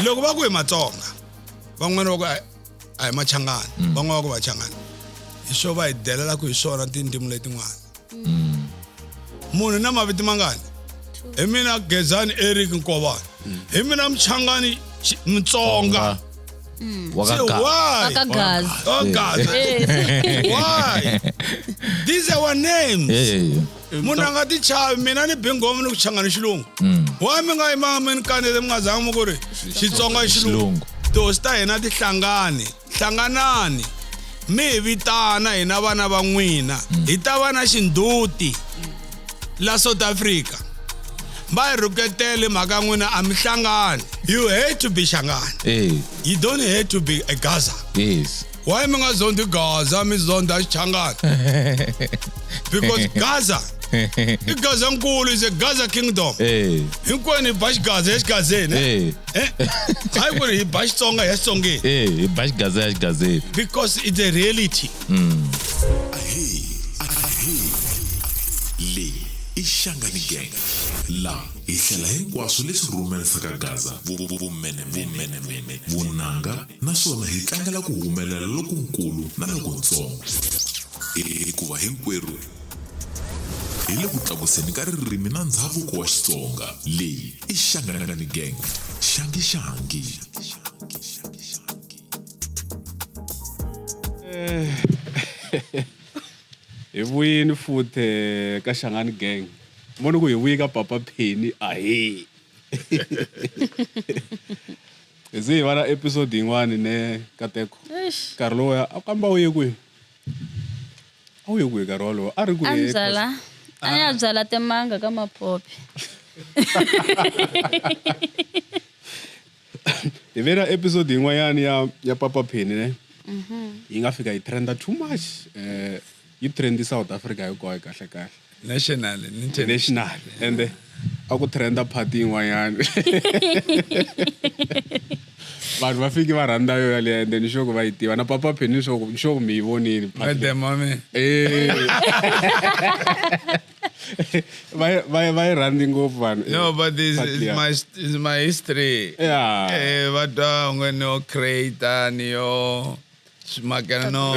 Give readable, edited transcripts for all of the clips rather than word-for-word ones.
Loko va ku hi Matsonga, van'wana va ku a hi Machangani, van'wana va ku Vachangani. Hi swo va hi delelaka hi swona tindzimi letin'wana. Munhu na mavito mangani? Hi mina Gezani Eric Nkovani. Hi mina Mchangani Mutsonga. Wa ka So Gaza. why? Wa ka Gaza. Oh Gaza. Why? These are our names. Yeah, yeah, yeah. Munhu a nga ti chavi mina ni bingomu ni ku changana xilungu. Why mi nga yimanga mi ni kanele mi nga zanga mi ku ri Xitsonga i xilungu. Xilungu. Tihosi ta hina ti hlangani, hlanganani mi hi vitana hina vana va n'wina hi ta va na xindhuti la South Africa. Va hi rhuketele mhaka ya n'wina a mi hlangani. You hate to be Shangani. Eh, You don't hate to be a Gaza. yes. Why mi nga zondi Gaza mi zonda Xichangani? Because Gaza i Gaza nkulu is a Gaza kingdom. Eh, Hinkwenu hi ba Xigaza eXigazeni. eh, Eh? Hayi ku ri hi ba Xitsonga hi Xitsongeni. eh, hi ba Xigaza ya Xigazeni. Because it's a reality. Ahee, ahee. Leyi i Shangani Gang. La hi hlela hinkwaswo leswi rhumerisaka Gaza vumenemene, vunanga naswona hi tlangela ku humelela lokunkulu na lokuntsongo. Hikuva hinkwerhu hi le ku tlakuseni ka ririmi na ndzhavuko wa Xitsonga. Leyi i Shangani Gang. Xangi xangi. Hi vuyini futhi ka Shangani Gang. Voni ku hi vuyi ka Papa Penny ahee. Hi ze hi va na episode yin'wani ne Kateko. Eish. Nkarhi lowuya a kamba u ye kwihi? A wu ye kwihi nkarhi wolowo? A ri A kwihi? ni byala a ni ya byala timanga ka maphophi. Hi ve na episode yin'wanyana ya ya Papa Penny ne. Yi nga fika yi trenda too much. Yi trendi South Africa hinkwayo kahle kahle. National, international. Ende a ku trenda party yin'wanyana. Vanhu va fiki va rhandza yo yaleyo ende ni sure ku va yi tiva na Papa Penny ni sure ku ni sure ku mi yi vonile party leyi. Madam wa mina. Eh. Va va va yi rhandzi ngopfu vanhu. No, but this Party is liya. my is my history. Yeah. Va twa onge ni yo creator ni yo swimakela no.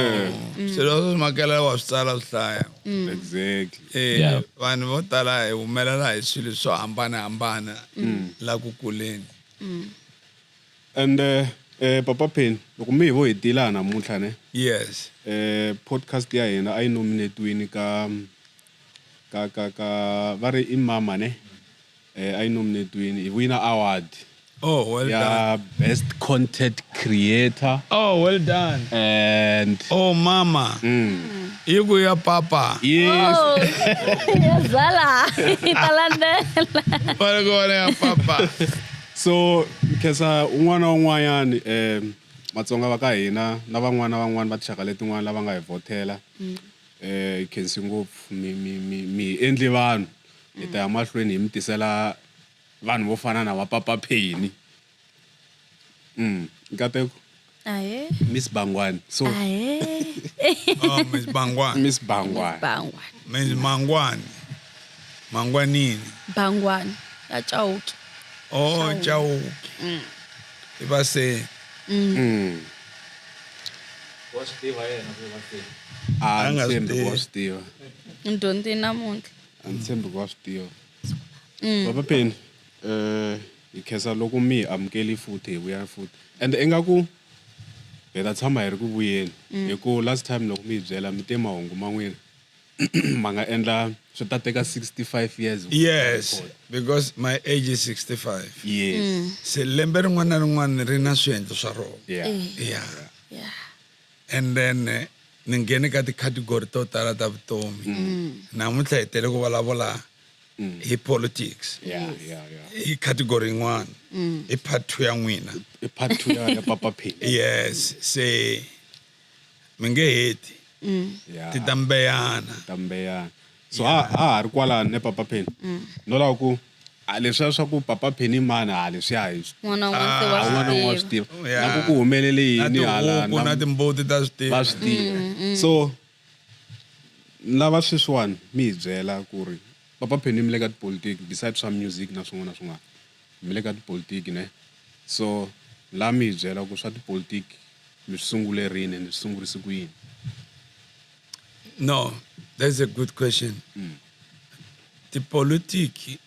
Swilo swo swimakela wa swi tsala swi hlaya. Exactly. Yeah. Vanhu vo tala hi humelela hi swilo swo hambanahambana la ku kuleni. And Papa Penny, loko mi hi vo hi tila namuntlha ne. Yes. Podcast ya hina a yi nominatiwini ka ka ka ka va ri i mama ne. A yi nominatiwini hi wina award. Oh, well ya done. Best content creator. Oh, well done. And oh mama. Yi ku ya papa. Yes. Oh, ya zala. Talandela. Va ri ku vona ya papa. So khensa un'wana na un'wanyani Matsonga va ka hina na van'wana na van'wana va tinxaka letin'wana lava nga hi vhotela. Hi khensi ngopfu mi mi mi mi hi endli vanhu. Hi ta ya mahlweni hi mi tisela vanhu vo fana na va Papa Penny. Nkateko. Ahe. Miss Bangwani. So Ahe. Oh, Miss Bangwani. Miss Bangwani. Bangwani. Miss Mangwani. Mangwanini. Bangwani. Ya Chauke. Oh, Chauke. I va se. Wa swi tiva yena ku va se. A A nga ni swi tshembi ku wa tivi. swi tiva. Ni dyondzile namuntlha. A ni tshembi ku wa swi tiva. Papa Penny, hi khensa loko mi hi amukeli futhi hi vuya futhi. And ingaku hi ta tshama hi ri ku vuyeni hi ku last time loko mi hi byela mi te mahungu ma n'wina ma nga endla swi ta teka 65 years. Yes, because my age is 65. Yes. Se lembe rin'wana na rin'wana ri na swiendlo swa rona. Yeah. Yeah. Yeah. And then ni nghene ka ti-category to tala ta vutomi. Namuntlha hi tele ku vulavula hi politics. Yeah, yeah, yeah. Hi category yin'wana. I part 2 ya n'wina. I part 2 ya Papa Penny. Yes, se mi nge heti. Yeah. Ti ta mbeyana. Ti ta mbeyana. So a ha ri kwalano ne Papa Penny. No lava ku a leswiya swa ku Papa Penny mani a leswiya hi swi N'wana un'wana se wa Ah, un'wana na un'wana wa swi tiva. tiva. Yeah. Na ku ku humelele Na yini hala tihuku na timbuti ta swi tiva. Va swi tiva. So lava sweswiwani mi hi byela ku ri Papa Penny mi le ka tipolitiki besides swa music na swin'wana na swin'wana. Mi le ka tipolitiki ne. So la mi hi byela ku swa tipolitiki mi swi sungule rini and swi sungurise ku yini? No, that's a good question. Tipolitiki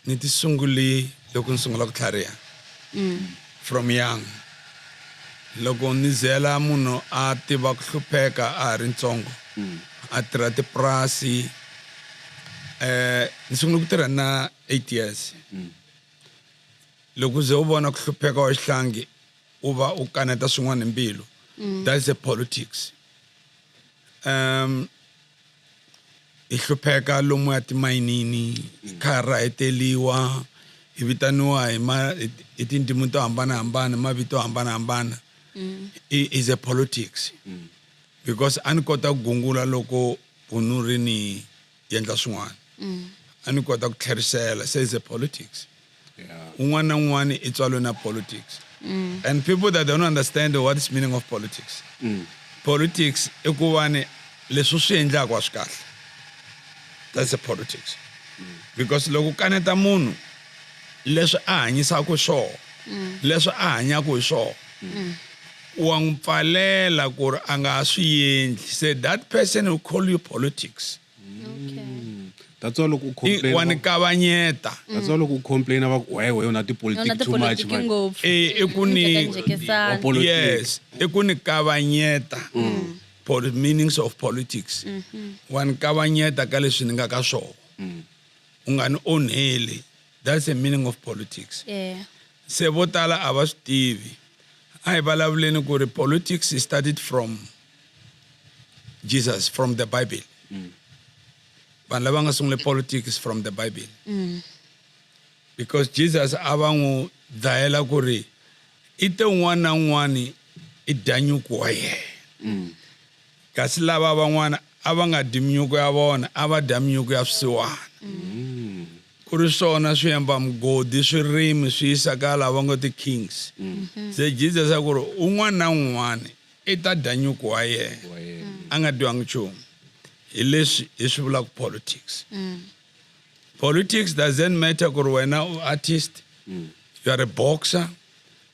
ni ti sungule loko ni sungula ku tlhariha. From young. Loko ni zela munhu a tiva ku hlupheka a ha ri ntsongo. A tirha tipurasi. Ni sungule ku tirha na 8 years. Loko ze u vona ku hlupheka wa xihlangi u va u kaneta swin'wana hi mbilu. That's the politics. Hi hlupheka lomu ya timayinini kha ra heteliwa hi vitaniwa hi ma hi tindzimi to hambanahambana mavito yo hambanahambana. Is a politics. Because a ni kota ku gungula loko bunu ri ni endla swin'wana. A ni kota ku tlherisela, se is a politics. Un'wana na un'wana i tswalwe na politics. And people that don't understand what is meaning of politics. Politics i ku va ni leswi u swi endlaka a swi kahle. That's the politics. Because loko u kaneta munhu leswi a hanyisaka swona, leswi a hanyaka hi swona, wa n'wi pfalela ku ri a nga ha swi endli. Se that person will call you politics. Okay. That's why loko u complain Wa ni kavanyeta. That's why loko u complain va ku wehe u na tipolitiki too much Politiki ngopfu. I ku ni Njhekanjhekisana. Wa politics. Yes, i ku ni kavanyeta. Meanings of politics. Wa ni kavanyeta ka leswi ni nga ka swona. U nga ni onheli. That's the meaning of politics. Yeah. Se vo tala a va swi tivi. A hi vulavuleni ku ri politics started from Jesus, from the Bible. Vanhu lava nga sungule politics from the Bible. Because Jesus a va n'wi dlayela ku ri i te un'wana na un'wana i dya nyuku wa yena. Kasi lava van'wana a va nga dyi minyuku ya vona, a va dya minyuku ya swisiwana. Ku ri swona swi emba mugodi, swirimi swi yisa ka lava nga ti-kings. Se Jesus a ku ri un'wana na un'wana i ta dya nyuku wa yena. A nga dyiwangi nchumu. Hi leswi hi swi vulaka politics. Politics doesn't matter ku ri wena u artist, you are a boxer,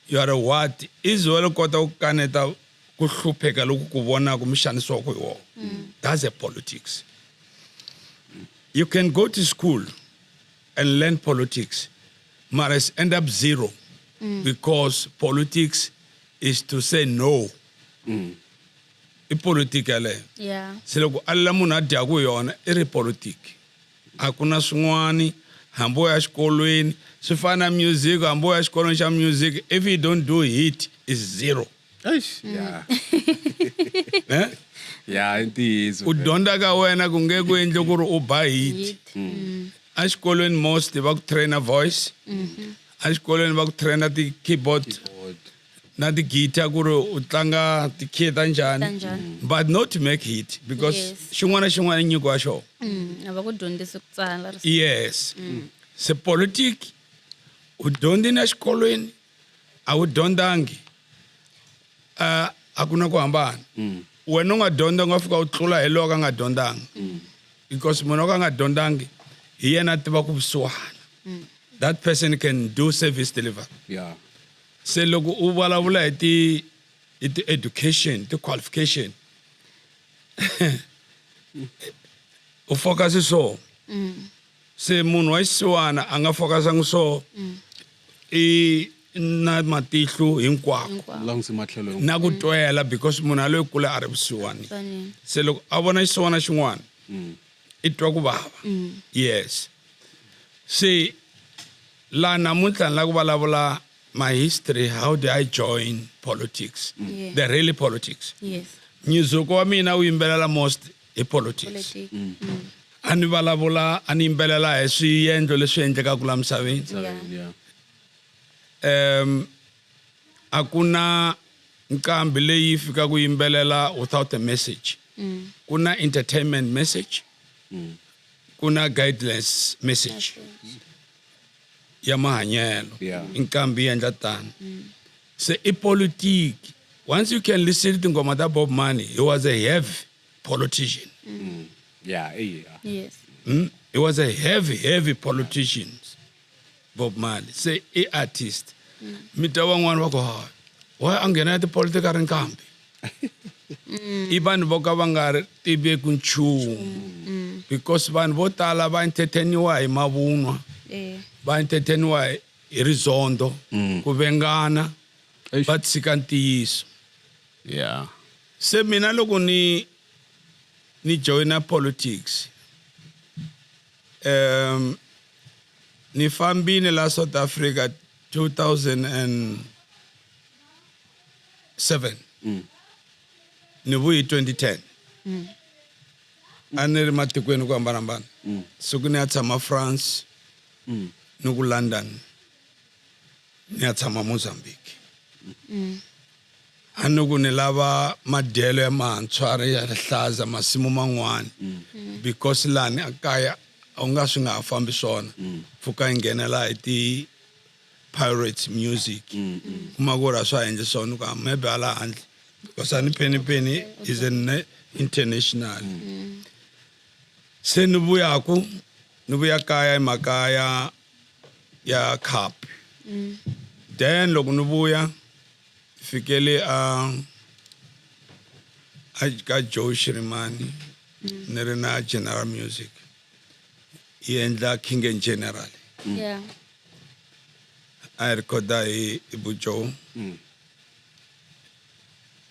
you are a what. Izolo kota ku kaneta ku hlupheka loku ku vonaka mi xanisiwaka hi wona. That's a politics. You can go to school and learn politics, but it's end up zero. Because politics is to say no. I politiki yaleyo. Yeah. Se loko a lela munhu a dyaku yona i ri politiki. A ku na swin'wani, hambi u ya xikolweni, swi fana na music, hambi u ya xikolweni xa music, if you don't do hit, is zero. Eish, yeah. Eh? Yeah, i ntiyiso. U dyondza ka wena ku nge ku endli ku ri u ba hit. Hit. Exikolweni most va ku trainer voice. Exikolweni va ku trainer ti-keyboard. Keyboard. Na ti-guitar ku ri u tlanga ti-key ta njhani. Ta njhani. But not to make hit because Yes. xin'wana na xin'wana i nyiko wa xona. A va ku dyondzisi ku tsala risimu. Yes. Se politiki u dyondzile exikolweni a wu dyondzangi, a ku na ku hambana. Wena u nga dyondza u nga fika u tlula hi lowu ka nga dyondzanga. Because munhu wa ka nga dyondzangi hi yena a tiva ku vusiwana. That person can do service delivery. Yeah. Se loko u vulavula hi ti education, ti qualification, u focus so. Se munhu wa xisiwana a nga focusangi so. I na matihlo hinkwako. Hinkwako. Langutise matlhelo hinkwawo. Na ku twela because munhu a loyi kula a ri vusiwanini. Twanini. Se loko a vona xisiwana xin'wana, i twa ku vava. Yes. Se la namuntlha ni lava ku vulavula my history, how did I join politics? Yeah. The really politics. Yes. Music wa mina wu yimbelela most hi politics. Politics. A ni vulavula, a ni yimbelela hi swiendlo leswi endlekaka la misaveni. Yeah. Yeah. A ku na nqambi leyi fikaka ku yimbelela without a message. Ku na entertainment message. Ku na guidelines message. Ya mahanyelo. Yeah. Nqambi yi endla tano. Se i politiki. Once you can listen to tinghoma ta Bob Marley, he was a heavy politician. Yeah, yeah. Yes. He was a heavy, heavy politician, Bob Marley. Say, a artist. Mi twa van'wani va ku hayi why a nghena ya tipolitiki a ri nkambi. I vanhu vo ka va nga ri tiveki nchumu because vanhu vo tala va entertainiwa hi mavunwa, va entertainiwa hi rizondo, ku vengana, va tshika ntiyiso. Se mina loko ni joina politics, ni fambile la South Africa 2007, ni vuyi 2010. A ni ri matikweni ku hambanahambana, siku ni ya tshama France, ni ku London, ni ya tshama Mozambique. A ni ku ni lava madyelo ya mantshwa ya rihlaza, masimu man'wani, because lani a kaya a wu nga swi nga ha fambi swona. Pfuka yi nghenela hi ti pirates music, kuma ku ri a swa ha endli swona, ku maybe hala handle, because a ni Penny Penny is an international. Se ni vuyaku, ni vuya kaya hi mhaka ya cup. Then loko ni vuya, fikele a ka Joe Shirimani, ni ri na General Music, yi endla King and General. A hi rhikhoda hi bu Joe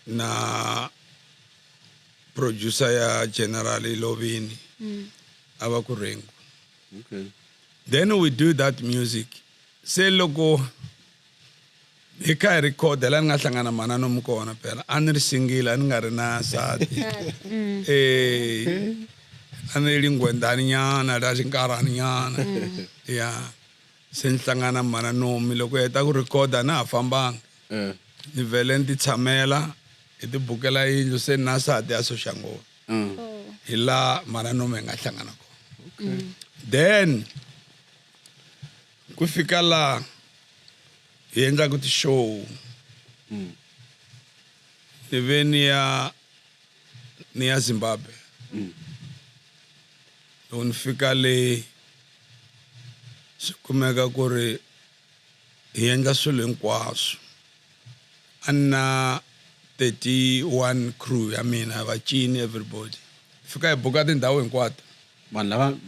na producer ya General Lovini, a va ku Rengu. Then we do that music. Se loko hi kha hi rhikhoda, laha ni nga hlangana mana nomu kona, phela a ni ri single, a ni nga ri na nsati. A ni ri nghwendani nyana ra xinkarhani nyana ya. Se ni hlangana mana nomi, loko hi heta ku rhikhoda, na ha fambanga. Ni vhele ni ti tshamela, hi ti bukela yindlu, se ni na nsati ya Soshanguve. Hi laha mana nomi hi nga hlangana kona. Then ku fika laha hi endlaku ti-show, ni ve ni ya Zimbabwe. Loko ni fika le, swi kumeka ku ri hi endla swilo hinkwaswo. A ni na 31 crew ya mina, vacini, everybody. Fika hi buka tindhawu hinkwato. Vanhu lava,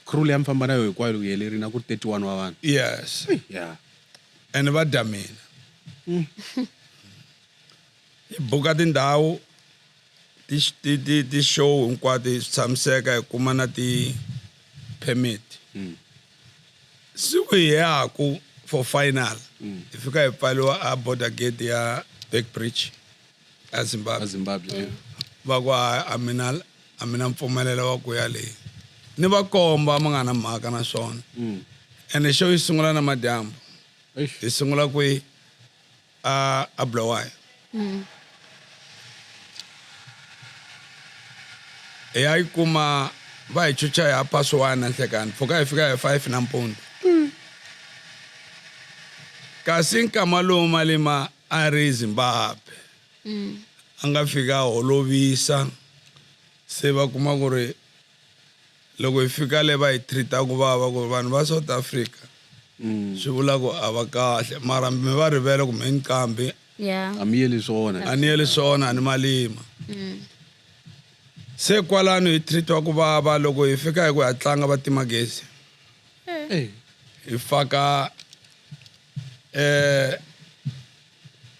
crew leyi a mi famba na yo hinkwayo, loko yi helerile, a ku ri 31 wa vanhu? Yes. Ene va dya mina. Hi buka tindhawu, ti-show hinkwato, hi tshamiseka, hi kuma na ti-permit. Siku hi yaku for final, hi fika hi pfaliwa a border gate ya Beitbridge a Zimbabwe. A Zimbabwe, yeah. Va ku a mina mpfumelelo wa ku ya leyi. Ni va komba ma nga na mhaka na swona. Ene show yi sungula na madyambu. Eish. Hi sungula kwihi? A Bulawayo. Hi ya yi kuma va hi chucha hi 1:30 na nhlekani, pfuka hi fika hi 5 nampundzu. Kasi nkama lowu Malema a ri Zimbabwe, a nga fika a holovisa. Se va kuma ku ri loko hi fika le, va hi treat-a ku vava, ku vanhu va South Africa swi vula ku a va kahle, mara mi va rivele ku mi nqambi. A mi yeli swona. A ni yeli swona, a ni Malima. Se kwalano hi treat-iwa ku vava. Loko hi fika hi ku ya tlanga, va tima gezi. Hi faka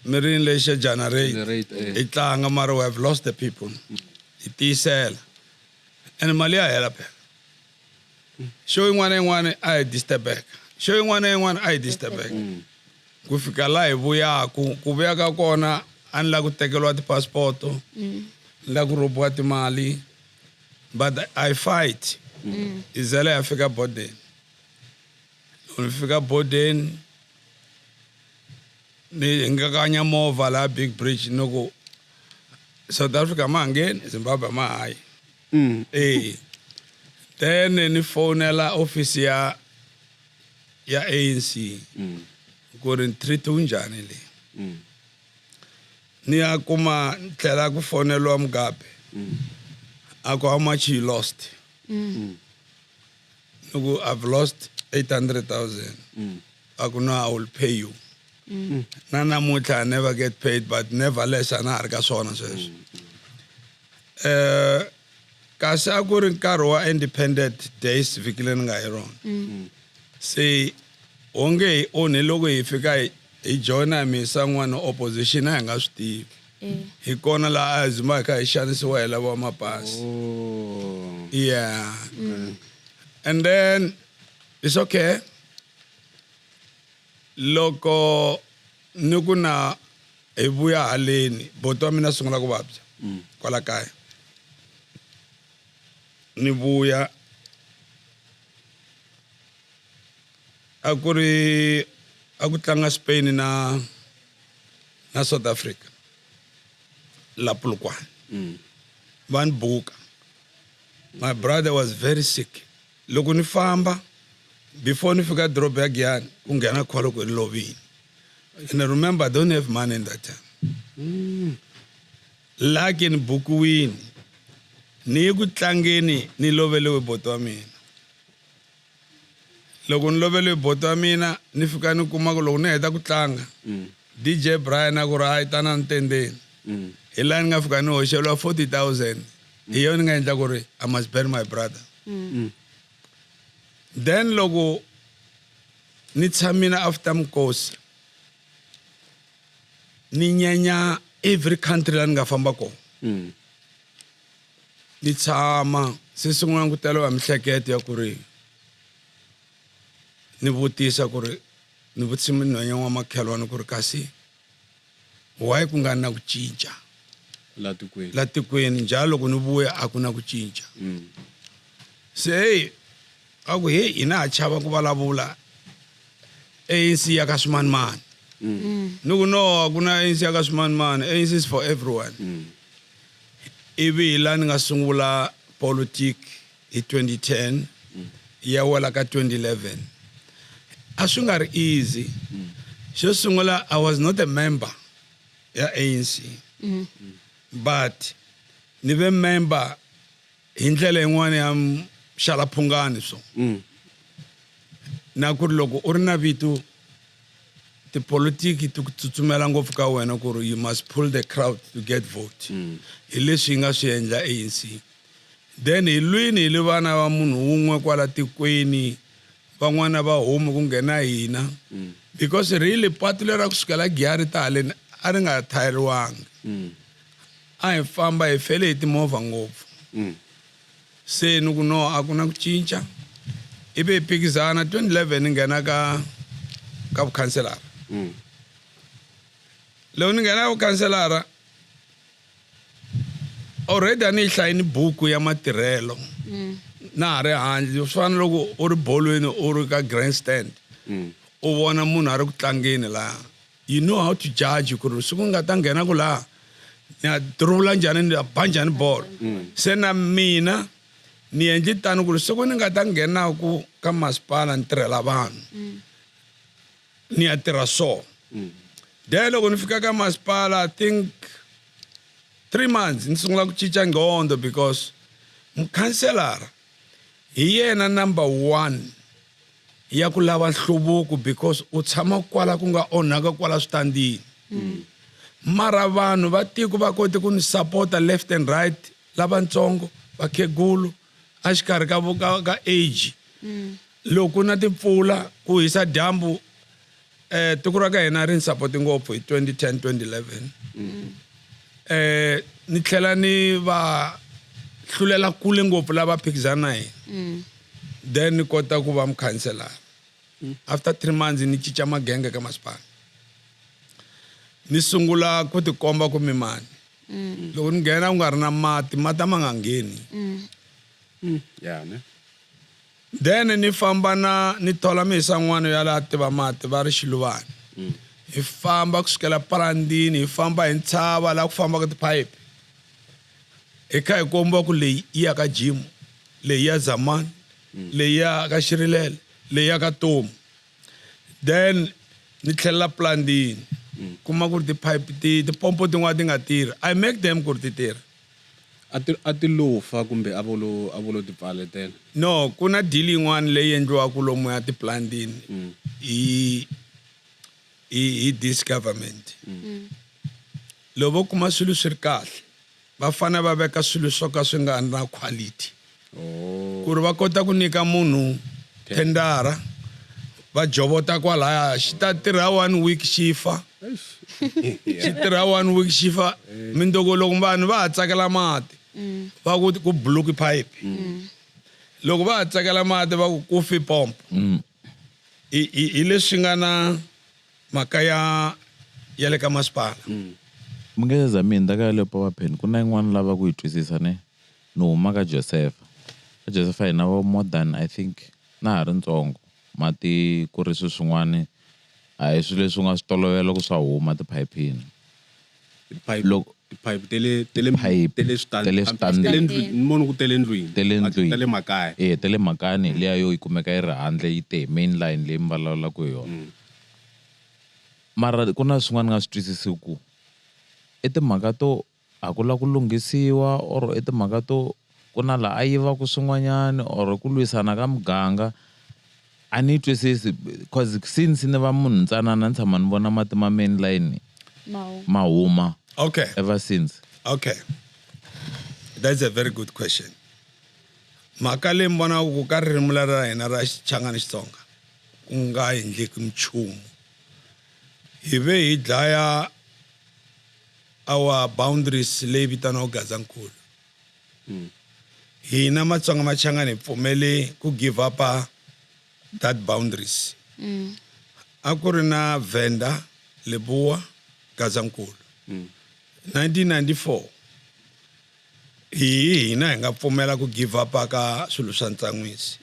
mirini lexi xa generate. Generate, eh. Hi tlanga, mara we have lost the people. Hi tiyisela, and mali ya hela phela. Show yin'wana na yin'wana a hi disturbeka, show yin'wana na yin'wana a hi disturbeka, ku fika laha hi vuyaku. Ku vuya ka kona, a ni lava ku tekeriwa tipasipoto, ni lava ku robiwa timali, but I fight. Hi zela ya fika bodeni. Loko ni fika bodeni, ni hingakanya movha laha Beitbridge, ni ku South Africa ma ha ngheni, Zimbabwe ma ha yi. Then ni fonela office ya ANC ku ri treat wu njhani leyi. Ni ya kuma ni tlhela ku foneliwa Mugabe, a ku, "How much you lost?" Ni ku, "I've lost 800,000." A ku, "No, I will pay you." Na namuntlha I never get paid, but nevertheless a na ha ri ka swona sweswo. Kasi a ku ri nkarhi wa Independent Days vhiki leri ni nga hi rona. Se onge hi onhe loko hi fika hi joina misa n'wana opposition, a hi nga swi tivi. Hi kona laha a hi zuma hi kha hi xanisiwa hi lava mapasi. Oh. Yeah. And then it's okay. Loko ni ku na hi vuya haleni, boti wa mina sungula ku vabya kwala kaya. Ni vuya a ku ri a ku tlanga Spain na South Africa la Polokwane. Va ni buka. My brother was very sick. Loko ni famba, before ni fika doroba ya Giyani, ku nghena call ku ni lovile. And I remember I don't have money in that time. Lucky ni bukiwini. Ni yi ku tlangeni ni loveliwe boti wa mina. Loko ni loveliwe boti wa mina, ni fika ni kuma ku loko ni heta ku tlanga, DJ Brian a ku ri hayi tana ntendeni. Hi laha ni nga fika ni hoxeliwa 40,000. Hi yona ni nga endla ku ri I must bury my brother. Then loko ni tshamile after mkosi, ni nyenya every country la ni nga famba kona. Ni tshama se sungula ku teliwa hi mihleketo ya ku ri ni vutisa ku ri ni vutisa nhwenya wa makhelwani ku ri kasi why ku nga na ku cinca la tikweni? La tikweni njhalo loko ni vuya a ku na ku cinca. Se hey, a ku hey, hina ha chava ku vulavula ANC ya ka swimanimani. Ni ku no, a ku na ANC ya ka swimanimani, ANC is for everyone. Ivi hi laha ni nga sungula politic hi 2010 ya wela ka 2011. A swi nga ri easy. Xo sungula, I was not a member ya ANC, but ni ve member hi ndlela yin'wana ya xalaphungani so. Na ku ri loko u ri na vito, tipolitiki ti ku tsutsumela ngopfu ka wena ku ri you must pull the crowd to get vote. Hi leswi hi nga swi endla ANC. Then hi lwini hi li vana va munhu wun'we kwala tikweni, van'wana va humi ku nghena hina, because really patu leri ra kusukela Giyani ta haleni a ri nga thayeriwangi. A hi famba hi fele hi timovha ngopfu. Se ni ku no, a ku na ku cinca. Ivi hi phikizana 2011 ni nghena ka vukhanselara. Loko ni nghena ka vukhanselara, already a ni yi hlayini buku ya matirhelo na ha ri handle. Swi fana loko u ri bolweni, u ri ka grandstand, u vona munhu a ri ku tlangeni laha, you know how to judge ku ri siku ni nga ta nghena ku laha ni ya dribble njhani, ni ya ba njhani bolo. Se na mina ni endli tano ku ri siku ni nga ta nghenaku ka masipala ni tirhela vanhu, ni ya tirha so. Then loko ni fika ka masipala, I think 3 months, ni sungula ku cinca ngqondo, because mukhanselara hi yena number 1 ya ku lava nhluvuko, because u tshama kwala ku nga onhaka kwala switandini. Mara vanhu va tiko va kote ku ni sapota left and right, lavatsongo, vakhegulu, exikarhi ka age. Loko na timpfula, ku hisa dyambu, tiko ra ka hina ri ni sapoti ngopfu hi 2010 2011. Ni tlhela ni va hlulela kule ngopfu lava phikizana na hina. Then ni kota ku va mukhanselara. After 3 months ni cinca magenge ka masipala, ni sungula ku tikomba ku mimani. Loko ni nghena ku nga ri na mati, mati a ma nga ngheni. Ya ne. Then ni famba na ni thola mihisa n'wana ya laha tiva mati va ri Xiluvani. Hi famba kusukela Palandini, hi famba hi ntshava laha ku fambaka tiphayiphi, hi kha hi kombiwa ku leyi yi ya ka Jimu, leyi ya Zamani, leyi ya ka Xirilele, leyi ya ka Tomu. Then ni tlhelela Palandini, kuma ku ri tiphayiphi tipompo tin'wana ti nga tirhi, I make them ku ri ti tirha. A ti lo fa kumbe a vo lo ti pfaletela? No, ku na deal yin'wana leyi endliwaka lomu ya tiplantini hi hi this government. Loko vo kuma swilo swi ri kahle, va fanele va veka swilo swo ka swi nga na quality. Oh. Ku ri va kota ku nyika munhu thendara, va jovota kwalaya, xi ta tirha one week xi fa. Xi tirha one week xi fa. Mindzuku loko vanhu va ha tsakela mati, va ku ku buluki pipe. Loko va ha tsakela mati va ku ku fi pomp. Hi leswi nga na mhaka ya le ka masipala. Mi nge za mi hundza ka yaleyo Papa Penny, ku na yin'wana lava ku yi twisisa ne? Ni huma ka Josefa. Ka Josefa hina va more than I think na ha ri ntsongo. Mati ku ri swilo swin'wani a hi swilo leswi u nga swi tolovela ku swa huma tiphayiphini. Tiphayiphi Loko tiphayiphi te le te le Pipe, te le switandi te le switandini. te le ndlwini ni vona ku te le ndlwini Te le ndlwini. te le makaya. Eh, te le makaya liya yo yi kumeka yi ri handle yi te main line leyi mi vulavulaka hi yona. Mara ku na swin'wana ni nga swi twisisi ku i timhaka to a ku lava ku lunghisiwa or i timhaka to ku na laha a yivaku swin'wanyana or ku lwisana ka muganga. A ni yi twisisi cause since ni va munhu ntsanana ni tshama ni vona mati ma main line ma huma. Okay. Ever since. Okay. That's a very good question. Mhaka leyi mi vonaka ku ka ririmi ra hina ra Xichangani Xitsonga ku nga endleki nchumu. Hi ve hi dlaya our boundaries leyi vitaniwaka Gazankulu. Hina Matsonga Machangani hi pfumele ku give up that boundaries. A ku ri na Venda, Lebowa, Gazankulu. 1994 hi hina hi nga pfumela ku give up ka swilo swa ntsan'wisi.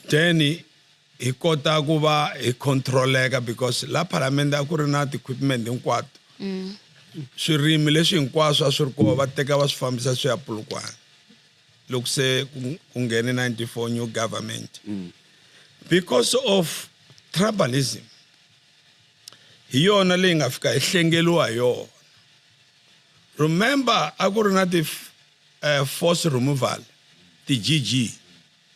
Then hi kota ku va hi controleka because la Parliament a ku ri na ti-equipment hinkwato. Swirimi leswi hinkwaswo a swi ri kona va teka va swi fambisa swi ya Polokwane. Loko se ku nghene 94 new government. Because of tribalism, hi yona leyi nga fika hi hlengeliwa hi yona. Remember a ku ri na ti force removal, ti-G G.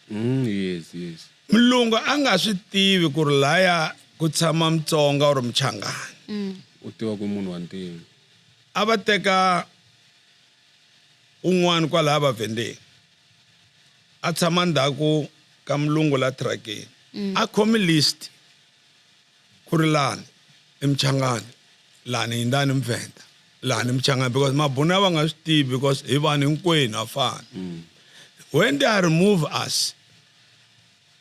Yes, yes. Mulungu a nga swi tivi ku ri laya ku tshama Mutsonga or Muchangani. U tiva ku munhu wa ntima. A va teka un'wana kwalaya vavhendeni. A tshama ndzhaku ka mulungu la trackeni. A khomi list ku ri lani i Muchangani, lani hi ndani Muvhenda, lani Muchangani, because mabunu a va nga swi tivi because hi vanhu hinkwenu ha fana. When they remove us,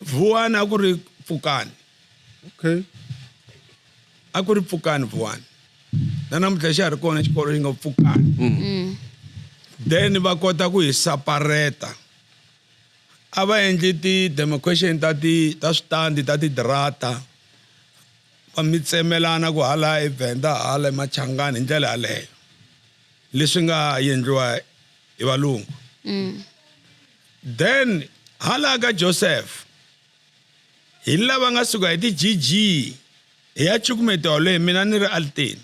Vuwani a ku ri Pfukani. Okay. A ku ri Pfukani Vuwani. Na namuntlha xa ha ri kona xikolo xi nga Pfukani. Then va kota ku hi separate. A va endli ti-demarcation ta ti ta switandi ta tidrata. Va mi tsemelana ku hala i Venda, hala i Machangani hi ndlela yaleyo. Leswi nga endliwa hi valungu. Then hala ka Joseph hi lava nga suka hi ti-G G hi ya cukumetiwa leyi mina ni ri Alteni.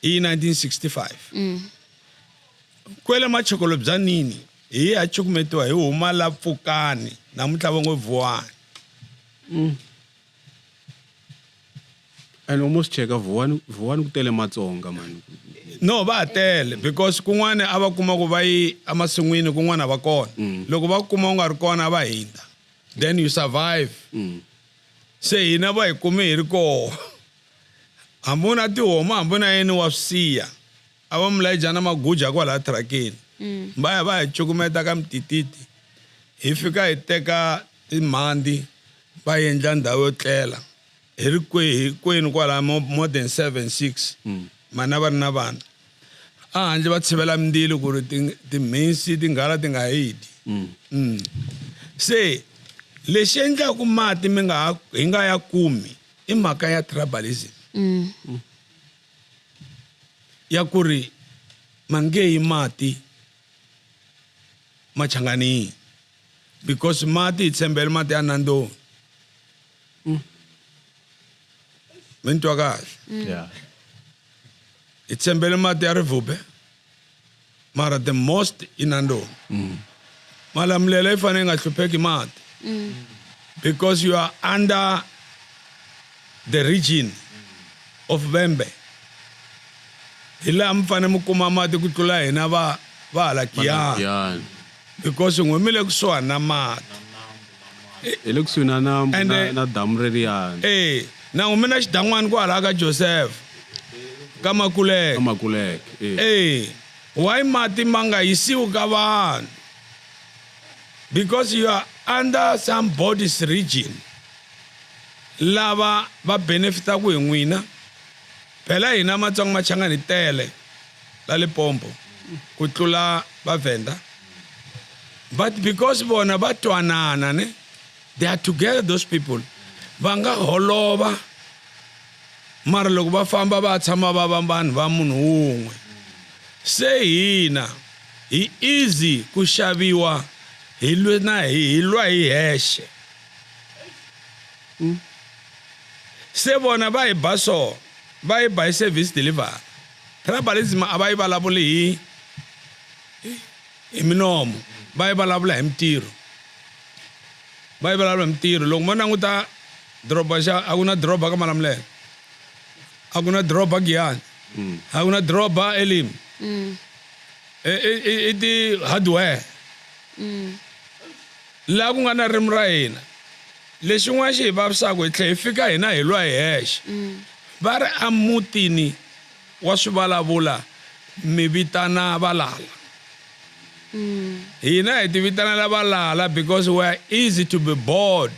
Hi 1965. Kwele machokolo bya nini hi ya cukumetiwa hi huma la Pfukani namuntlha va ngo Vuwani. And almost cheka Vuwani, Vuwani ku tele Matsonga man. No, va tele because kun'wana a va kuma ku va yi emasin'wini kun'wana va kona. Loko va kuma u nga ri kona va hindza. Then you survive. Se hina va hi kume hi ri koho. Hambi u na tihomu hambi u na yini wa swi siya. A va mi layicha na maguja kwalaya trackeni. Va ya va hi cukumeta ka mitititi. Hi fika hi teka timhandzi va endla ndhawu yo tlela. Hi ri hi kwenu kwalaya more than 7, 6. Mana va ri na vana. A handle va tshivela mindzilo ku ri timhinsi tinghala ti nga hi dyi. Se lexi endlaku mati mi nga ha, hi nga ya kumi i mhaka ya tribalism. Ya ku ri ma nge yi mati Machangani because mati hi tshembele mati ya Nandoni. Mi ni twa kahle? Yeah. Hi tshembele mati ya Rivube mara the most i Nandoni. Malamulele yi fanele yi nga hlupheki mati. Because you are under the region of Vhembe hi laha mi fanele mi kuma mati ku tlula hina va va hala Giyani Giyani. Because n'we mi le kusuhani na mati. Hi le kusuhi na nambu And, na, na damu reriyani. Eh, na n'we mi na xidan'wani kwalaha ka Joseph ka Makuleke. Ka Makuleke. Eh. Eh, why mati ma nga yisiwi ka vanhu? Because you are under somebody's region. Lava va benefitaku hi n'wina. Phela hina Matsonga Machangani hi tele la Limpopo ku tlula Vavhenda. But because vona va twanana ne, they are together those people. Va nga holova mara loko va famba va tshama va va vanhu va munhu wun'we. Se hina hi easy ku xaviwa hi lwa na hi lwa hi hexe. Se vona va hi ba so, va hi ba hi service delivery. Tribalism a va yi vulavuli hi minomo, va yi vulavula hi mintirho. Va yi vulavula hi mintirho. Loko mo languta doroba xa a ku na doroba ka Malamulele. A ku na doroba Giyani. A ku na doroba Elim. I ti hardware. Laha ku nga na ririmi ra hina. Lexin'wana xi hi vavisaka hi tlhela hi fika hina hi lwa hi hexe. Va ri emutini wa swivulavula mi vitana valala. Hina hi ti vitanela valala because we are easy to be bored.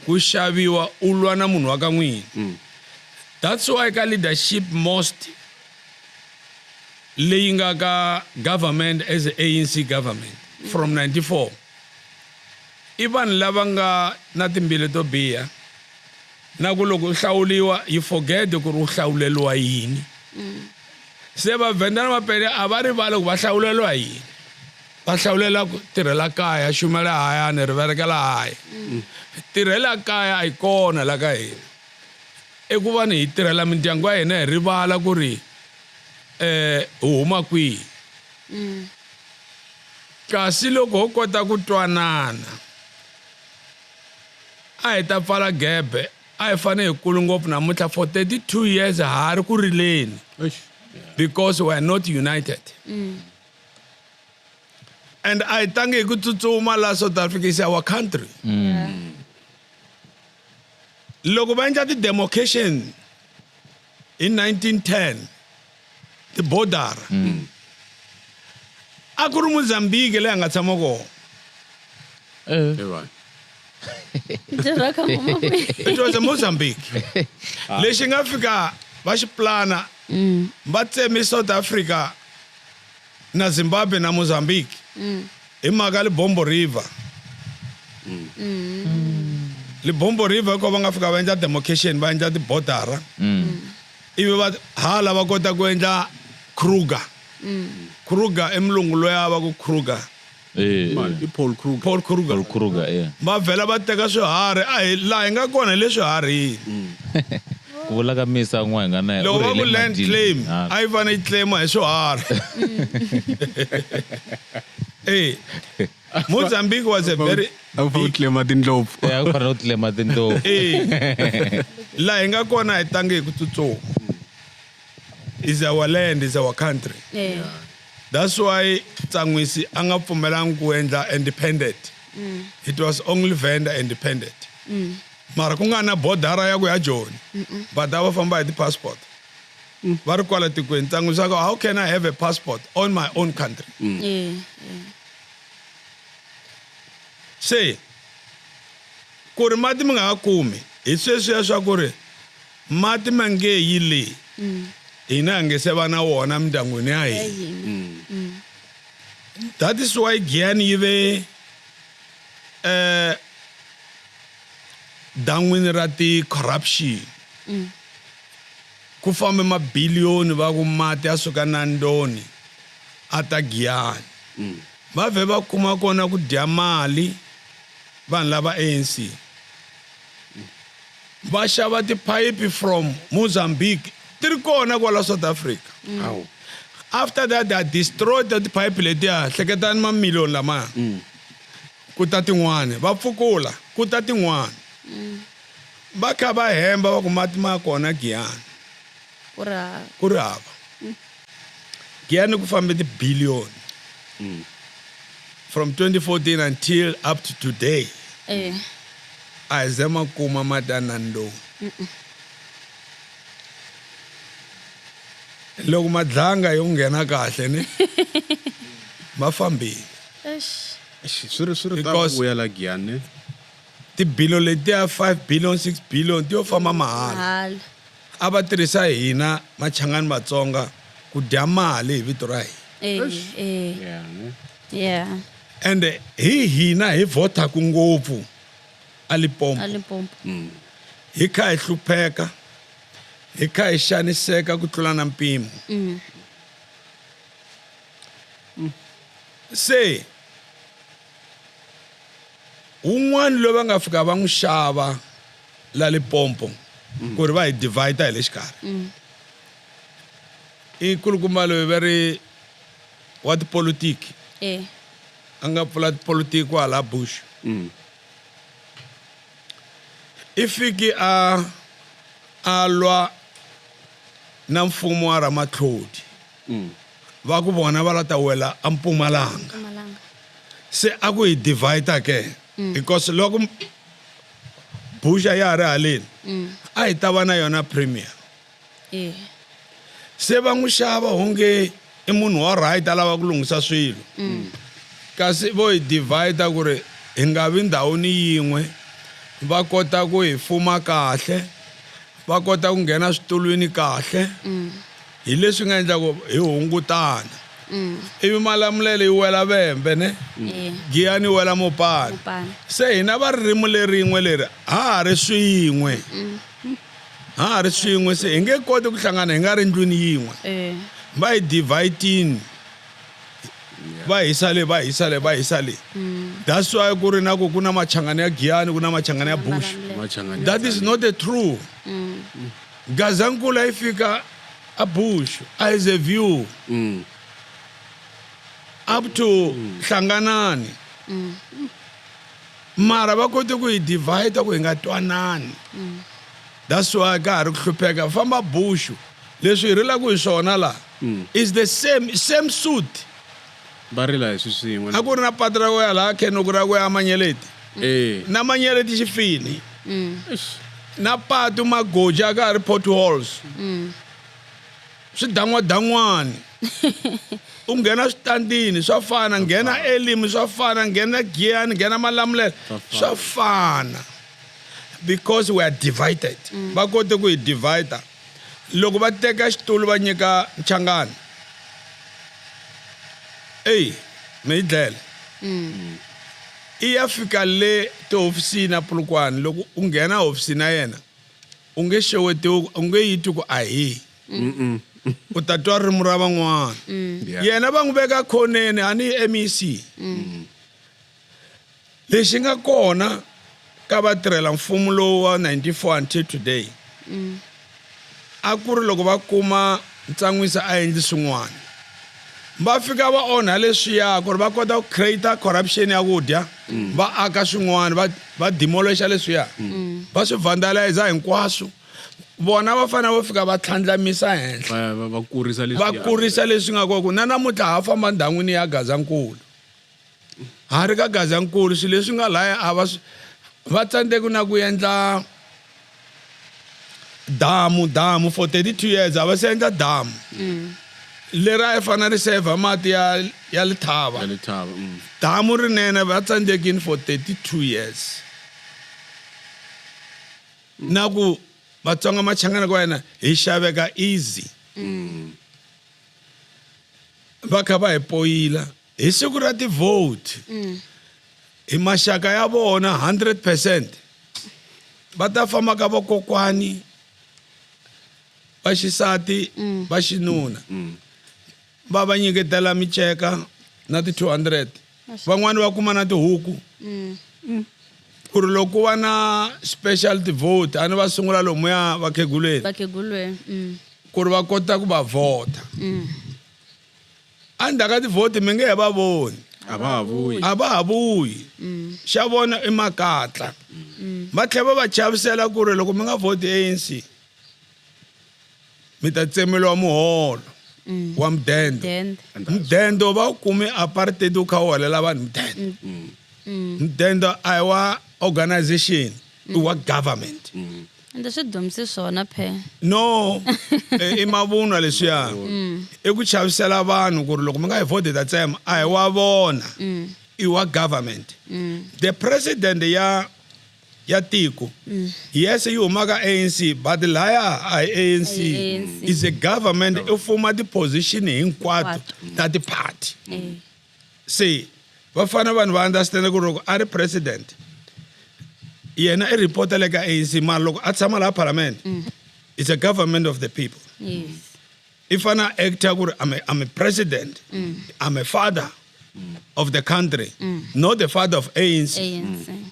Ku xaviwa u lwa na munhu wa ka n'wina. That's why ka leadership most leyi nga ka government as ANC government from 94 i vanhu lava nga na timbilu to biha na ku loko u hlawuliwa you forget ku ri u hlawuleriwa yini. Se Vavhenda na Mapedi a va rivali ku va hlawuleriwa yini. Va hlawulela ku tirhela kaya, xumela hayani, ri verekela haya. Tirhela kaya a yi kona la ka hina. I ku va ni hi tirhela mindyangu ya hina hi rivala ku ri hi huma kwihi. Kasi loko ho kota ku twanana a hi ta pfala gebe, a hi fanele hi kulu ngopfu namuntlha for 32 years ha ri ku rileni because we are not united. And a hi tangi hi ku tsutsuma la South Africa is our country. Loko va endla ti-demarcation in 1910 ti-border a ku ri Mozambique leyi a nga tshama kona. Eh. It was a Mozambique. Lexi nga fika va xi plana va tsemi South Africa na Zimbabwe na Mozambique hi mhaka Lebombo River. Lebombo River ko va nga fika va endla demarcation va endla tibodara. Ivi va hala va kota ku endla Kruger. Kruger i mulungu loyi a va ku Kruger. I Paul Kruger. Paul Kruger. Paul Kruger, yeah. Va vhela va teka swiharhi a hi laha hi nga kona hi le swiharhini. Ku vula ka misa n'we hi nga na yena, Loko u va ku rhele land madini. claim a yi fanele yi claima hi swiharhi. Eh, Mozambique was a very A ku fanele ku claima tindlopfu. Eh, a ku fanele ku claima tindlopfu. Eh, laha hi nga kona hi tangi hi ku tsutsuma. Is our land, is our country. That's why Tsangwisi a nga pfumelangi ku endla independent. It was only Venda independent. Mara ku nga na border ya ku ya Joni. But a va famba hi ti-passport. Va ri kwala tikweni. Tsangwisi a ku, how can I have a passport on my own country? Se ku ri mati mi nga ha kumi hi sweswiya swa ku ri mati ma nge yi le. Hina hi nge se va na wona mindyangwini ya hina. That is why Giyani yi ve dan'wini ra ti-corruption. Ku fambe mabiliyoni va ku mati ya suka Nandoni a ta Giyani. Va vhe va kuma kona ku dya mali vanhu lava ANC. Va xava tiphayiphi from Mozambique ti ri kona kwala South Africa. After that they destroyed that pipe letiya, hleketani mamiliyoni lamaya. Ku ta tin'wani va pfukula, ku ta tin'wani. Va kha va hemba va ku mati ma kona Giyani. Ku ri hava. Ku ri hava. Giyani ku fambe ti-billion. From 2014 until up to today. Eh. A hi ze ma kuma mati ya Nandoni. Loko madlanga yo nghena kahle ne ma fambile. Eish. Eish, swi ri swi ri ta Because- vuya la Giyani ne? Tibillion letiya 5 billion 6 billion ti yo famba mahala. Mahala. A va tirhisa hina machangani Vatsonga ku dya mali hi vito ra hina. Eh, eh. Yeah, ne? Yeah. Ende hi hina hi vhothaku ngopfu a Limpopo. A Limpopo. Hi kha hi hlupheka, hi kha hi xaniseka ku tlula na mpimo. Se wun'wana loyi va nga fika va n'wi xava la Limpopo ku ri va hi divide hi le xikarhi. I kulukumba loyi va ri wa tipolitiki. Eh. A nga pfula tipolitiki kwala Bush. I fiki a a lwa na mfumo wa Ramatlhodi. Va ku vona va la ta wela a Mpumalanga. Mpumalanga. Se a ku hi divide ke because loko Bush ya ha ri haleni a hi ta va na yona premier. Eh. Se va n'wi xava onge i munhu wa right a lava ku lunghisa swilo. Kasi vo hi divide ku ri hi nga vi ndhawini yin'we, va kota ku hi fuma kahle, va kota ku nghena switulwini kahle. Hi leswi nga endla ku hi hungutana. Ivi Malamulele yi wela Vhembe ne? Eh. Giyani yi wela Mopani. Mopani. Se hina va ririmi lerin'we leri ha ha ri swin'we. Ha ha ri swin'we se hi nge koti ku hlangana hi nga ri ndlwini yin'we. Eh. Va hi divide-ini. Va hisa le, va hisa le, va hisa le. That's why ku ri na ku ku na machangani ya Giyani, ku na machangani ya Bush. Machangani ya That is not the true. Gazankulu yi fika a Bush, as a view. Up to Hlanganani. Mara va kote ku hi divide ku hi nga twanani. That's why ka ha ri ku hlupheka. Famba Bush. Leswi hi rilaka hi swona la is the same suit. Va rila hi swi swin'we. A ku ri na patu ra ku ya laha Kenoku ra ku ya Manyeleti. Eh. Na Manyeleti xifini. Na patu magoji a ka ha ri potholes. Swi dan'wadan'wani. U nghena switandini swa fana, nghena Elim swa fana, nghena Giyani, nghena Malamulele swa fana. Because we are divided. Va kote ku hi divide. Loko va teka xitulu va nyika Mchangani. Ey, mi yi dlela. I ya fika le tihofisini ya Polokwane, loko u nghena hofisini ya yena, u nge xewetiwi, u nge yi twi ku ahee. U ta twa ririmi ra van'wana. Yena va n'wi veka khoneni a ni MEC. Lexi nga kona ka vatirhela mfumo lowu wa 94 until today. A ku ri loko va kuma Ntsan'wisa a endli swin'wana. Va fika va onha leswiya ku ri va kota ku create corruption ya ku dya, va aka swin'wana, va demolish leswiya. Va swi vandalize hinkwaswo. Vona va fanele va fika va tlhandlamisa henhla. Va kurisa leswi Va kurisa leswi nga kona. Na namuntlha ha famba ndhawini ya Gazankulu. Ha ri ka Gazankulu swilo leswi nga laya a va swi va tsandzeki na ku endla damu for 32 years a va se endla damu. Leri a yi fanele ri save mati ya Lethaba. Ya Lethaba. Damu rinene va tsandzekile for 32 years. Na ku Vatsonga Machangana ka wena hi xaveka easy. Va kha va hi poyila hi siku ra ti-vote. Hi maxaka ya vona 100%. Va ta famba ka vakokwani va xisati va xinuna. Va va nyiketela miceka na ti 200. Van'wani va kuma na tihuku. Ku ri loko ku va na special vote a ni va sungula lomuya vakhegulweni. Vakhegulweni. Ku ri va kota ku va vhota. Endzhaku ka ti-vote mi nge he va voni. A va ha vuyi. A va ha vuyi. Xa vona i makatla. Va tlhela va va chavisela ku ri loko mi nga vhoti ANC mi ta tsemeliwa muholo wa mudende. Dende. Mudende va wu kume apartheid wu kha wu holela vanhu mudende. Mudende a hi wa organization, i wa government. Ende swi dumisi swona phela. No, i mavunwa leswiya. I ku chavisela vanhu ku ri loko mi nga hi vhoti hi ta tsema, a hi wa vona. I wa government. The president ya tiko, yes, yi huma ka ANC, but laya a hi ANC. A hi ANC. Is a government, i fuma ti-position hinkwato ta ti-party. Se va fanele vanhu va understand ku ri loko a ri president, yena i reporta le ka ANC, mara loko a tshama laha parliament, it's a government of the people. I fanele a acta ku ri I'm a president, I'm a father of the country, not the father of ANC. ANC.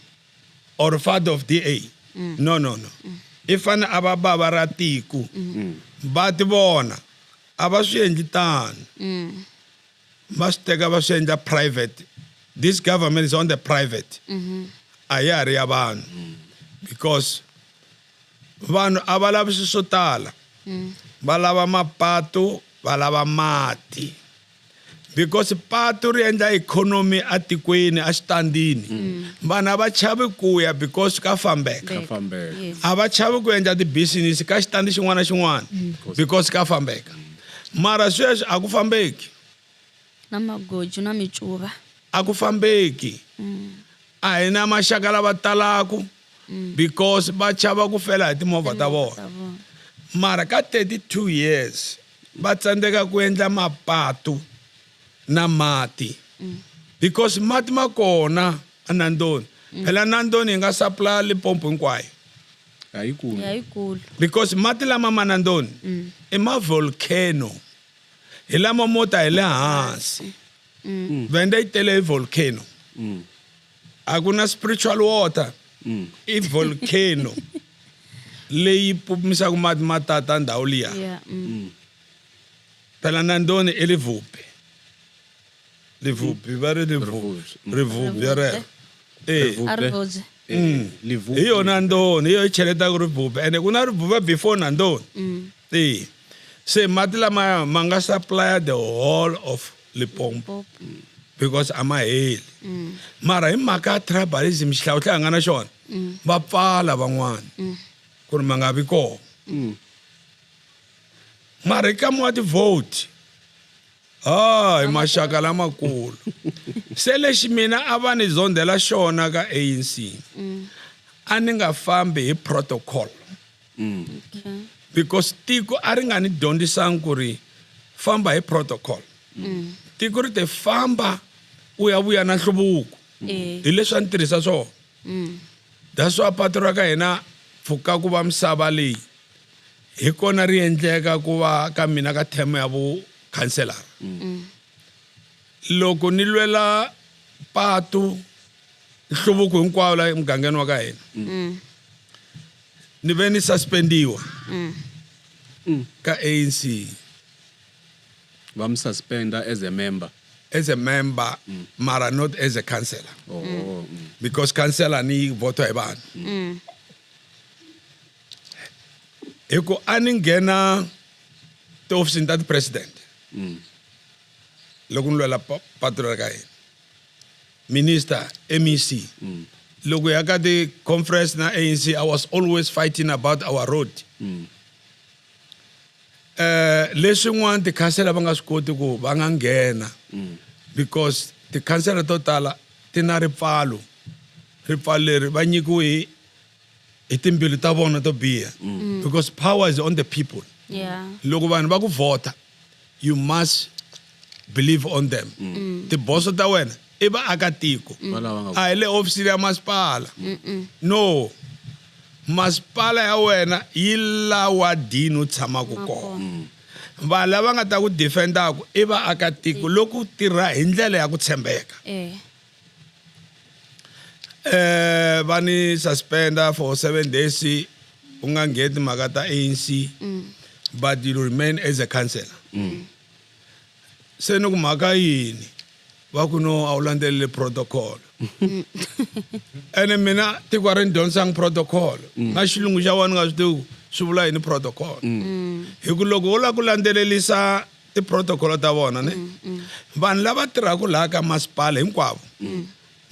Or father of DA. No, no, no. I fanele a va bava ra tiko. Va ti vona a va swi endli tano. Va swi teka va swi endla private. This government is on the private. A ya ha ri ya vanhu. Because vanhu a va lavi swilo swo tala. Va lava mapatu, va lava mati. Because patu ri endla economy atikweni, axitandini. Vanhu a va chavi ku ya because ka fambeka. Ka fambeka. Yes. A va chavi ku endla ti-business ka xitandi xin'wana na xin'wana because ka fambeka. Mara sweswi a ku fambeki. Na magoji na micuva. A ku fambeki. A hi na maxaka lava talaku because va chava ku fela hi timovha ta vona. Ta vona. Mara ka 32 years va tsandzeka ku endla mapatu na mati. Because mati ma kona a Nandoni. Phela Nandoni yi nga supply Limpopo hinkwayo. A yi kulu. Ya yi kulu. Because mati lama ma Nandoni i ma volcano. Hi lama mo ta hi le hansi. Venda yi tele hi volcano. A ku na spiritual water. I volcano leyi pumisaka mati ma tata ndhawu liya. Yeah. Phela Nandoni i Rivupi. Rivupi, va ri Rivupi. Rivupi ya rero. A Rivupi. Livupi. Hi yona Nandoni, hi yo yi cheletaka Rivupi. Ene ku na Rivupi before Nandoni. Se mati lama ma nga supply the whole of Limpopo. Because a ma heli. Mara hi mhaka ya tribalism xihlawuhlawu nga na xona, va pfala van'wana ku ri ma nga vi kona. Mara hi ka wa ti-vote, hi maxaka lamakulu. Se lexi mina a va ni zondela xona ka ANC, a ni nga fambi hi protocol. Because tiko a ri nga ni dyondzisangi ku ri famba hi protocol. Tiko ri te famba u ya vuya na nhluvuko. Hi leswi a ni tirhisa swona. That's why patu ra ka hina pfuka ku va misava leyi hi kona ri endleka ku va ka mina ka term ya vu councillor. Loko ni lwela patu nhluvuko hinkwawo la emugangeni wa ka hina, ni ve ni suspendiwa ka ANC. Va mi suspenda as a member. As a member, mara not as a councillor. Oh. Because councillor ni vote hi vanhu. Hi ku a ni nghena tiofisini ta ti-president. Loko ni lwela patu ra ka hina. Minister, MEC. Loko ya ka ti-conference na ANC, I was always fighting about our road. Leswin'wana ti-councillor va nga swi koti ku va nga nghena. Because ti-councillor to tala ti na ripfalo. Ripfalo leri va nyikiwe hi timbilu ta vona to biha. Because power is on the people. Loko vanhu va ku vhota, you must believe on them. Tiboso ta wena i vaakatiko. Va lava nga A hi le ofisini ya masipala. No. Masipala ya wena yi la wadini u tshamaka kona. Vanhu lava nga ta ku defendaku i vaakatiko loko u tirha hi ndlela ya ku tshembeka. Va ni suspenda for 7 days u nga ngheni timhaka ta ANC, but you remain as a councillor. Se ni ku mhaka yini? Va ku no a wu landzeleli protocol. Ene mina tiko a ri ni dyondzisangi protocol. Na xilungu xa vona ni nga swi tivi ku swi vula yini protocol. Hi ku loko wo lava ku landzelerisa ti-protocol ta vona ne vanhu lava tirhaka laha ka masipala hinkwavo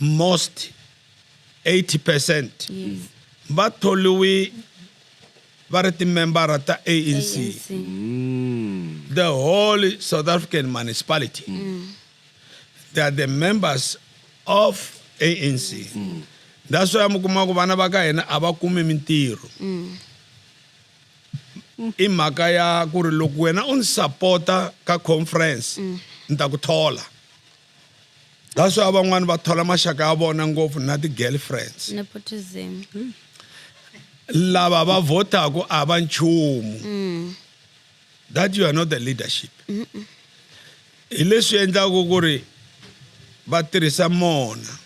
most 80% va tholiwi va ri timembara ta ANC. ANC. The whole South African municipality. They are the members of ANC. That's why mi kuma ku vana va ka hina a va kumi mintirho. I mhaka ya ku ri loko wena u ni sapota ka conference ni ta ku thola. That's why van'wani va thola maxaka ya vona ngopfu na ti-girlfriends. Nepotism. Lava va votaku a va nchumu. That you are not the leadership. Hi leswi endlaku ku ri va tirhisa mona.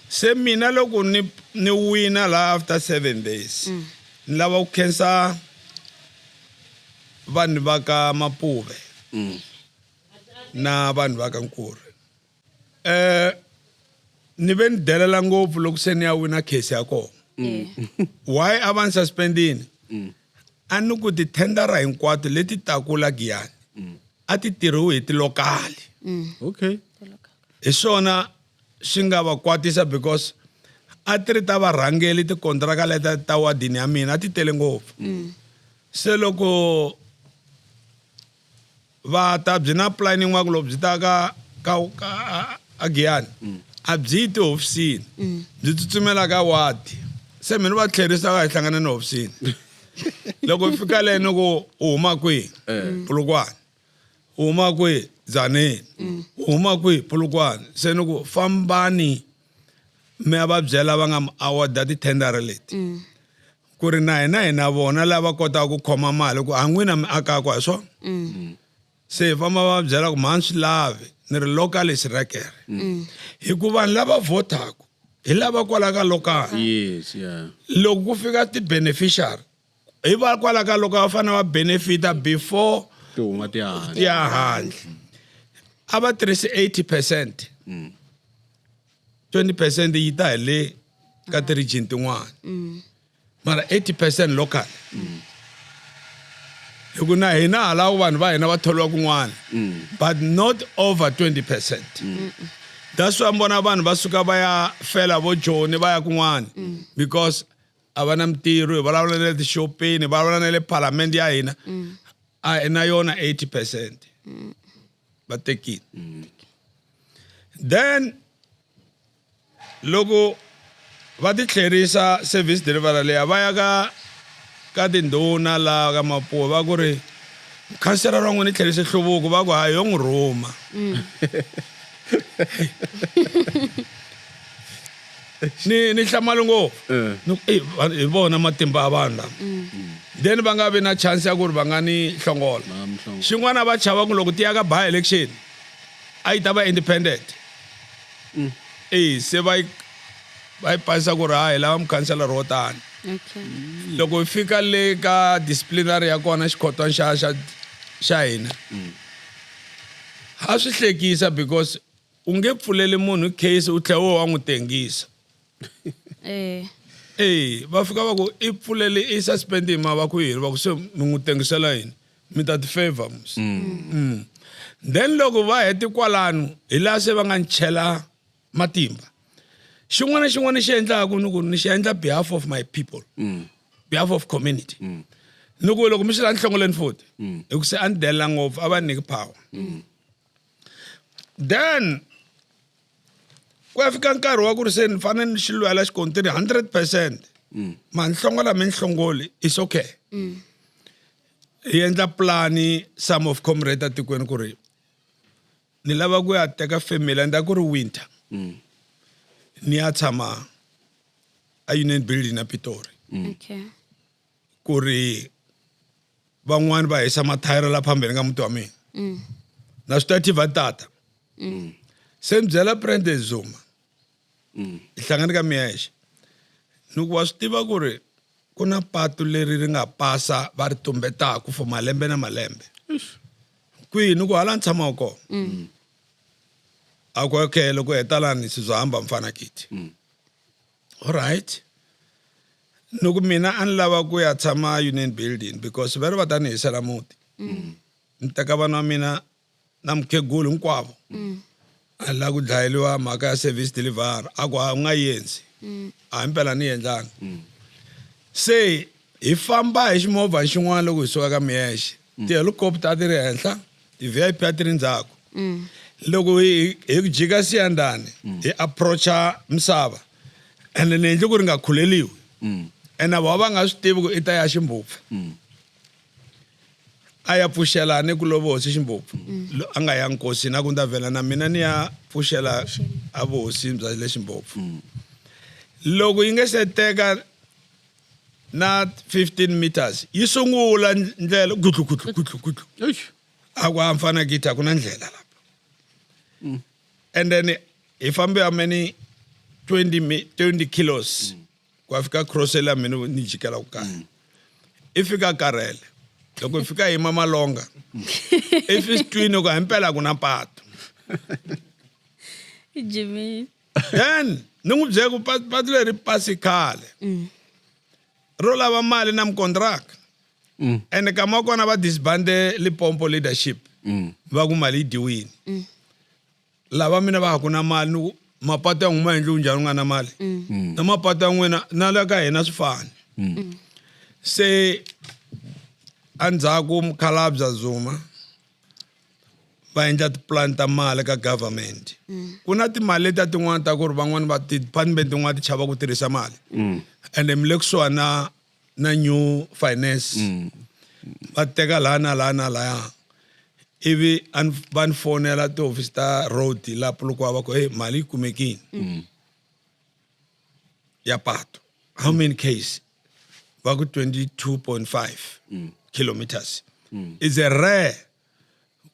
Se mina loko ni ni wina la after 7 days ni lava ku khensa vanhu va ka Mapuve na vanhu va ka Nkuri. Ni ve ni delela ngopfu loko se ni ya wina case ya kona. Why a va ni suspendini? A ni ku tithendara hinkwato leti taku la Giyani a ti tirhiwi hi tilokali. Okay. Hi swona swi nga va kwatisa because a ti ri ta varhangeli tikontraka leta ta wadini ya mina a ti tele ngopfu. Se loko va ta byi na plan yin'wana ku loko byi ta ka ka ka a Giyani a byi yi tihofisini byi tsutsumela ka wadi. Se mina va tlherisa ka hi hlangana ni hofisini. Loko hi fika le ni ku u huma kwihi? Polokwane. U huma kwihi? Tzaneen. U huma kwihi? Polokwane. Se ni ku fambani mi ya va byela va nga mi awarda tithendara leti. Ku ri na hina hi na vona lava kotaka ku khoma mali ku a n'wina mi akaka hi swona. Se hi famba va byela ku mhani swi lavi ni ri local is rekere. Hi ku vanhu lava votaku hi lava kwala ka local. Yes, yeah. Loko ku fika ti-beneficiary hi va kwala ka local va fanele va benefita before Ti huma ti ya handle. ti ya handle. A va tirhisi 80%. 20% yi ta hi le ka ti-region tin'wana. Mara 80% local. Hi ku na hina hala vanhu va hina va tholiwa kun'wana. But not over 20%. That's why mbona vanhu va suka va ya fela vo Joni va ya kun'wana because a va na mintirho, hi vulavula na le tixopeni, hi vulavula na le phalamende ya hina. A hi na yona 80%. Va tekile. Then loko va ti tlherisa service delivery leya va ya ka ka tindhuna la ka Mapuwa va ku ri khansela ra n'wina yi tlherise nhluvuko va ku hayi yo n'wi rhuma. Ni ni hlamale ngopfu. Ni ku hi vona matimba ya vanhu lava. Then va nga vi na chance ya ku ri va nga ni hlongola. Xin'wana va chava ku loko ti ya ka by election a yi ta va independent. Se va yi va yi pasisa ku ri hayi lava mukhanselara wo tani. Okay. Loko hi fika le ka disciplinary ya kona xikhotwana xa xa xa hina. A swi hlekisa because u nge pfuleli munhu case u tlhela u wa n'wi tengisa. Va fika va ku i pfuleli i suspend ma va ku yini va ku se mi n'wi tengisela yini mi ta ti favor mos. Then loko va hete kwalano hi laha se va nga ni chela matimba. Xin'wana na xin'wana xi endlaku ni ku ni xi endla behalf of my people. Behalf of community. Ni ku loko mi swi la nhlongoleni futhi hi ku se a ni delela ngopfu a va nyiki power. Then ku ya fika nkarhi wa ku ri se ni fanele ni xi lwela xikontiri 100%. Ma nhlongola mi nhlongoli is okay. Hi endla plani some of comrade atikweni ku ri ni lava ku ya teka family and a ku ri winter. Ni ya tshama a Union Building na Pitori. Okay. Ku ri van'wani va hisa mathayere la phambeni ka muti wa mina. Na swi tiva va tata. Se ni byela President Zuma. Hi hlangane ka Miyexe. Ni ku wa swi tiva ku ri ku na patu leri ri nga pasa va ri tumbetaka for malembe na malembe. Kwihi ni ku hala ni tshamaka kona. A ku okay, loko heta lani sizohamba mfana kithi. All right. Ni ku mina a ni lava ku ya tshama Union Building because va ri va ta ni hisela muti. Ni teka vana va mina na mukhegulu hinkwavo. A ni lava ku dlayeliwa mhaka ya service delivery. A ku a u nga yi endzi. A himpela ni yi endlanga. Se hi famba hi ximovha xin'wana loko hi suka ka Miyexe. Ti-helicopter a ti ri henhla, ti-VIP a ti ri ndzhaku. Loko hi hi jika Siyandhani hi approach-a misava ene ni endle ku ri nga khuleliwi. Ene voho va nga swi tivi ku i ta ya Ximbhupfu. A ya pfuxela ni ku love hosi Ximbhupfu a nga ya nkosini a ku ni ta vhela na mina ni ya pfuxela a vuhosini bya le Ximbhupfu. Loko yi nge se teka na 15 meters yi sungula ndlela gutlu gutlu gutlu gutlu. A ku a mfana kithi a ku na ndlela lapha. And then hi fambe how many 20 kilos ku ya fika crossela mina ni jikela ku kaya. I fika karhele. Loko hi fika yima Malonga i fi swi twini ku himpela ku na patu. Jimmy. Then ni n'wi byele ku patu leri pasi khale. Ro lava mali na mukontraka. Ene kama wa kona va disbande Limpopo leadership. Va ku mali yi dyiwile. Lava mina va ha ku na mali ni ku mapatu ya n'wina ma endliwe njhani u nga na mali. Na mapatu ya n'wina na le ka hina swi fani. Se endzhaku mukhalabye Zuma va endla tipulani ta mali ka government. Ku na timali letiya tin'wana ta ku ri van'wani va ti-department tin'wana ti chava ku tirhisa mali. Ende mi le kusuhani na new finance. Va teka laha na laha na lahaya. Ivi va ni fonela tihofisi ta road la Polokwane va ku hey mali yi kumekile. Ya patu. How many case? Va ku 22.5 kilometers. It's a rare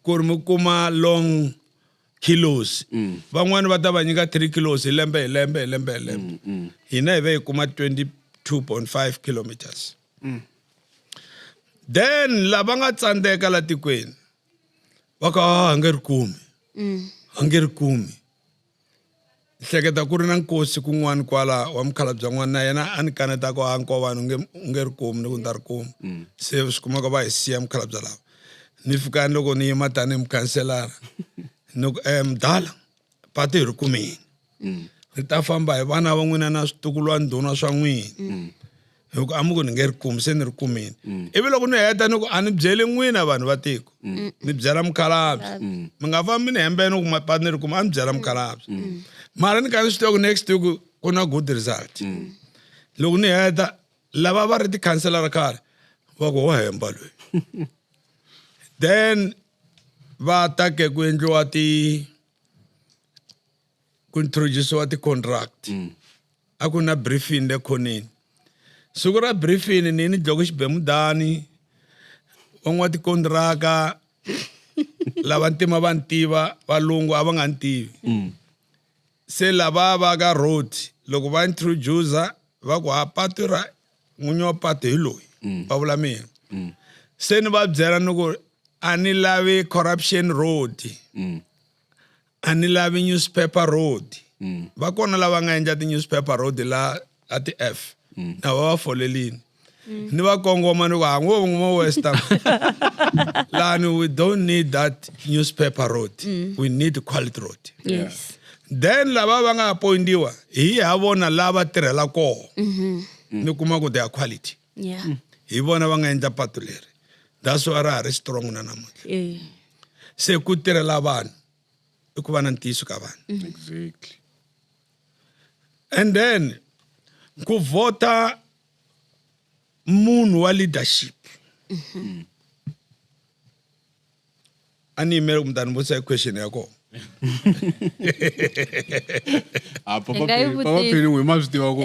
ku ri mi kuma long kilos. Van'wani va ta va nyika 3 kilos hi lembe hi lembe hi lembe hi lembe. Hina hi ve hi kuma 22.5 kilometers. Then lava nga tsandzeka la tikweni va ku a nge ri kumi. A nge ri kumi. Hleketa ku ri na nkosi kun'wana kwala wa mukhalabye n'wana na yena a ni kaneta ku a nkovani u nge ri kumi ni ku ni ta ri kuma. Se swi kumeka va hi siya mukhalabye lava. Ni fika loko ni yima tanihi mukhanselara ni ku mdala patu hi ri kumile. Ri ta famba hi vana va n'wina na switukulwana ndhuna swa n'wina. Hi ku a mi ku ni nge ri kumi se ni ri kumile. Ivi loko ni heta ni ku a ni byeli n'wina vanhu va tiko. Ni byela mukhalabye. Mi nga fambi ni hembeni ku patu ni ri kuma a ni byela mukhalabye. Mara ni kha ni swi tiva ku next week ku na good result. Loko ni heta lava va ri tikhanselara khale va ku wa hemba loyi. Then va ta ke ku endliwa ti ku introduce-iwa ti-contract. A ku na briefing le khoneni. Siku ra briefing ni ni dloko xibemudani van'watikontiraka lava ntima va ni tiva valungu a va nga ni tivi. Se lava va ka road loko va introduce va ku ha patu ra n'winyi wa patu hi loyi va vula mina. Se ni va byela ni ku a ni lavi corruption road. A ni lavi newspaper road. Va kona lava nga endla ti-newspaper road la a ti-F. Na va va folelini. Ni va kongoma ni ku ha ngo n'wa West. Lani we don't need that newspaper road. We need quality road. Yes. Then lava va nga appointiwa hi ha vona lava tirhela koho. Ni kuma ku they are quality. Yeah. Hi vona va nga endla patu leri. That's why ra ha ri strong na namuntlha. Se ku tirhela vanhu i ku va na ntiyiso ka vanhu. Exactly. And then ku vhota munhu wa leadership. A ni yimele ku mi ta ni vutisa question ya kona. Ah, Hi nga yi Papa vutisa. Penny, n'wi ma swi tiva ku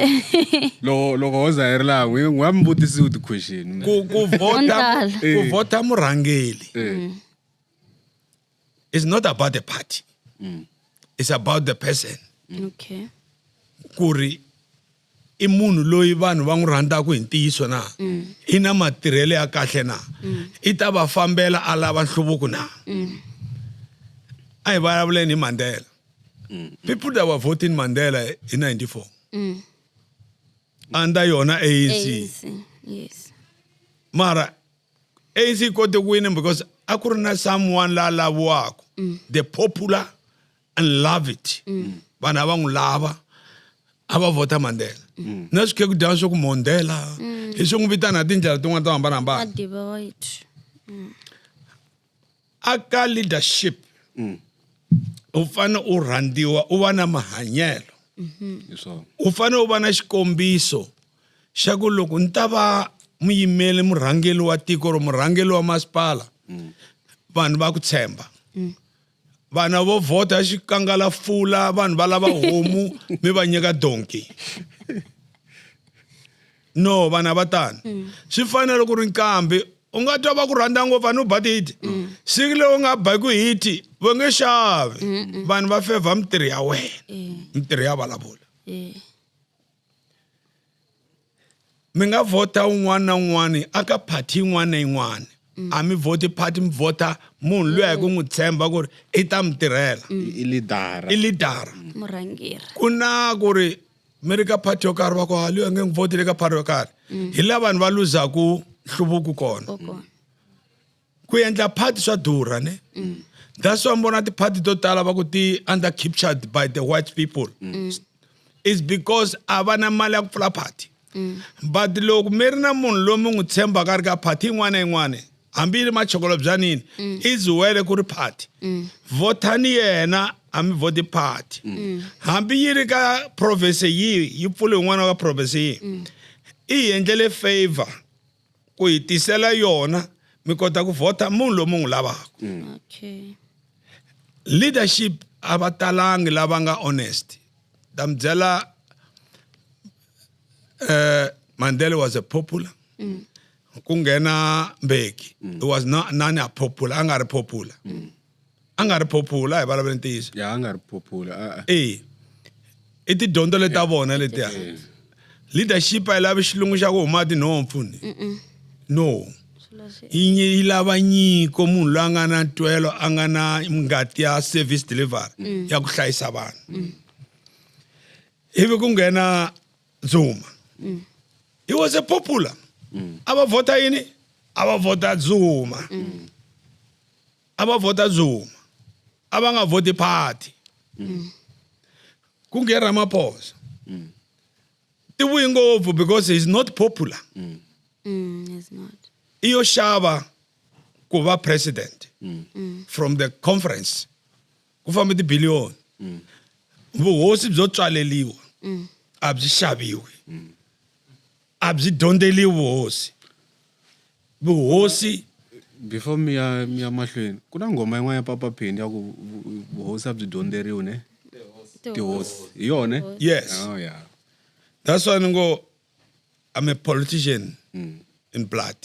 loko ho za hi ri laha n'wi a mi vutisiwi ti-question. Ku vhota Ontala. ku vhota murhangeri. It's not about the party. It's about the person. Okay. Ku ri i munhu loyi vanhu va n'wi rhandzaka hi ntiyiso na? I na matirhelo ya kahle na? I ta va fambela a lava nhluvuko na? A hi vulavuleni hi Mandela. People that were voting Mandela hi 94 under yona ANC. ANC. Yes. Mara ANC yi kote ku wina because a ku ri na someone la laviwaka. The popular and love it. Vanhu a va n'wi lava a va vhota Mandela. Na swikhekudana swa ku Mandela hi swi n'wi vitana hi tindlela tin'wana to hambanahambana. Madiba wa ethu. Aka leadership u fanele u rhandziwa u va na mahanyelo. Hi swona. U fanele u va na xikombiso xa ku loko ni ta va muyimeli murhangeri wa tiko or murhangeri wa masipala vanhu va ku tshemba. Vanhu vo vhota xikangala fula vanhu va lava homu mi va nyika donki. No vanhu a va tani. Swi fanele ku ri nkambi u nga twa va ku rhandza ngopfu a ni u ba tihiti. Siku leri u nga ba ku hiti va nge xavi. Vanhu va fevha mintirho ya wena. Mintirho ya vulavula. Mi nga vhota un'wana na un'wana aka party yin'wana na yin'wana. A mi vhoti party mi vhota munhu loyi hi ku n'wi tshemba ku ri i ta mi tirhela. I leader. I leader. Murhangeri. Ku na ku ri mi ri ka party yo karhi va ku ha loyi a nge n'wi vhoti le ka party yo karhi. Hi laha vanhu va luzaku nhluvuko kona. Ku endla party swa durha ne. That's why mi vona ti-party to tala va ku ti under captured by the white people. It's because a va na mali ya ku pfula party. But loko mi ri na munhu loyi mi n'wi tshembaka a ri ka party yin'wana na yin'wana hambi yi ri machokolo bya nini is well ku ri party. Vhotani yena a mi vhoti party. Hambi yi ri ka province yihi yi pfule yin'wana ka province yihi. I hi endlele favor ku hi tisela yona mi kota ku vhota munhu loyi mi n'wi lavaka. Okay. Leadership a va talangi lava nga honest. Ta mi byela Mandela was a popular. Ku nghena Mbeki. It was not none a popular, a nga ri popular. A nga ri popular hi vulavula ntiyiso. Ya a nga ri popular. A. I tidyondzo leti ta vona letiya. Leadership a yi lavi xilungu xa ku huma tinhompfu ni. No. Yi lava nyiko munhu loyi a nga na ntwelo a nga na ngati ya service delivery ya ku hlayisa vanhu. Ivi ku nghena Zuma. He was a popular. A va vhota yini? A va vhota Zuma. A va vhota Zuma. A va nga vhoti party. Ku nghena Ramaphosa. Ti vuyi ngopfu because he's not popular. He's not. I yo xava ku va president from the conference. Ku fambe tibiliyoni. Vuhosi byo tswaleliwa. A byi xaviwi. A byi dyondzeliwi vuhosi. Vuhosi before mi ya mahlweni ku na nghoma yin'wana ya Papa Penny ya ku vuhosi a byi dyondzeriwi ne? Tihosi. Hi yona? Yes. Oh yeah. That's why ni ngo I'm a politician in blood.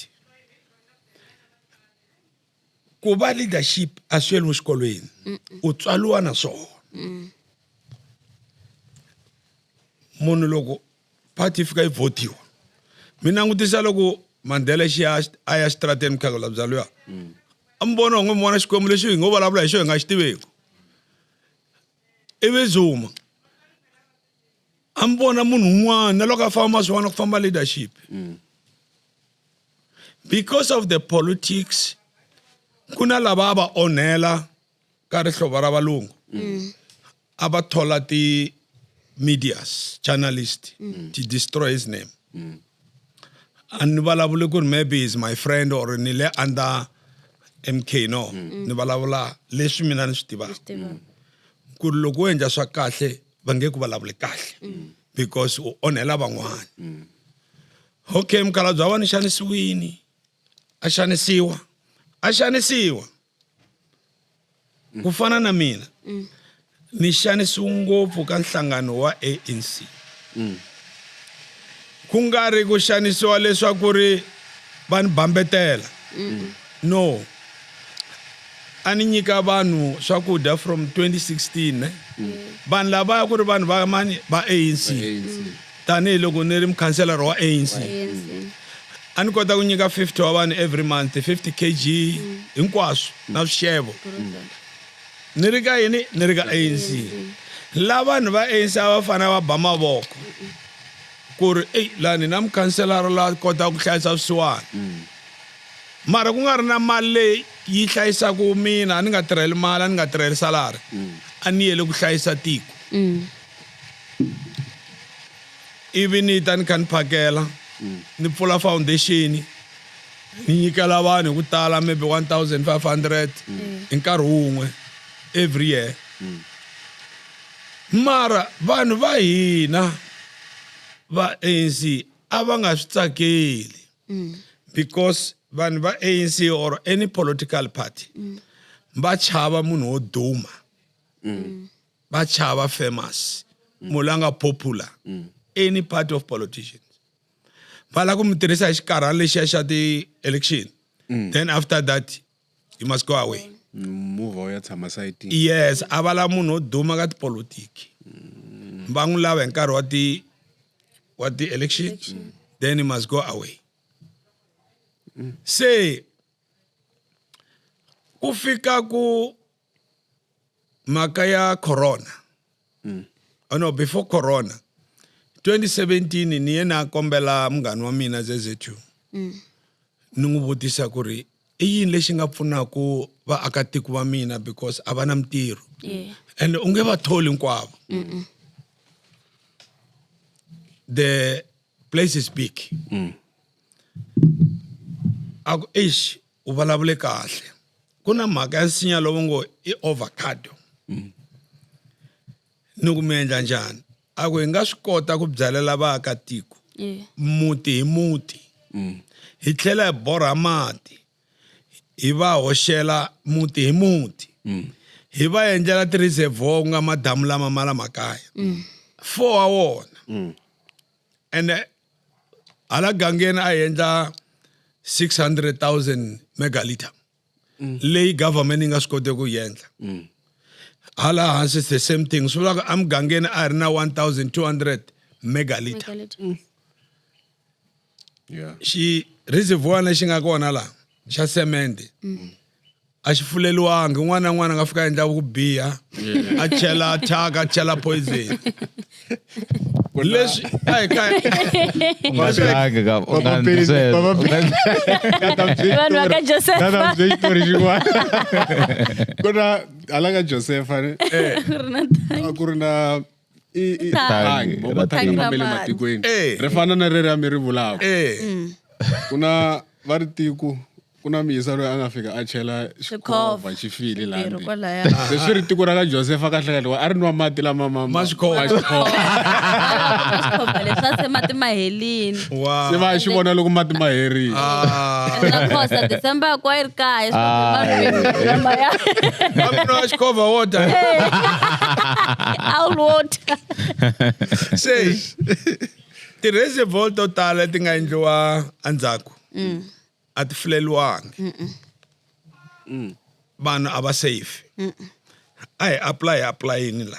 Ku va leadership a swi yeliwi xikolweni. U tswaliwa na swona. Munhu loko party yi fika yi votiwa. Mi langutisa loko Mandela xi ya a ya xitarateni mukhegula bya luya. A mi vona onge mi vona Xikwembu lexi hi ngo vulavula hi xona hi nga xi tiveki. Ivi Zuma a mi vona munhu un'wana na loko a famba swi vona ku famba leadership. Because of the politics ku na lava a va onhela ka rihlovo ra valungu. A va thola ti medias journalist to destroy his name. A ni vulavuli ku ri maybe is my friend or ni le under MK no. Ni vulavula leswi mina ni swi tivaka. Ku ri loko u endla swa kahle va nge ku vulavuli kahle because u onhela van'wana. Okay, mukhalabye wa ni xanisiwini. A xanisiwa. A xanisiwa. Ku fana na mina. Ni xanisiwe ngopfu ka nhlangano wa ANC. Ku nga ri ku xanisiwa leswaku ri va ni bambetela. No. A ni nyika vanhu swakudya from 2016 ne. Vanhu lavaya ku ri vanhu va mani va ANC. Tanihi loko ni ri mukhanselara wa ANC. A ni kota ku nyika 50 wa vanhu every month, 50 kg hinkwaswo na swixevo. Ni ri ka yini? Ni ri ka ANC. La vanhu va ANC a va fanele va ba mavoko ku ri eyi lani na mukhanselara la kotaka ku hlayisa swisiwana mara ku nga ri na mali leyi yi hlayisaka mina a ni nga tirheli mali a ni nga tirheli salary a ni yele ku hlayisa tiko ivi ni ta ni kha ni phakela ni pfula foundation ni nyikela vanhu hi ku tala maybe 1500 hi nkarhi wun'we every year mara vanhu va hina va ANC a va nga swi tsakeli because vanhu va ANC or any political party va chava munhu wo duma va chava famous munhu la nga popular any party of politicians va lava ku mi tirhisa hi xikarhana lexiya xa ti-election then after that you must go away Move u ya tshama sayitini. Yes, a va lava munhu wo duma ka tipolotiki va n'wi lava hi nkarhi wa ti wa ti-election then he must go away se ku fika ku mhaka ya corona oh no before corona 2017 ni ye na kombela munghana wa mina ZZ2 ni n'wi vutisa ku ri i yini lexi nga pfunaka vaakatiko va mina because a va na mintirho and u nge va tholi hinkwavo the place is big a ku eish u vulavule kahle ku na mhaka ya nsinya lowu ngo i ovacado ni ku mi endla njhani a ku hi nga swi kota ku byalela vaakatiko muti hi muti hi tlhela hi borha mati hi va hoxela muti hi muti hi va endlela ti-reservoir ku nga madamu lama ma la makaya four wa wona ene hala gangeni a hi endla 600,000 megaliter leyi government yi nga swi koteki ku yi endla hala hansi it's the same thing swi vula ku emugangeni a hi ri na 1200 megaliter Megaliter. Yeah. Xi reservoir lexi nga kona la xa semende a xi fuleliwangi un'wana na un'wana a nga fika a endla ku biha a chela thyaka a chela poison leswi a hi ka U nga tlangi ka u nga endli sweswo. U nga Vanhu va ka Josefa. Tata bye xitori xin'wana. Ku na hala ka Josefa ne Ku ri na a ku ri na i i Thangi. thangi vo va Thangi thangi ra va le mati. matikweni Eh. ri fana na reriya mi ri vulaka eh ku na va ri tiko ku na muyisa loyi a nga fika a chela Xikhovha. xikhovha xi file laha Ntirho ndzeni. kwalaya. Se swi ri tiko ra ka Josefa kahle kahle a ri nwa mati lama ma Ma xikhovha. ma xikhovha. Xikhova leswi se mati ma helini. Wow. Se va xi vona loko mati ma herile Ah. Na khosa December kwa yi ri kahle lamaya. Va nwa xikhovha water. Owl water. Se ti-reservoir to tala leti nga endliwa endzhaku a ti fuleliwangi. Vanhu a va safe. A hi apply hi apply-ini la.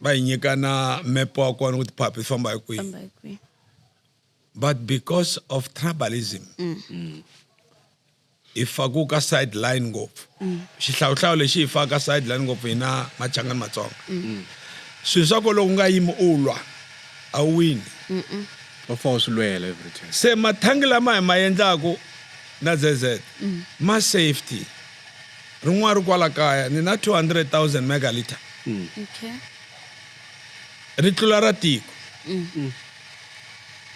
Va hi nyika na map wa kona ku tiphaphi ti famba hi kwihi. Famba hi kwihi. But because of tribalism hi faku ka sideline ngopfu xihlawuhlawu lexi hi faka sideline ngopfu hina machangani matsonga swilo swa ko loko u nga yimi u lwa a wu wini va fa u swi lwela every time se mathangi lama hi ma endlaku na ZZ ma safety rin'wana ri kwala kaya ni na 200,000 megaliter Okay. ri tlula ra tiko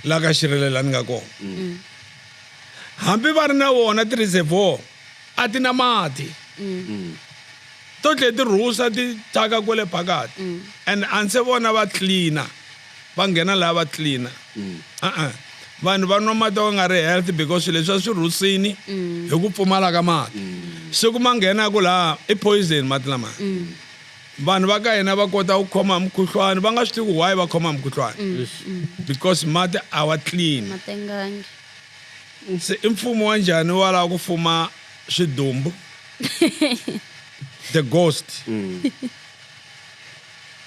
la ka xirhelela ni nga kona hambi va ri na wona ti-reservoir a ti na mati to tlhe ti rhusa ti thyaka kwele phakathi and a ndzi se vona va cleaner va nghena laha va cleaner e-e vanhu va nwa mati ya nga ri health because swilo leswi a swi rhusini hi ku pfumala ka mati siku ma nghenaku laha i poison mati lamaya vanhu va ka hina va kota ku khoma hi mukhuhlwani va nga swi tivi ku why va khoma hi mukhuhlwani because mati a wa clean Matengangi. Se i mfumo wa njhani wa lava ku fuma swidumbu the ghost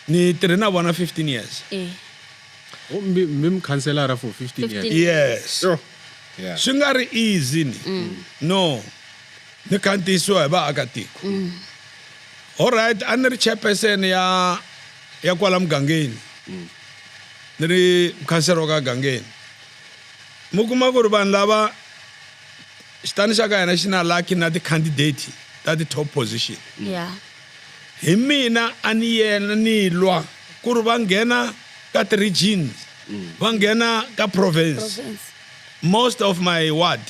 ni tirhe na vona 15 years Eh. Oh, mi mi mukhanselara for 15 years 15. Yes. Sure. Yeah. Swi nga ri easy ni no ni kha ni tiyisiwa hi vaakatiko. Alright, a ni ri chairperson ya kwala mugangeni, ni ri mukhansela wa ka gangeni. Mi kuma ku ri vanhu lava xitani xa ka hina xi na lucky na ti-candidate ta ti-top position. Hi mina a ni yena ni lwa ku ri va nghena ka ti-regions, va nghena ka province. Province. Most of my ward,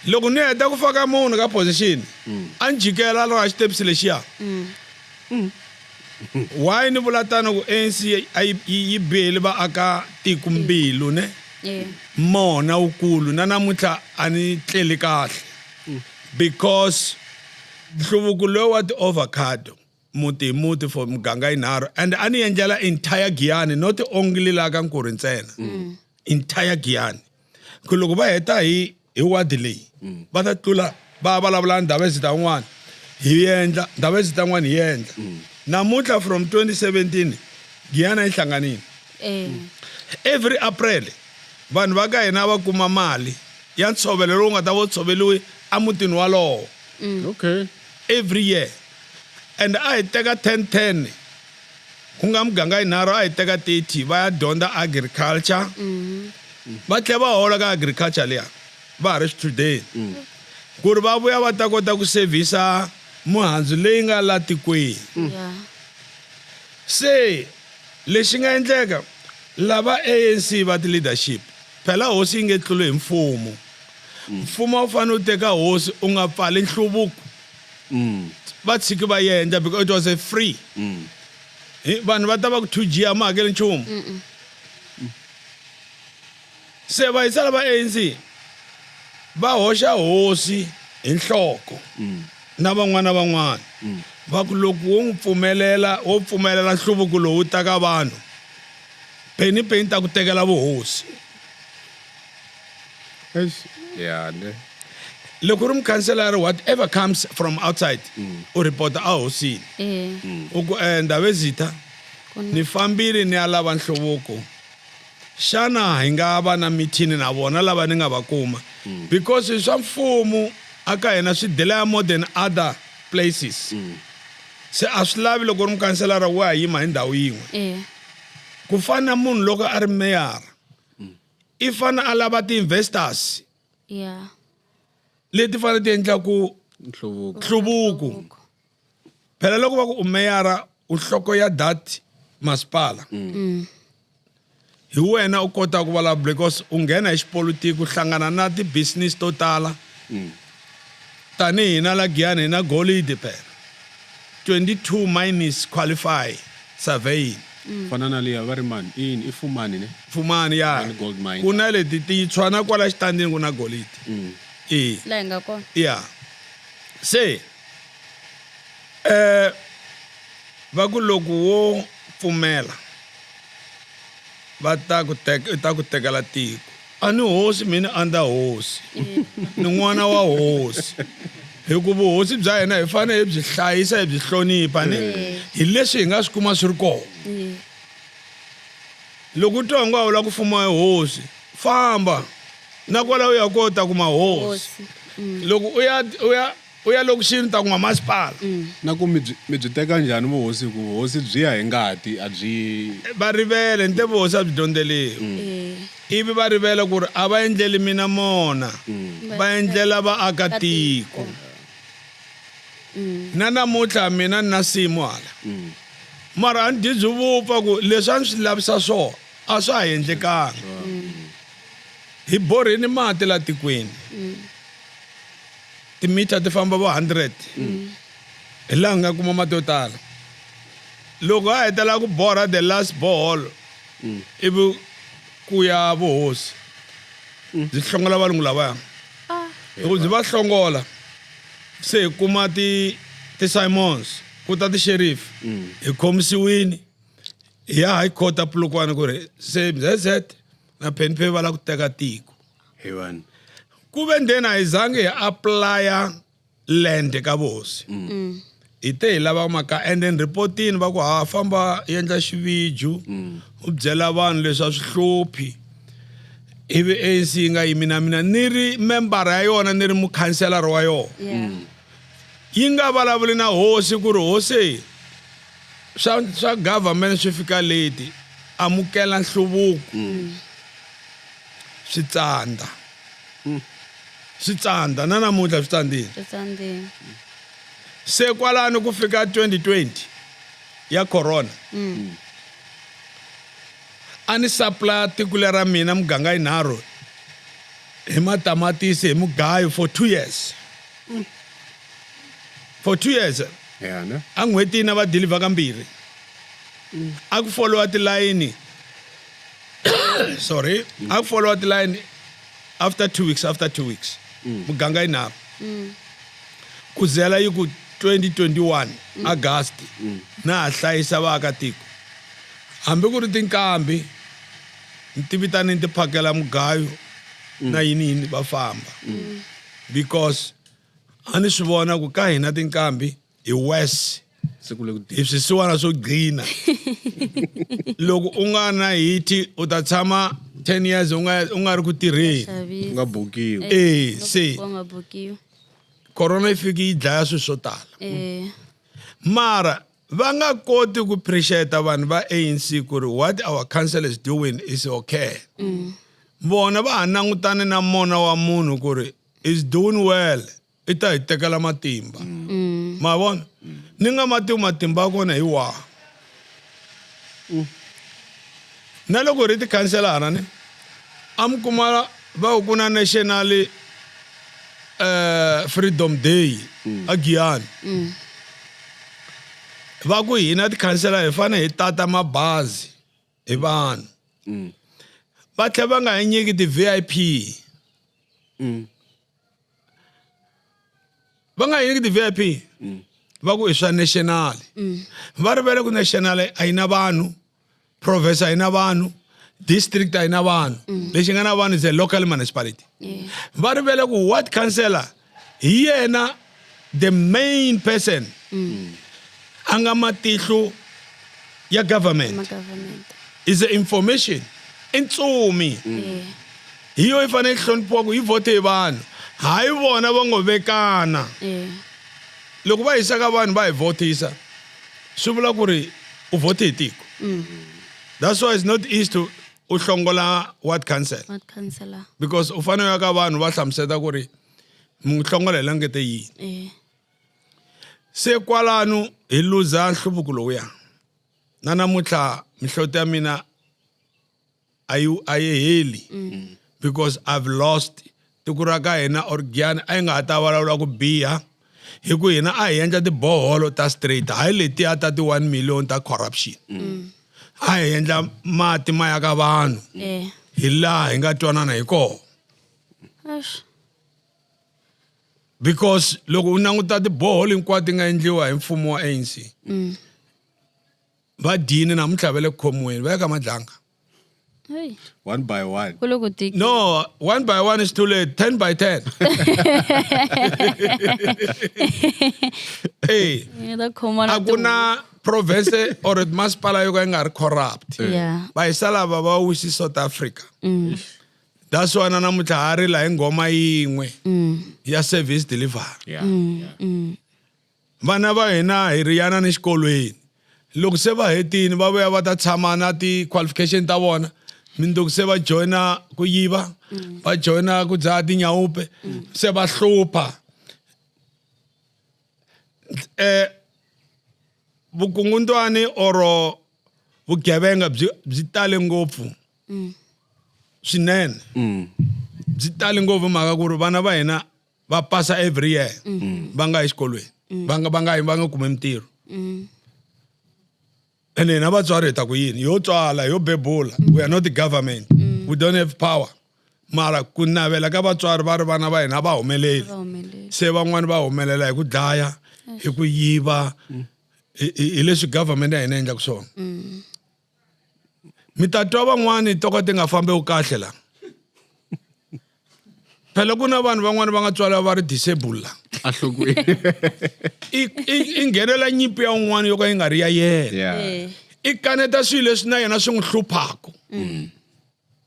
loko ni heta ku faka munhu ka position, a ni jikela loko a xitepisi lexiya. Why ni vula tano? Ku ANC a yi bihile vaaka tiko mbilu ne. Mona wukulu na namuntlha a ni tleli kahle, because nhluvuko lowu wa ti-avocado muti hi muti for muganga yinharhu, and a ni endlela entire Giyani, not only laha ka Nkurhi ntsena, entire Giyani, ku loko va heta hi wadi leyi, va ta tlula va vulavula ndhawu ezita un'wana, hi endla ndhawu ezita un'wana, hi endla. Namuntlha from 2017 Giyani yi hlanganile. Every April vanhu va ka hina va kuma mali ya ntshovelo lowu nga ta va wu tshoveliwe emutini walowo. Every year, and a hi teka 10 10, ku nga muganga yinharhu, a hi teka 30 va ya dyondza agriculture, va tlhela va hola ka agriculture liya va ha ri swichudeni, ku ri va vuya va ta kota ku sevhisa mihandzu leyi nga la tikweni. Se lexi nga endleka, lava ANC va ti-leadership, phela hosi yi nge tluli hi mfumo. Mfumo a wu fanele wu teka hosi, u nga pfali nhluvuko, va tshiki va endla, because it was a free. Vanhu va ta va ku 2G a ma hakeli nchumu. Se va yisala va ANC va hoxa hosi hi nhloko na van'wana van'wana, va ku loko wo n'wi pfumelela, wo pfumelela nhluvuko lowu ta ka vanhu, Penny Penny ta ku tekela vuhosi. Eish, ya ne. Loko u ri mukhanselara, whatever comes from outside, u report-a a hosini. U ku, Ndhavezitha, ni fambile ni ya lava nhluvuko, xana hi nga va na meeting na vona lava ni nga va kuma? Because swa mfumo aka hina swi delaya more than other places. Se a swi lavi loko u ri mukhanselara wa ha yima hi ndhawu yin'we. Ku fana na munhu loko a ri meyara, i fane a lava ti-investors leti fanele ti endlaku nhluvuko. Nhluvuko. Phela loko va ku u meyara, u nhloko ya that masipala, hi wena u kota ku vulavula, because u nghena hi xipolitiki, u hlangana na ti-business to tala. Tanihi hina la Giyani hi na golidi phela, 22 mines qualify surveying. Fana na liya va ri mani, i yini, i Fumani ne? Fumani ya. Fumani gold mine. Ku na leti tintshwa na kwala xitandini ku na golidi e. Laha hi nga kona. Ya, se va ku loko wo pfumela va ta ku teka, ta ku tekela tiko. A ni hosi mina, a nda hosi, ni n'wana wa hosi, hi ku vuhosi bya hina hi fanele hi byi hlayisa, hi byi hlonipha, ni hi leswi hi nga swi kuma swi ri kona. Loko u twa ngo a wu lava ku fumiwa hi hosi, famba na kwala u ya kota kuma hosi. Loko u ya lokixini, u ta kuma masipala. Na ku mi byi teka njhani vuhosi? Ku vuhosi byi ya hi ngati, a byi Va rivele ni te vuhosi a byi dyondzeliwi. Ivi va rivele ku ri a va endleli mina mona, va endlela vaakatiko. Na namuntlha mina ni na nsimu hala, mara a ni dyi byi vupfa, ku leswi a ni swi lavisa swona a swa ha endlekanga. Hi borheni mati la tikweni, timita ti famba vo 100, hi laha hi nga kuma mati yo tala. Loko a hetela ku borha the last borehole, ivi ku ya vuhosi byi hlongola valungu lavaya. Loko byi va hlongola, se hi kuma ti-summons, ku ta ti-sheriff, hi khomisiwini, hi ya high court a Polokwane, ku ri se ZZ na Penny Penny va lava ku teka tiko. Hi vanhu. Ku ve ndzeni a hi zangi hi apply-a land ka vuhosi, hi te hi lava maka, and then reportini va ku ha famba endla xiviju, u byela vanhu leswi a swi hluphi. Ivi ANC yi nga yimi na mina, ni ri membara ya yona, ni ri mukhanselara wa yona. Yi nga vulavuli na hosi ku ri hosi swa government swi fika late amukela nhluvuko. Swi tsandza. Swi tsandza na namuntlha swi tsandzile. Swi tsandzile. Se kwalano ku fika 2020 ya corona. A ni supply tiko lera mina muganga yinharhu hi matamatisi hi mugayo for 2 years. For 2 years. Yeah, ne? A n'hwetini a va deliver kambirhi. A ku foliwa tilayini. Sorry, a ku foliwa tilayini after 2 weeks, after 2 weeks. Muganga yinharhu. Ku zela yi ku 2021 August na ha hlayisa vaakatiko. Hambi ku ri tinkambi ti vitani ti phakela mugayo na yini yini va famba. Because a ni swi vona ku ka hina tinkambi hi worse. Siku le ku Hi swisiwana swo gcina. Loko u nga na hiti u ta tshama 10 years u nga ri ku tirheni. Xavisa. U nga bukiwi. Loko Se. u nga bukiwi. Corona yi fiki yi dlaya swilo swo tala. Mara va nga koti ku appreciate vanhu va ANC ku ri what our council is doing is okay. Vona va ha langutane na mona wa munhu ku ri is doing well, i ta hi tekela matimba. Ma vona? Ni nga ma tivi matimba ya kona hi wahi. Na loko ri tikhanselara ni a mi kuma va ku ku na national Freedom Day a Giyani. Va ku hina tikhansela hi fanele hi tata mabazi hi vanhu. Va tlhela va nga hi nyiki ti-VIP. Va nga hi nyiki ti-VIP. Va ku i swa national. Va rivele ku national a yi na vanhu, province a yi na vanhu, district a yi na vanhu. Lexi nga na vanhu is a local municipality. Va rivele ku ward councillor hi yena the main person a nga matihlo ya government. Ma government. Is the information. I ntsumi. Hi yo yi fanele yi hloniphiwa ku yi vote hi vanhu. Hayi vona va ngo vekana. Loko va yisa ka vanhu va hi votisa, swi vula ku ri u vote hi tiko. That's why it's not easy to u hlongola ward council. Ward councillor. Because u fanele u ya ka vanhu va hlamuseta ku ri mi n'wi hlongola hi langete yini. Se kwalano hi luza nhluvuko lowuya. Na namuntlha mihloti ya mina a yi heli. Because I've lost tiko ra ka hina or Giyani a yi nga ha ta vulavula ku biha hi ku hina a hi endla tiboholo ta straight, hayi letiya ta ti 1 million ta corruption. A hi endla mati ma ya ka vanhu. Hi laha hi nga twanana hi kona. Because loko u languta tiboholo hinkwato ti nga endliwa hi mfumo wa ANC. Va dyini namuntlha va le ku khomiweni, va ya ka Madlanga. Hey. One by one. Ku le ku tikeni. No, 1 by 1 is too late. 10 by 10. Hey. Yi ta khoma na A ku na province or masipala yo ka yi nga ri corrupt. Va yisa lava va wisi South Africa. That's why na namuntlha ha rila hi nghoma yin'we ya service delivery. Vana va hina hi ri yana ni xikolweni. Loko se va hetini va vuya va ta tshama na ti-qualification ta vona. Mundzuku se va joyina ku yiva, va joyina ku dzaha tinyawupe, se va hlupha. Vukungundwani or vugevenga byi tale ngopfu. Swinene. Byi tale ngopfu mhaka ku ri vana va hina va pasa every year. Va nga yi xikolweni. Va nga kumi mintirho. Ene hina vatswari hi ta ku yini? Yo tswala, yo bebula. We are not the government. We don't have power. Mara ku navela ka vatswari va ri vana va hina va humeleli. Va humeleli. Se van'wani va humelela hi ku dlaya, hi ku yiva, hi leswi government ya hina yi endlaka swona. Mi ta twa van'wani to ka ti nga fambeki kahle la. Phela ku na vanhu van'wani va nga tswariwa va ri disabled la. A hlokweni. I nghenela nyimpi ya un'wana yo ka yi nga ri ya yena. I kaneta swilo leswi na yena swi n'wi hluphaka.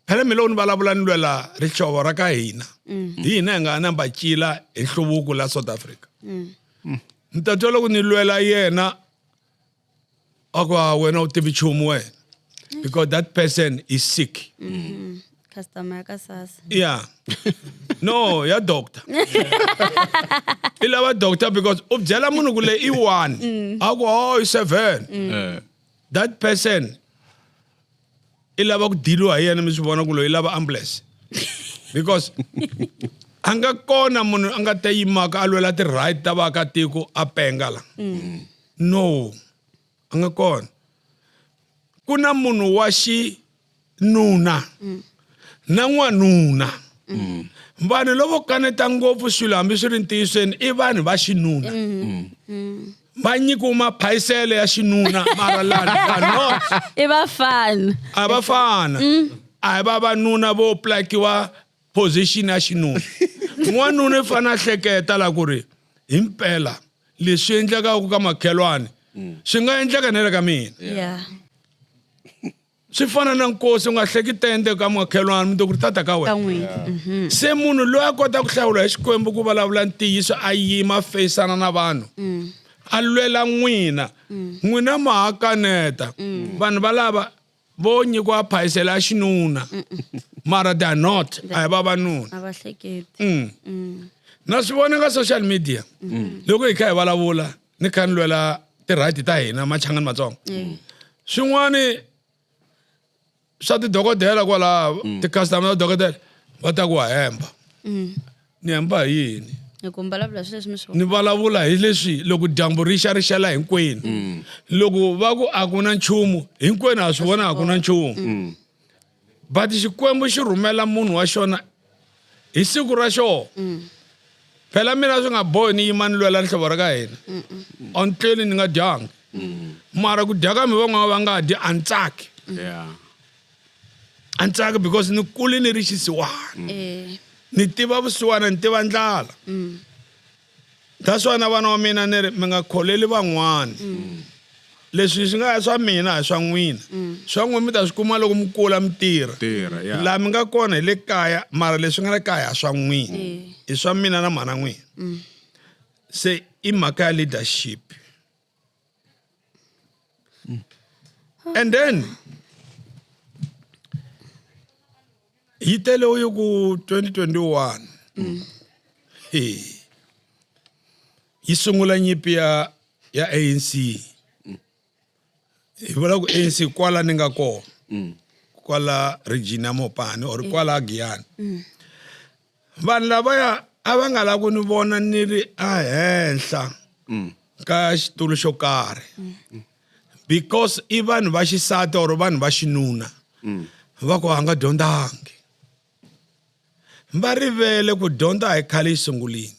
Phela mina loko ni vulavula ni lwela rihlovo ra ka hina. Hi hina hi nga namba cila hi nhluvuko la South Africa. Ni ta twa loko ni lwela yena a ku a wena u tivi nchumu wena because that person is sick. Customer ya ka sasa. Yeah. No, ya doctor. I lava doctor because u byela munhu ku le i one. A ku oh i seven. That person i lava ku diliwa hi yena mi swi vona ku loyi i lava ambulance. Because a nga kona munhu a nga ta yimaka a lwela ti-right ta vaakatiko a penga la. No. A nga kona. Ku na munhu wa xinuna na n'wanuna. Vanhu lavo kaneta ngopfu swilo hambi swi ri ntiyisweni i vanhu va xinuna. Va nyikiwe maphayisele ya xinuna mara lani are not. I vafana. A va fana. A hi vavanuna vo plakiwa position ya xinuna. N'wanuna i fanele a hleketa la ku ri himpela leswi endlekaka ka makhelwani swi nga endleka na le ka mina. Yeah. Swi fana na nkosi u nga hleki tende ka makhelwani mi to ku ri tata ka Ka wena. n'wina. Se munhu loyi a kota ku hlawula hi Xikwembu ku vulavula ntiyiso a yima a feyisana na vanhu a lwela n'wina n'wina ma ha kaneta vanhu valava vo nyikiwa phayisela ya xinuna mara they are not a hi vavanuna. A va hleketi. Na swi vona ka social media loko hi kha hi vulavula ni kha ni lwela ti-right ta hina machangani matsongo. Swin'wani swa tidokodela kwalaho ti-customer ta dokodela va ta ku wa hemba. Ni hemba hi yini? Hi ku mi vulavula swilo leswi mi swi Ni vulavula hi leswi loko dyambu ri xa ri xela hinkwenu. Loko va ku a ku na nchumu hinkwenu ha swi vona a ku na nchumu. But Xikwembu xi rhumela munhu wa xona hi siku ra xona. Phela mina swi nga bohi ni yima ni lwela rihlovo ra ka hina. A ni tleli ni nga dyangi. Mara ku dya ka mi van'wana va nga dyi a ni tsaki. Yeah. A ni tsaki because ni kule ni ri xisiwana. Ni tiva vusiwana, ni tiva ndlala. That's why na vana wa mina ni ri mi nga kholeli van'wana. Leswi swi nga swa mina hi swa n'wina. Swa n'wina mi ta swi kuma loko mi kula mi tirha. Tirha, yeah. Laha mi nga kona hi le kaya mara leswi nga le kaya swa n'wina. I swa mina na mhana n'wina. Se i mhaka ya leadership. And then yi tele uye ku 2021. Yi sungula nyimpi ya ANC. Hi vula ku ANC kwala ni nga kona. Kwala region ya Mopani or kwala Giyani. Vanhu lavaya a va nga lavi ku ni vona ni ri ehenhla ka xitulu xo karhi. Because i vanhu va xisati or vanhu va xinuna. Va ku a nga dyondzangi. Va rivele ku dyondza hi khale yi sungulini.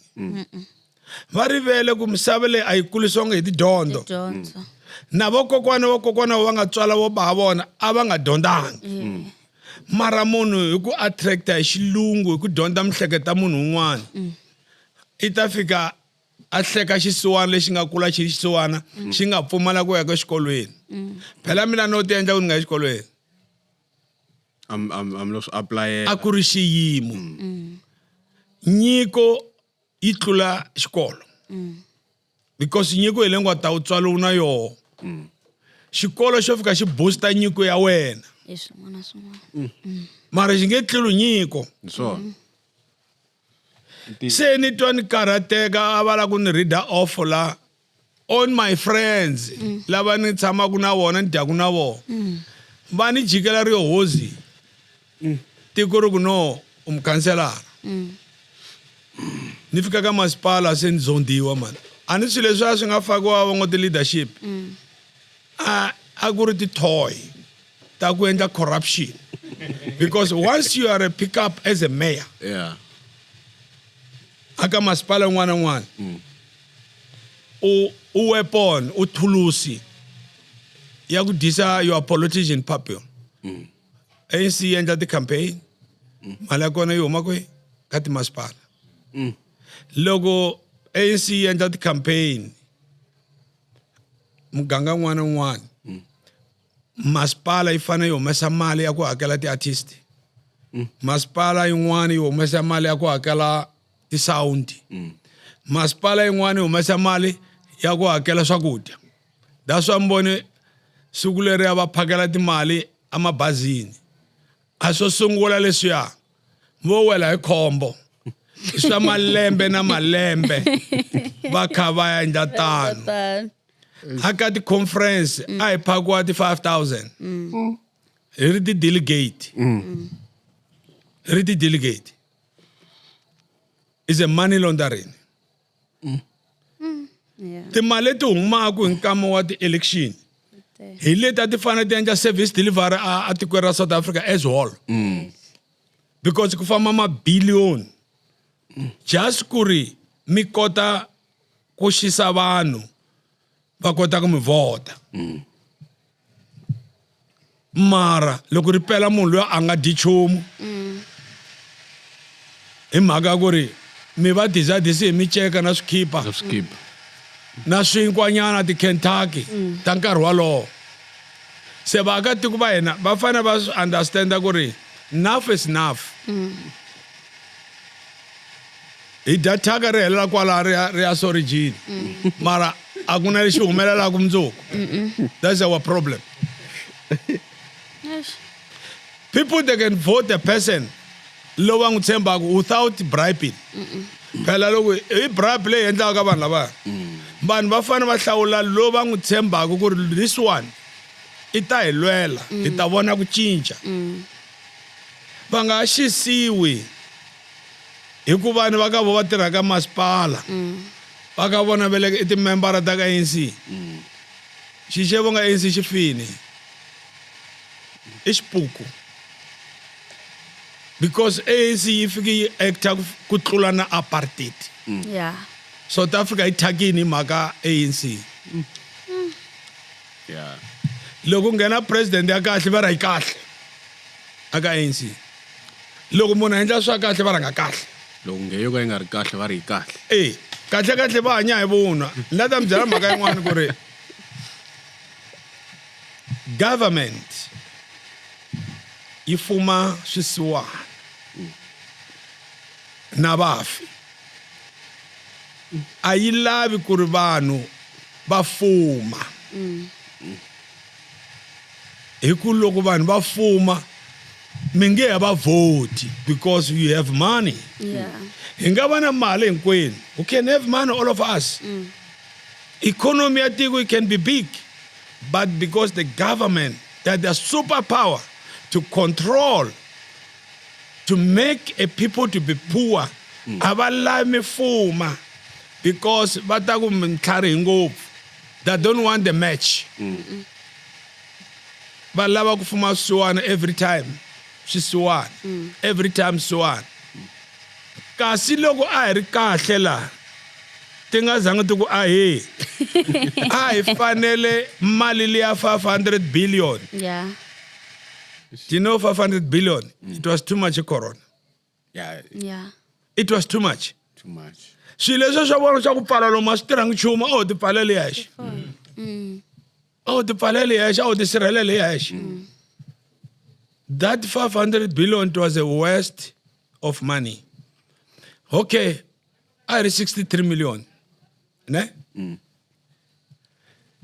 Va rivele ku misava leyi a yi kulisiwanga hi tidyondzo. Tidyondzo. Na vakokwana vakokwana va nga tswala vo ba vona a va nga dyondzangi. Mara munhu hi ku attracta hi xilungu hi ku dyondza miehleketo ya munhu un'wana. I ta fika a hleka xisiwana lexi nga kula xi xisiwana xi nga pfumala ku ya ka xikolweni. Phela mina no ti endla ku ni nga yi xikolweni. I'm lo swi apply-ela. A ku ri xiyimo. Nyiko yi tlula xikolo. Because nyiko hi le nga ta u tswariwa na yoho. Xikolo xo fika xi booster nyiko ya wena. I swin'wana swin'wana. Mara xi nge tluli nyiko. Hi swona. Se ni twa ni karhateka a va lava ku ni reader off la on my friends lava ni tshamaka na vona ni dyaka na vona. Va ni jikela ri hozi. Tiko ri ku no u mukhanselara. Ni fika ka masipala se ni zondiwa man. A ni swilo leswi a swi nga fakiwa va ngo ti-leadership. A ku ri ti-toy ta ku endla corruption. Because once you are a pick up as a mayor, Yeah. aka masipala un'wana na un'wana, u weapon, u thulusi ya ku dyisa your politician puppet. ANC yi endla ti-campaign, mali ya kona yi huma kwihi? Ka timasipala. Loko ANC yi endla ti-campaign, muganga wun'wana na wun'wana, masipala yi fanele yi humesa mali ya ku hakela ti-artist. Masipala yin'wana yi humesa mali ya ku hakela ti-sound. Masipala yin'wana yi humesa mali Ya ku hakela swakudya. That's why mi siku leriya va phakela timali emabazini. A swo sungula leswiya vo wela hi khombo. I swa malembe na malembe va kha va endla tano. Tano. Aka ti-conference a hi phakiwa ti-5000 hi ri ti-delegate. Hi ri ti-delegate. Is a money laundering. Timali leti humaka hi nkama wa ti-election hi leti a ti fanele ti endla service delivery a tikweni ra South Africa as whole. Because ku famba mabiliyoni just ku ri mi kota ku xisa vanhu va kota ku mi vhota. Mara loko ri pela munhu loyi a nga dyi nchumu hi mhaka ya ku ri mi va dizadisi hi miceka na swikhipa Na swikipa. Na swinkwanyana ti-Kentucky ta nkarhi walowo. Se vaakatiko va hina va fanele va swi understanda ku ri enough is enough. Hi dya thyaka ri helela kwala ri ya ri ya sorijini. Mara a ku na lexi humelelaka mundzuku. That's our problem. Eish. People, they can vote a person lowu va n'wi tshembaka without bribing. Phela loko i bribe leyi endlaka ka vanhu lavaya, vanhu va fanele va hlawula lowu va n'wi tshembaka ku ri this one i ta hi lwela, hi ta vona ku cinca. Va nga xisiwi hi ku vanhu va ka vo va tirhaka masipala va ka vona va le i timembara ta ka ANC. Xixevo nga ANC xi fini i xipuku because ANC yi fike yi acta ku tlula na apartheid. South Africa yi thyakini hi mhaka ANC. Loko nghena president ya kahle va ri yi kahle aka ANC. Loko munhu a endla swa kahle va rhanga kahle. Loko nge yo ka yi nga ri kahle va ri yi kahle. E kahle kahle va hanya hi vunwa. Ni la ta mi byela mhaka yin'wana ku ri government yi fuma swisiwana na vafi. A yi lavi ku ri vanhu va fuma. Hi ku loko vanhu va fuma mi nge ha va vhoti because you have money. Hi nga va na mali hinkwenu. We can have money, all of us. Economy ya tiko, it can be big, but because the government that the superpower to control, to make a people to be poor, a va lavi mi fuma because va ta ku mi ntlharihi ngopfu. They don't want the match. Va lava ku fuma swisiwana every time, swisiwana every time, swisiwana. Kasi loko a hi ri kahle laha ti nga zangi ti ku ahee, a hi fanele mali liya 500 billion. Do you know 500 billion? It was too much corona. It was too much. Too much. Swilo leswi swa vona swa ku pfala lomu a swi tirhangi nchumu, a ho ti pfaleli yexe. A ho ti pfaleli yexe, a ho ti sirheleli yexe. That 500 billion, it was a waste of money. Okay, a hi ri 63 million ne.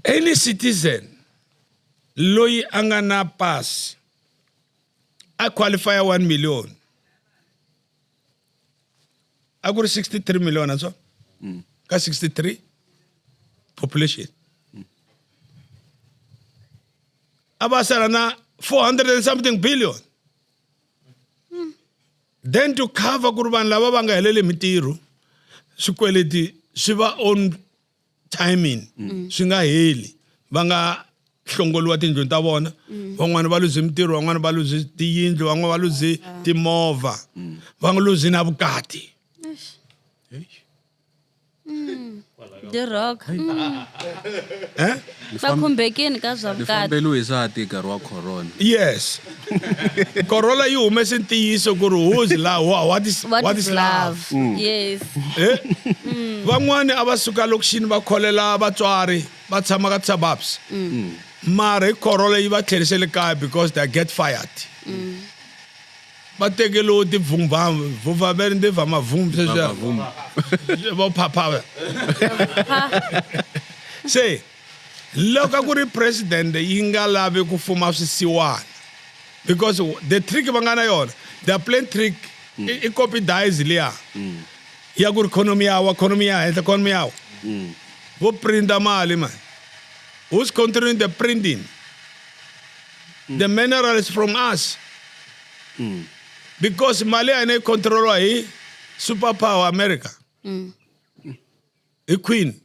Any citizen loyi a nga na pass a qualify 1 million. A ku ri 63 million so ka 63 population a va sala na 400 and something billion then to cover ku ri vanhu lava va nga heleli mintirho, swikweleti swi va on timing, swi nga heli, va nga hlongoliwa tindlwini ta vona. Van'wani va luze mintirho, van'wani va luze tiyindlu, van'wani va luze timovha, va nga luze na vukati. The Rock. Eh? Va khumbekini ka swa Ni vukati. fambeliwe hi swa nkarhi wa corona. Yes, corona yi humese ntiyiso ku ri who's love, what is, What is love? Yes. Eh? Van'wani a va suka lokixini va kholela vatswari va tshama ka suburbs, mara hi corona yi va tlherisele kaya because they get fired. Va tekeliwe tivhumvamvumvamveri ndi vamavhumbi sweswiya vo phaphava. Se loko a ku ri president yi nga lavi ku fuma swisiwana because the trick va nga na yona, the plain trick i copy dies liya ya ku ri economy yawa, economy ya henhla, economy yawa. Vo printa mali man. Who's controlling the printing? The minerals from us. Because mali ya hina yi controliwa hi superpower America. Hi queen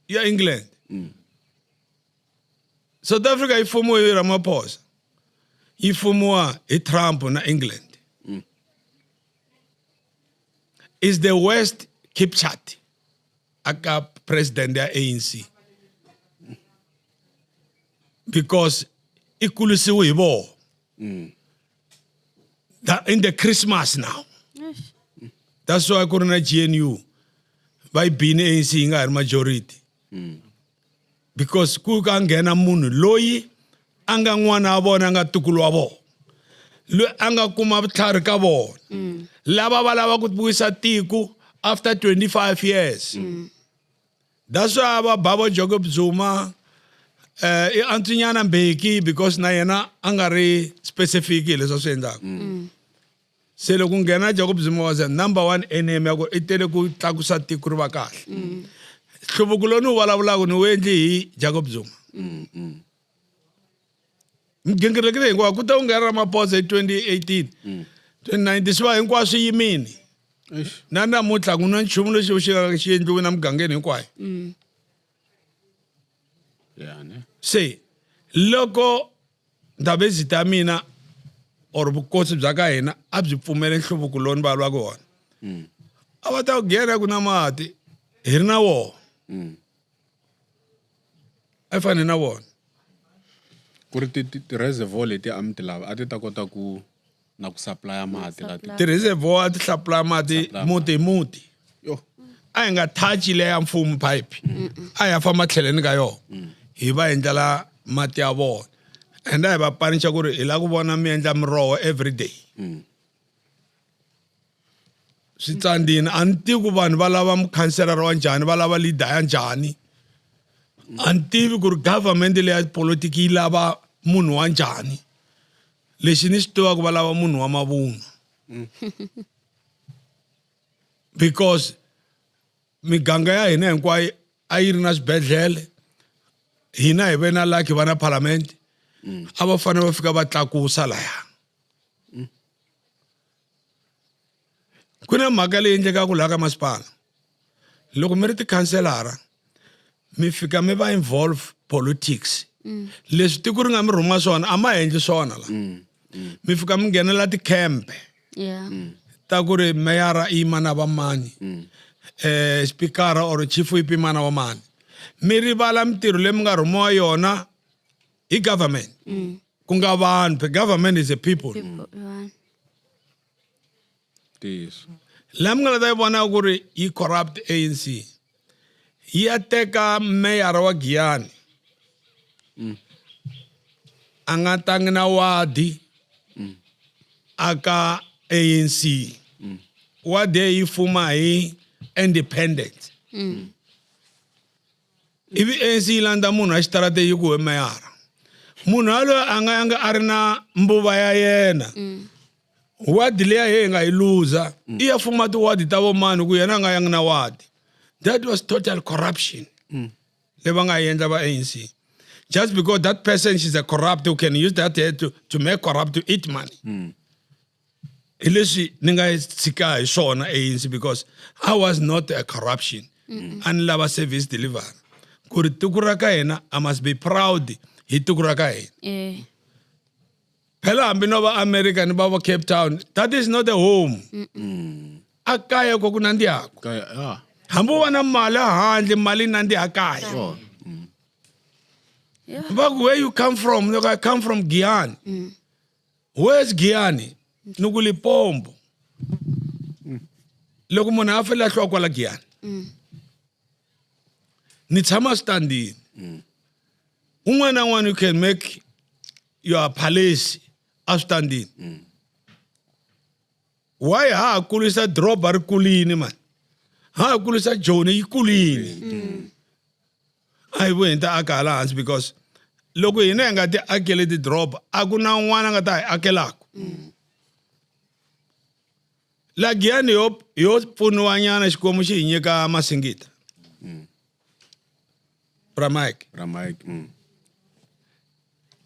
ya England. South Africa yi fumiwe hi Ramaphosa. Yi fumiwa hi Trump na England. Is the West captured aka president ya ANC? Because i kulisiwe hi vona. That in the Christmas now. That's why ku ri na GNU. Va yi bini ANC yi nga ha ri majority. Because ku ka nghena munhu loyi a nga n'wana wa vona, a nga ntukulu wa vona. Loyi a nga kuma vutlhari ka vona. Lava va lava ku vuyisa tiko after 25 years. That's why va ba vo Jacob Zuma i antswinyana Mbeki because na yena a nga ri specific hi leswi a swi endlaka. Se loko nghena Jacob Zuma was a number one enemy ya ku i tele ku tlakusa tiko ri va kahle. Nhluvuko lowu ni wu vulavulaka ni wu endli hi Jacob Zuma. Migingiriko leyi hinkwayo ku ta ku nghena Ramaphosa hi 2018. 2019 swi va hinkwaswo swi yimile. Na namuntlha ku na nchumu lexi xi nga xi endliwe na mugangeni hinkwayo. Yeah, ne? Se loko ndhavezita ya mina or vukosi bya ka hina a byi pfumele nhluvuko lowu ni vulavulaka wona. A va ta ku nghena ku na mati hi ri na wona. A yi fani na vona. Ku ri ti-reservoir leti a mi ti lava a ti ta kota ku na ku supply mati la ti. Ti-reservoir a ti hlapula mati Supply muti hi muti. Yo. A hi nga touch leya mfumo pipe. A hi ya famba tlheleni ka yona. Hi va endlela mati ya vona. And a hi va panicha ku ri hi lava ku vona mi endla miroho every day. Swi tsandzile a ni tivi ku vanhu va lava mukhanselara wa njhani, va lava leader ya njhani. A ni tivi ku ri government leya politiki yi lava munhu wa njhani. Lexi ni xi tivaka va lava munhu wa mavunwa. Because miganga ya hina hinkwayo a yi ri na swibedhlele. Hina hi ve na lucky va na parliament. A va fanele va fika va tlakusa laya. Ku na mhaka leyi endlekaka laha ka masipala. Loko mi ri tikhanselara mi fika mi va involve politics. Leswi tiko ri nga mi rhuma swona a ma endli swona la. Mi fika mi nghenela ti-camp. Ta ku ri meyara i yima na va mani. Speaker or chief whip i yima na va mani. Mi rivala mintirho leyi mi nga rhumiwa yona hi government. Ku nga vanhu, the government is a people. People, yeah. Ntiyiso. Laha mi nga ta yi vona ku ri yi corrupt ANC. Yi ya teka meyara wa Giyani. A nga tangi na wadi aka ANC. Wadi yi fuma hi independent. Ivi ANC yi landza munhu a xitarateni yi ku we meyara. Munhu yaloye a nga yanga a ri na mbuva ya yena. Wadi leya hi nga yi luza i ya fuma tiwadi ta vomani ku yena a nga yangi na wadi. That was total corruption. Leyi va nga yi endla va ANC. Just because that person is a corrupt who can use that to make corrupt to eat money. Hi leswi ni nga tshika hi swona ANC because I was not a corruption. A ni lava service delivery. Ku ri tiko ra ka hina, I must be proud hi tiko ra ka hina. Phela hambi no va America ni va va Cape Town, that is not a home. A kaya ko ku nandzihaka. Kaya, ah. Hambi u va na mali handle, mali yi nandziha kaya. Sure. Va ku, where you come from? Look, I come from Giyani. Where's Giyani? Ni ku Limpopo. Loko munhu a fela hlwa kwala Giyani. Ni tshama standini. Un'wana na un'wana you can make your palace a switandini. Why ha ha kulisa doroba ri kulini mani? Ha ha kulisa Joni yi kulini. A hi vuyi hi ta aka hala hansi because loko hina hi nga ti akeli tidoroba a ku na un'wana a nga ta hi akelaka. La Giyani yo pfuniwa nyana Xikwembu xi hi nyika masingita. Bra Mike. Bra Mike.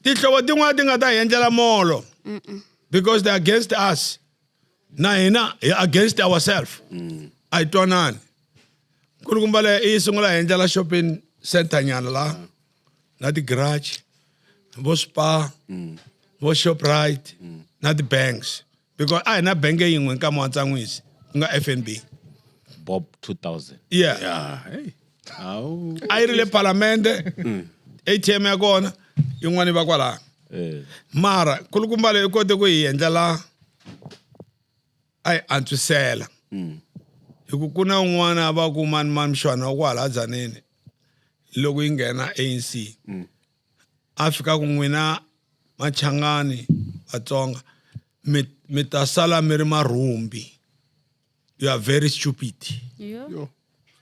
Tihlovo tin'wana ti nga ta hi endlela molo because they are against us. Na hina hi against ourselves. A hi twanani. Nkulukumba leyi i yi sungula hi endlela shopping center nyana la na ti-garage vo Spar vo Shoprite na ti-banks because a hi na bank yin'we nkama wa Tsan'wisi ku nga FNB. Bob 2000. Yeah. Yeah, hey. Awu. A yi ri le Palamende ATM ya kona yin'wana yi va kwalano. Mara nkulukumba leyi u kote ku hi endlela a hi antswisela. Hi ku ku na un'wana va ku mani mani mshwana wa kwala Dzaneni loko yi nghena ANC. A fika ku n'wina Machangani Vatsonga mi ta sala mi ri marhumbi. You are very stupid. Yo.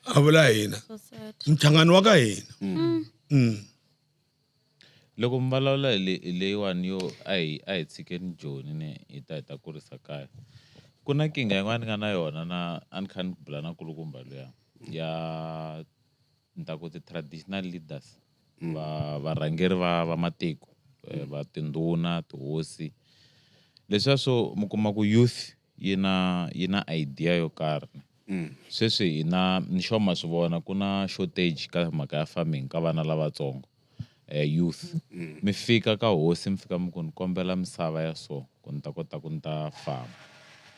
A vula hina. So sad. Mchangani wa ka hina. Loko mi vulavula hi leyiwani yo a hi tshikeni Joni ne hi ta hi ta kurisa kaya. Ku na nkingha yin'wana ni nga na yona na a ni kha ni bula na nkulukumba luya ya ni ta ku ti-traditional leaders va varhangeri va matiko va tindhuna tihosi leswiya swo mi kuma ku youth yi na idea yo karhi. Sweswi hina ni sure ma swi vona ku na shortage ka mhaka ya farming ka vana lavatsongo youth. Mi fika ka hosi mi fika mi ku ni kombela misava ya so ku ni ta kota ku ni ta farm.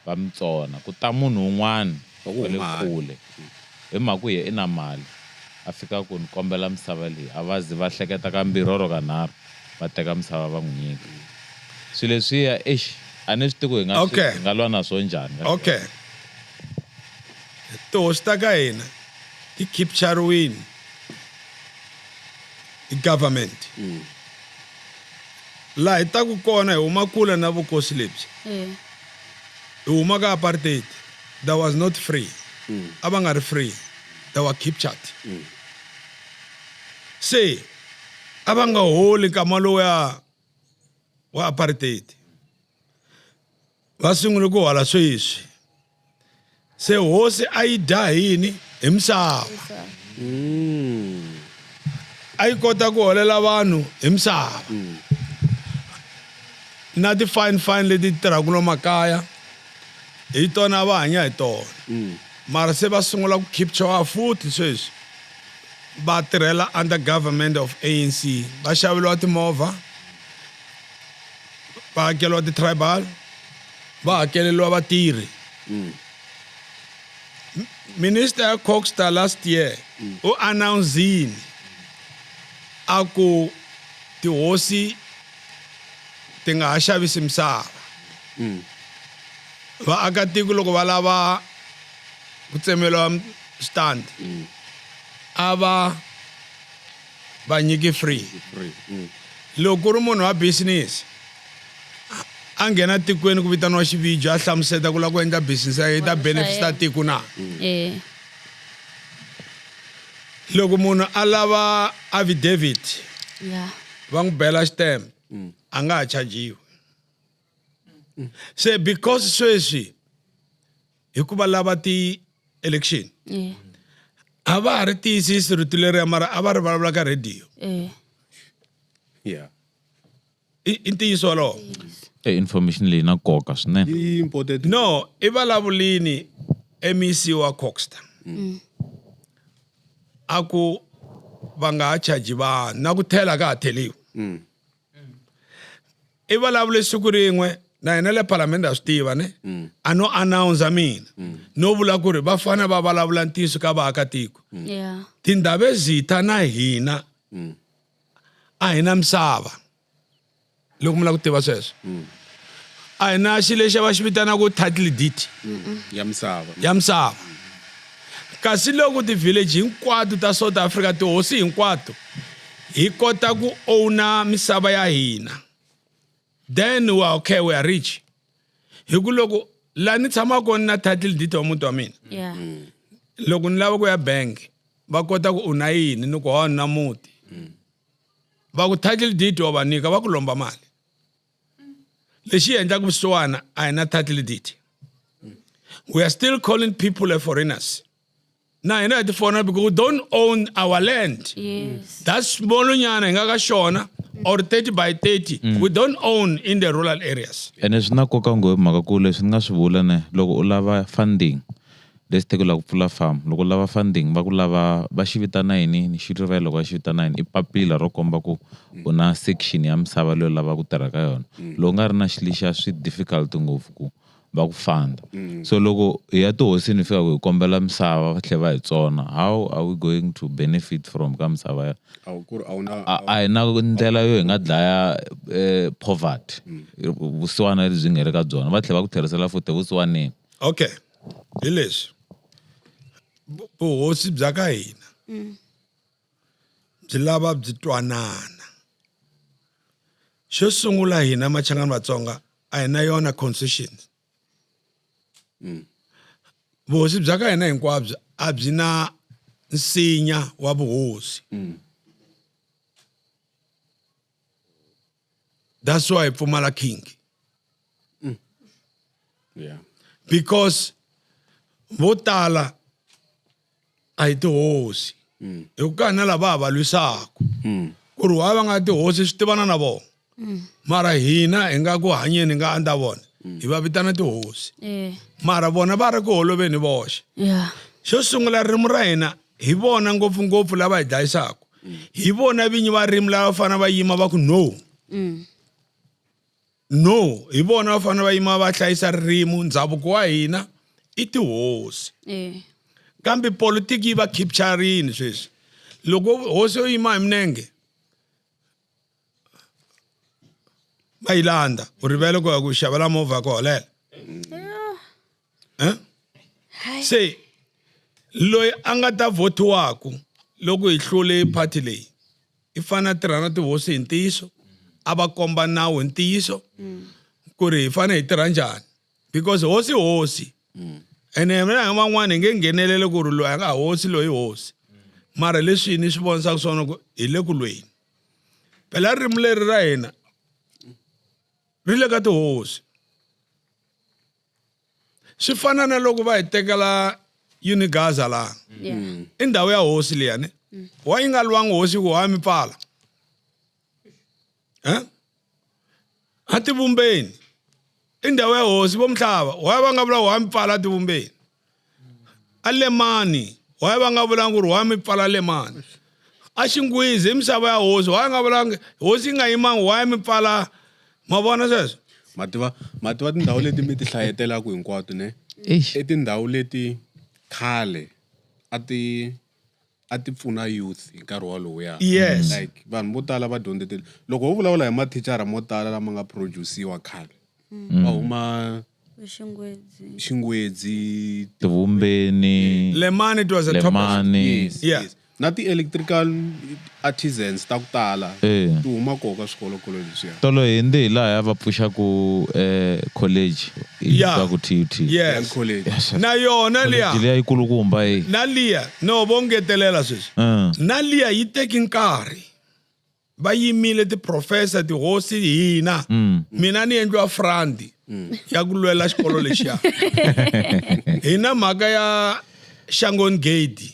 Va mi tsona ku ta munhu un'wana Va ku wa le huma. kule hi mhaka ku ye i na mali a fika ku ni kombela misava leyi a va zi va hleketa kambirhi or kanharhu va teka misava va n'wi nyika. Swilo leswiya eish a ni swi tivi ku hi nga Okay. hi nga lwa na swo njhani. Okay. Tihosi ta ka hina ti capture-wini hi government. Laha hi taku kona hi huma kule na vukosi lebyi. Hi huma ka apartheid. That was not free. A va nga ri free. They were captured. Se a va nga holi nkama lowuya wa apartheid. Va sungule ku hola sweswi. Se hosi a yi dya hi yini? Hi misava. A yi kota ku holela vanhu hi misava. Na ti fine fine leti tirhaka lomu makaya hi tona va hanya hi tona. Mara se va sungula ku capture futhi sweswi. Va tirhela under government of ANC. Va xaveriwa timovha, va hakeriwa ti-tribal, va hakeleriwa vatirhi. Minister ya Cogstar last year u announce-ini a ku tihosi ti nga ha xavisi misava. Vaakatiko loko va lava ku tsemeriwa stand a va va nyiki free. Free. Loko ku ri munhu wa business a nghena tikweni ku vitaniwa xivijo a hlamuseta ku lava ku endla business ya yena yi ta benefit-a tiko na. Loko munhu a lava affidavit va n'wi bela xitempe a nga ha chajiwi. Se because sweswi hikuva lava ti-election a va ha ri tiyisisi rito leriya mara a va ri vulavula ka radio. I ntiyiso wolowo. Information leyi na nkoka swinene. Yi important. No, i vulavulini MEC wa Cogstar. A ku va nga ha charge vanhu na ku thela ka ha theliwi. I vulavule siku rin'we na hina le Parliament ha swi tiva ne. A no announce mina. No vula ku ri va fanele va vulavula ntiyiso ka vaakatiko. Tindhawu ezitha na hina a hi na misava. Loko mi lava ku tiva sweswo. A hi na xilo lexi va xi vitanaka title deed. Ya misava. Ya misava. Kasi loko ti-village hinkwato ta South Africa, tihosi hinkwato, hi kota ku owna misava ya hina. Then we are okay, we are rich. Hi ku loko Laha ni tshamaka kona na title deed wa muti wa mina. Yeah. Loko ni lava ku ya bank va kota ku u na yini ni ku ho na muti. Va ku title deed wa va nyika va ku lomba mali. Lexi endlaka vusiwana a hi na title deed. We are still calling people a foreigners. Na hina hi ti foreigner because we don't own our land. Yes. That small nyana hi nga ka xona or 30 by 30 we don't own in the rural areas. Ene swi na nkoka ngopfu mhaka ku leswi ni nga swi vula ne loko u lava funding let's take u lava ku pfula farm loko u lava funding va ku lava va xi vitana yini ni xi rivele loko va xi vitana yini i papila ro komba ku u na section ya misava leyi u lavaka ku tirha ka yona loko u nga ri na xilo lexiya swi difficult ngopfu ku va ku fanda so loko hi ya tihosini hi fika ku hi kombela misava va tlhela va hi tsona how are we going to benefit from ka misava ya A wu ku ri a wu na a hi na ndlela yo hi nga dlaya poverty vusiwana lebyi nga le ka byona va tlhela va ku tlherisela futhi evusiwaneni. Okay hi leswi vuhosi bya ka hina byi lava byi twanana. Xo sungula hina Machangani Vatsonga a hi na yona constitution. Vuhosi bya ka hina hinkwabyo a byi na nsinya wa vuhosi. That's why hi pfumala king. Yeah. Because vo tala a hi tihosi. Hi ku ka hina lava ha va lwisaka. Ku ri why va nga tihosi swi tivana na vona. Mara hina hi nga ku hanyeni hi nga andza vona. Hi va vitana tihosi. Mara vona va ri ku holoveni voxe. Yeah. Xo sungula ririmi ra hina hi vona ngopfungopfu lava hi dlayisaka. Hi vona vinyi va ririmi lava fanele va yima va ku no. No, hi vona va fanele va yima va hlayisa ririmi, ndhavuko wa hina i tihosi. Kambe politiki yi va capture-rini sweswi. Loko hosi yo yima hi minenge va yi landza, u rivele ku ya ku xavela movha ya ku holela. Se loyi a nga ta vhotiwaku loko hi hlule party leyi i fanele a tirha na tihosi hi ntiyiso, a va komba nawu hi ntiyiso ku ri hi fanele hi tirha njhani because hosi hosi. Ene mina hi van'wani hi nge ngheneleli ku ri loyi a nga hosi loyi hosi. Mara leswi ni swi vonisaka swona ku hi le ku lweni. Phela ririmi leri ra hina ri le ka tihosi. Swi fana na loko va hi tekela Unigaza laha. I ndhawu ya hosi liya ne. Wa yi nga lwangi hosi ku wa mi pfala. A tivumbeni. I ndhawu ya hosi vo Mhlava. Wa va nga vula wa mi pfala tivumbeni. A Lemani. Wa va nga vulanga ku ri wa mi pfala Lemani. A Xingwizi i misava ya hosi. Wa nga vulanga hosi yi nga yimanga wa mi pfala. Ma vona sweswo? Mativa mativa tindhawu leti mi ti hlayetelaka hinkwato ne? Eish. I tindhawu leti khale a ti a ti pfuna youth hi nkarhi walowu. Yes. Like vanhu vo tala va dyondze loko ho vulavula hi mathicara mo tala lama nga produce-iwa khale. Va huma Xingwedzi. Xingwedzi, Tivumbeni. Lemani it was a top. Lemani. Yes, Yeah. yes. Na ti-electrical artisans ta ku tala ti huma koho ka swikolokolo leswiya. Tolo hi ndzi hi laha va pfuxaku college yi Yeah. vitiwaka TUT. Yes. Young college. Yes. Na yona liya. College liya yi kulukumba yi. Na liya no vo ngetelela sweswi. Na liya yi teki nkarhi. Va yimile ti-professor tihosi hina. Mina ni endliwa frandi ya ku lwela xikolo lexiya. Hina mhaka ya Shangon Gate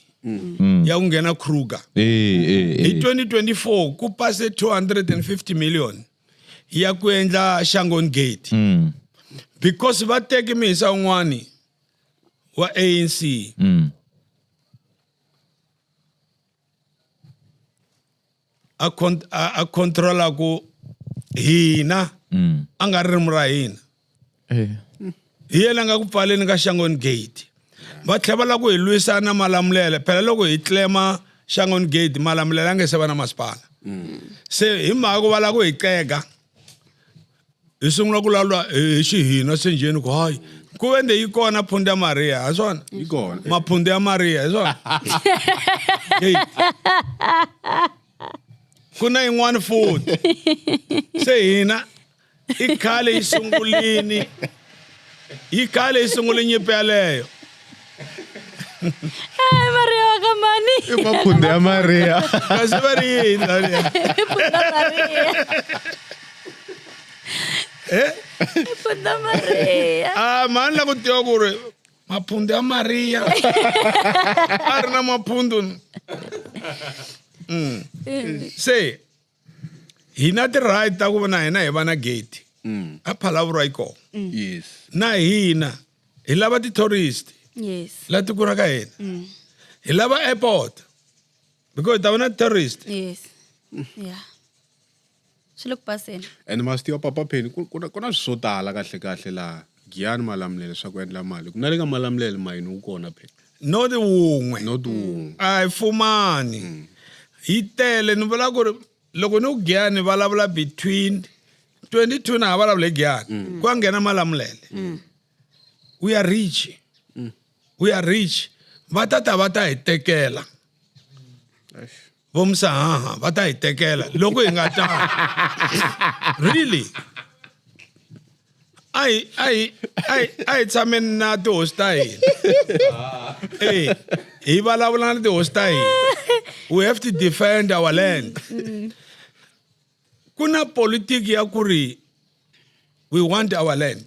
ya ku nghena Kruger. Hi 2024 ku pase 250 million ya ku endla Shangon Gate. Because va teke mihisa un'wani wa ANC. A controla ku hina a nga ririmi ra hina. Hi yena nga ku pfaleni ka Shangon Gate. Va tlhela va lava ku hi lwisana Malamulele. Phela loko hi claima Shangon Gate Malamulele a nge se va na masipala. Se hi mhaka ku va lava ku hi qega hi sungula ku vulavula hi xihina se njheni ku hayi ku ve nde yi kona Phunda Maria ha swona? Yi kona. Maphunda ya Maria hi swona? Hey. Ku na yin'wana futhi. Se hina i khale yi sungulini. Yi khale yi sungule nyimpi yaleyo. Ai, Maria wa ka mani. I makhunde ya Maria. Kasi va ri yini laliya? Punda Maria. Eh? Punda Maria. Ah, mani la ku tiva ku ri maphundu ya Maria. A ri na maphundu. Se hi na ti-right ta ku va na hina hi va na gate. A Phalaborwa yi kona. Yes. Na hina hi lava ti-tourist Yes. la tiko ra ka hina. Hi lava airport because hi ta va na tourist. Yes. Yeah. Swi le ku paseni. And ma swi tiva Papa Penny ku na ku na swilo swo tala kahle kahle laha Giyani Malamulele swa ku endla mali. Ku na le ka Malamulele mayini wu kona phela. Not wun'we. Not wun'we. A hi fumani. Yi tele ni vula ku ri loko ni ku Giyani vulavula between 22 na ha vulavula hi Giyani. Ku ya nghena Malamulele. We are rich. We are rich. Va ta ta va ta hi tekela. Vo Musahaha va ta hi tekela loko hi nga ta. Really? A hi a hi a hi a hi tshameni na tihosi ta hina. Eh, hi vulavula na tihosi ta hina. We have to defend our land. Ku na politiki ya ku ri we want our land.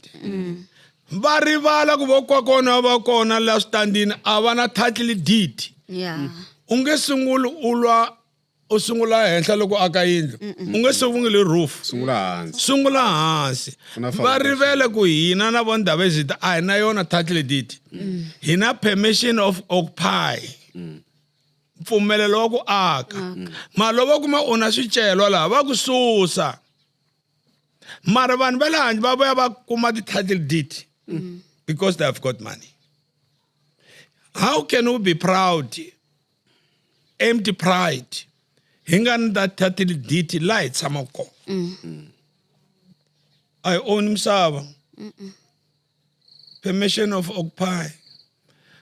Va rivala ku vokokwana va kona la switandini a va na title deed. Yeah. U nge sunguli u lwa u sungula henhla loko aka yindlu. U nge sunguli roof. Sungula hansi. Sungula hansi. Ku na Va foundation. rivele ku hina na vo Ndabezitha a hi na yona title deed. Hi na permission of occupy. Mpfumelelo wa ku aka. Mara loko va kuma u na swicelwa laha va ku susa. Mara vanhu va le handle va vuya va kuma ti-title deed because they have got money. How can we be proud? Empty pride. Hi nga ni that title deed laha hi tshamaka kona. A hi own misava. Permission of occupy.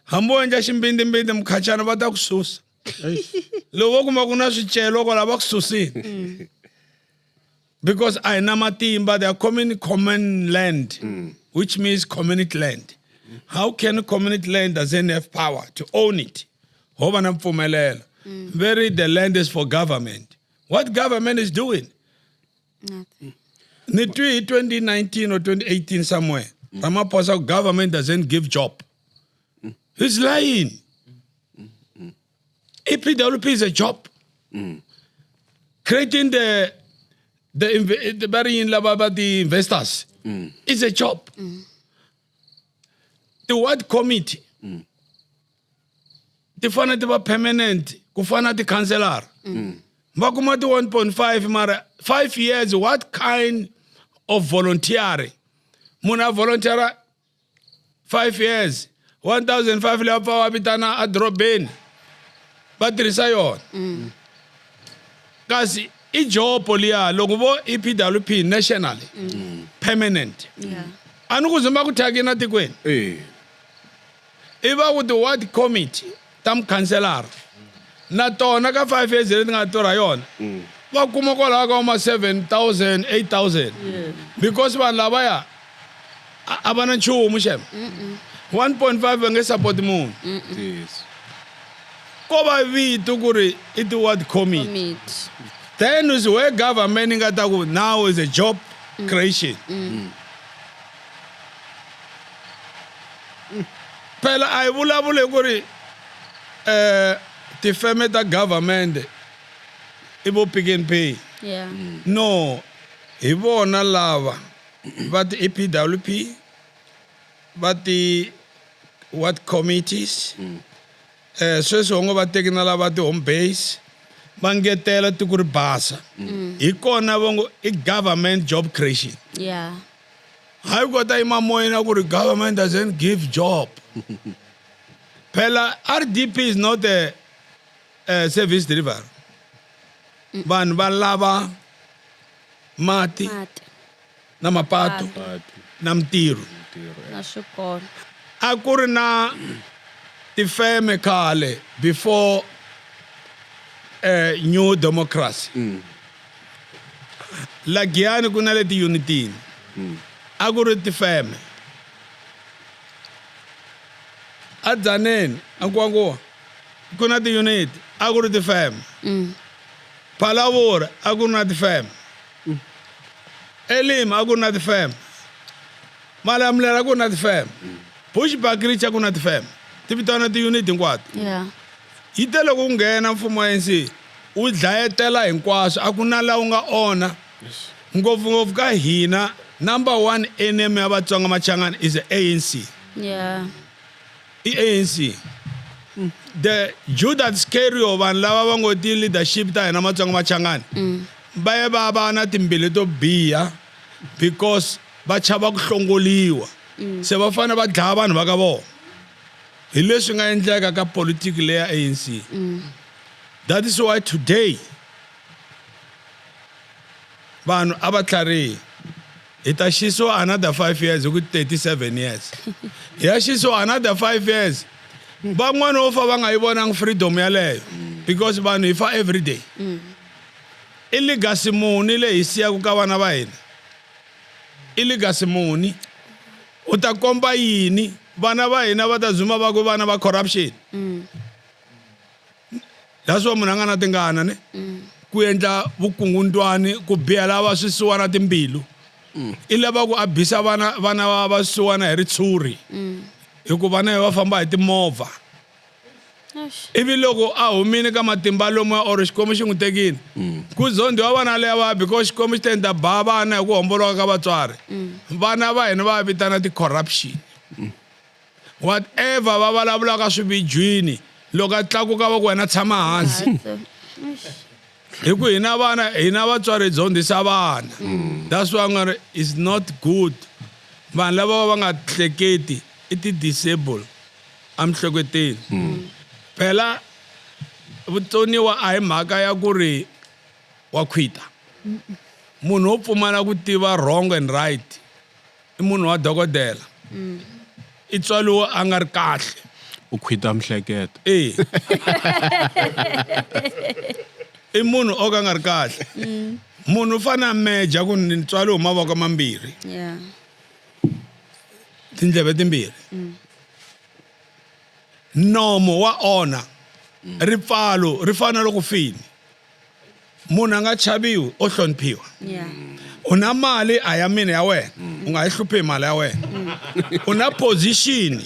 Hambi wo endla ximbindimbindi mukhachana va ta ku susa. Loko vo kuma ku na swicelwa kwala va ku susile. Because a hi na matimba, they are common common land, which means community land. How can community land doesn't have power to own it? Ho va na mpfumelelo. Very the land is for government. What government is doing? Nothing. Ni twi hi 2019 or 2018 somewhere. Ramaphosa government doesn't give job. He's lying. EPWP is a job. Creating the very in lava the investors is a job. The ward committee ti fanele ti va permanent ku fana na ti-councillor. Va kuma ti 1.5 mara 5 years what kind of volunteer? Munhu a volunteer 5 years 1005 leyi va pfa va vitana edorobeni va tirhisa yona. Kasi i job liya loko vo EPWP nationally permanent. Yeah. A ni ku zimba ku thyakini etikweni. Eh. I va ku ti-ward committee ta mukhanselara na tona ka 5 years leti nga tirha yona va kuma kwalaho ka ma 7000 8000 because vanhu lavaya a va na nchumu xem. 1.5 va nge support munhu. Yes. Ko va vito ku ri i ti-ward committee. Committee. Then is where government yi nga ta ku now is a job creation. Phela a hi vulavuli ku ri tifeme ta government i vo Pick n Pay. Yeah. No, hi vona lava va ti EPWP va ti what committees. Sweswi ho ngo va teki na lava ti home base va ngetela tiko ri basa. Hi kona va ngo i government job creation. Yeah. Hayi kota yima moyeni ku ri government doesn't give job. Phela RDP is not a service delivery. Vanhu va lava mati Mati. na mapato Patu. na mintirho. Ntirho. Na swikolo. A ku ri na tifeme khale before new democracy. La Giyani ku na le tiyunitini. A ku ri tifeme. A Dzaneni, a Nkowankowa ku na ti-unit a ku ri ti-firm. Phalaborwa a ku ri na ti-firm. Elim a ku ri na ti-firm. Malamulele a ku ri na ti-firm. Bushbuckridge a ku na ti-firm. Ti vitana ti-unit hinkwato. Yeah. Yi te loko ku nghena mfumo wa ANC wu dlayetela hinkwaswo a ku na laha wu nga onha. Ngopfungopfu ka hina number one enemy ya Vatsonga Machangani is the ANC. Yeah. I ANC. The Judas Iscariot vanhu lava va ngo ti leadership ta hina Matsonga Machangani va ye va va na timbilu to biha because va chava ku hlongoliwa. Se va fanele va dlaya vanhu va ka vona. Hi leswi nga endleka ka politiki leya ANC. That is why today vanhu a va tlharihi hi ta xisiwa another 5 years hi ku 37 years hi ya xisiwa another 5 years van'wana vo fa va nga yi vonangi freedom yaleyo because vanhu hi fa every day i legacy muni leyi hi siyaka ka vana va hina i legacy muni u ta komba yini vana va hina va ta zuma va ku vana va corruption That's why munhu a nga na tingana ne ku endla vukungundwani ku biha lava swisiwana timbilu i lava ku a bisa vana vana va va swisiwana hi ritshuri hi ku vana va famba hi timovha ivi loko a humile ka matimba lomuya or xikwembu xi n'wi tekile ku zondhiwa vana leva because xikwembu xi ta endla ba vana hi ku homboloka ka vatswari vana va hina va vitana ti-corruption whatever va vulavulaka swivijwini loko a tlakuka va ku wena tshama hansi hi ku hina vana hina vatswari hi dyondzisa vana that's why nga ri is not good vanhu lava va nga hleketi i ti-disable emihleketweni phela vutsoniwa a hi mhaka ya ku ri wa khwita munhu wo pfumala ku tiva wrong and right i munhu wa dokodela i tswaliwe a nga ri kahle u khwita mihleketo e i munhu o ka nga ri kahle munhu u fanele a meja ku ni tswaliwe hi mavoko mambirhi Yeah. tindleve timbirhi nomo wa onha ripfalo ri fana loko fini munhu a nga chaviwi o hloniphiwa Yeah. u na mali a ya mina ya wena u nga yi hluphi hi mali ya wena u na position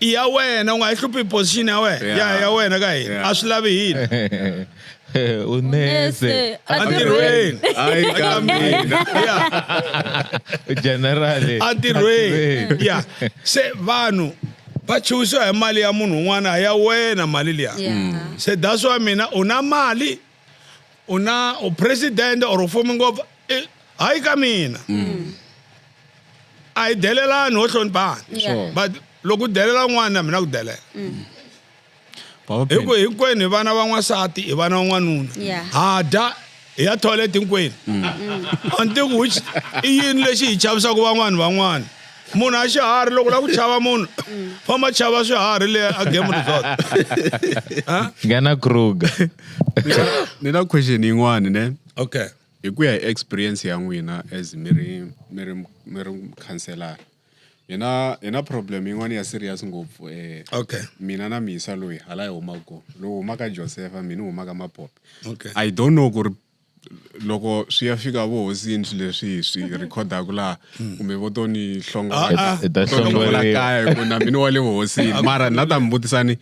i ya wena u nga yi hluphi hi position ya wena ya ya wena ka hina a swi lavi hina unese Nese, entirhweni Hayi ka mina. ya general entirhweni ya se vanhu va chuhisiwa hi mali ya munhu un'wana a ya wena mali liya Yeah. se that's why mina u na mali u na u president or u fumi ngopfu hayi ka mina a hi delelani ho hloniphana Yeah. but loko u delela un'wana na mina ku delela Baba hi ku Penny. hinkwenu hi vana va n'wansati hi vana va n'wanuna Yeah. ha dya hi ya toilet hinkwenu a ni tivi ku which i yini lexi hi chavisaka van'wana van'wana munhu a xiharhi loko u lava ku chava munhu famba chava swiharhi le a game resort nghena kruger Ni na question yin'wana ne okay hi ku ya hi experience ya n'wina as mi ri mi ri mi ri khanselara hi na hi na problem yin'wana ya serious ngopfu eh okay mina na misa loyi hala hi humaka kona lowu humaka Josefa mina humaka Mapope okay I don't know ku ri loko swi ya fika vuhosini swilo leswi hi swi rhekhodaka laha kumbe vo to ni hlongola Ah, ah. Hi ta to ni hlongola hlongoriwa. kaya hi ku na mina wa le vuhosini mara na ta mi vutisani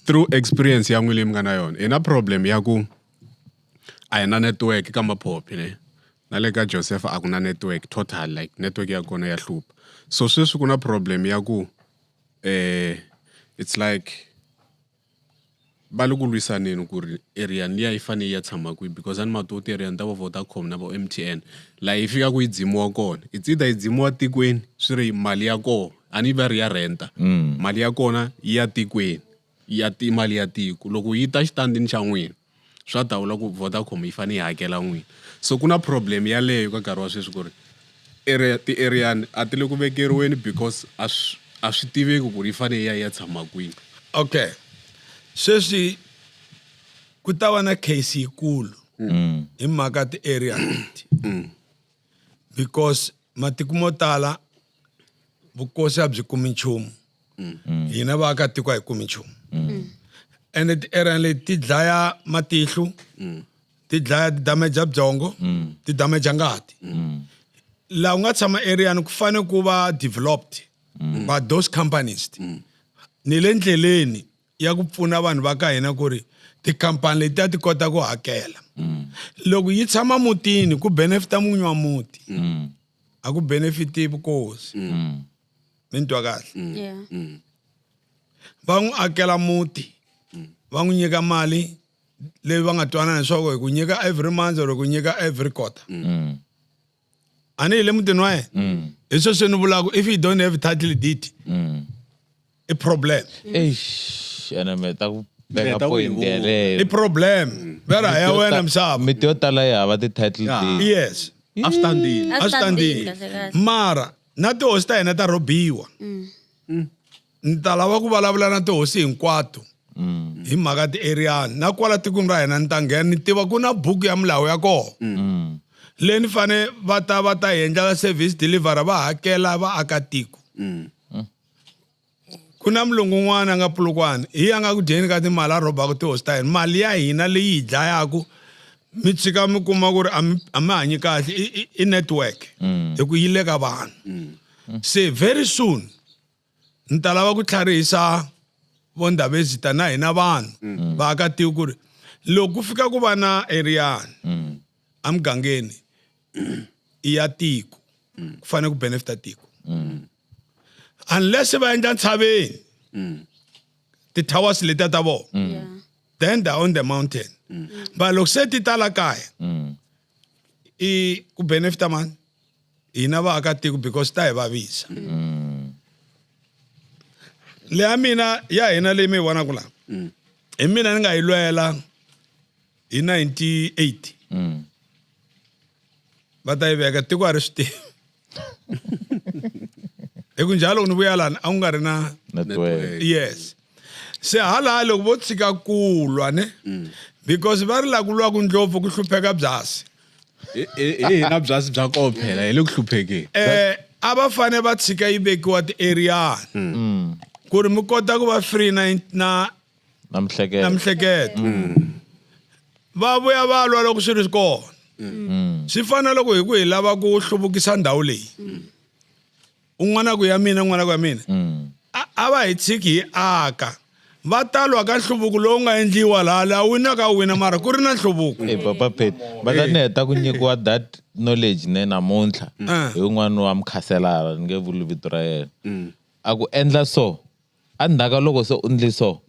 through experience ya n'wina leyi mi nga na yona hi na problem ya ku a hi na network ka Maphophe ne na le ka Joseph a ku na network total like network ya kona ya hlupha so sweswi ku na problem ya ku eh it's like va le ku lwisaneni ku ri area liya yi fanele yi ya tshama kwihi because a ni ma tiva ti-area ta vo Vodacom na vo M_T_N laha yi fikaka yi dzimiwa kona it's either yi dzimiwa tikweni swi ri mali ya kona a ni va ri ya rent-a mali ya kona yi ya tikweni ya ti mali ya tiko loko yi ta xitandini xa n'wina swa dawula ku Vodacom yi fanele yi hakela n'wina so ku na problem yaleyo ka nkarhi wa sweswi ku ri area ti-area a ti le ku vekeriweni because a swi a swi tiveki ku ri yi fanele yi ya yi ya tshama kwini okay sweswi ku ta va na case yikulu hi mhaka ti-area leti because matiko mo tala vukosi a byi kumi nchumu Hina vaakatiko a hi kumi nchumu. Ende ti-area leti ti dlaya matihlo, ti dlaya ti damage byongo, ti damage ngati. Laha u nga tshama areani ku fanele ku va developed by those companies. Ni le ndleleni ya ku pfuna vanhu va ka hina ku ri tikhampani leti a ti kota ku hakela. Loko yi tshama mutini ku benefita munyi wa muti, a ku benefiti vukosi. Mi ni twa kahle? Yeah. Va n'wi akela muti, va n'wi nyika mali leyi va nga twanana leswaku hi ku nyika every month or hi ku nyika every quarter. A ni hi le mutini wa yena. Hi sweswi ni vulaka if you don't have title deed, i problem. Eish, ene mi ta ku veka ta ku yi point vula. yeleyo. I problem. Vera ya wena misava. Miti yo tala yi hava ti-title deed. Yes. A swi tandini. A swi tandini. Kahle kahle. Mara na tihosi ta hina ta rhobiwa. Ni ta lava ku vulavula na tihosi hinkwato hi mhaka ti-area na kwala tikweni ra hina ni ta nghena ni tiva ku na buku ya milawu ya kona leyi ni fane va ta va ta hi endlela service delivery va hakela vaakatiko. Ku na mulungu un'wana a nga Polokwane hi a nga ku dyeni ka timali a rhobaka tihosi ta hina mali ya hina leyi hi dlayaku mi tshika mi kuma ku ri a mi a mi hanyi kahle i network hi ku yi le ka vanhu. Se very soon ni ta lava ku tlharihisa vo Ndabezitha na hina vanhu vaakatiko ku ri loko ku fika ku va na area emugangeni i ya tiko, ku fanele ku benefita tiko unless va endla ntshaveni ti-towers letiya ta vona, then they're on the mountain. But loko se ti tala kaya i ku benefita mani? Hina vaakatiko, because ta hi vavisa. Leya mina ya hina leyi mi yi vonaka laha hi mina ni nga yi lwela hi 98 va ta yi veka tiko a ri swi tivi hi ku njhalo ni vuya lani a ku nga ri na network. Yes, se hala loko vo tshika ku lwa ne, because va ri la ku lwaku ndlopfu ku hlupheka byasi. Hi hina byasi bya koho phela hi le ku hluphekeni. A va fane va tshika yi vekiwa ti-area ku ri mi kota ku va free na na na mihleketo. Na mihleketo. Va vuya va lwa loko swi ri kona. Swi fana loko hi ku hi lava ku hluvukisa ndhawu leyi, un'wana ku ya mina, un'wana ku ya mina, a va hi tshiki hi aka. Va talwa ka nhluvuko lowu nga endliwa laha laha winaka wina mara ku ri na nhluvuko. Hey, Papa Pet, va ta ni heta ku nyikiwa that knowledge ne namuntlha hi un'wana wa mukhaselara, ni nge vuli vito ra yena. A ku endla so, endzhaku ka loko se u endle so,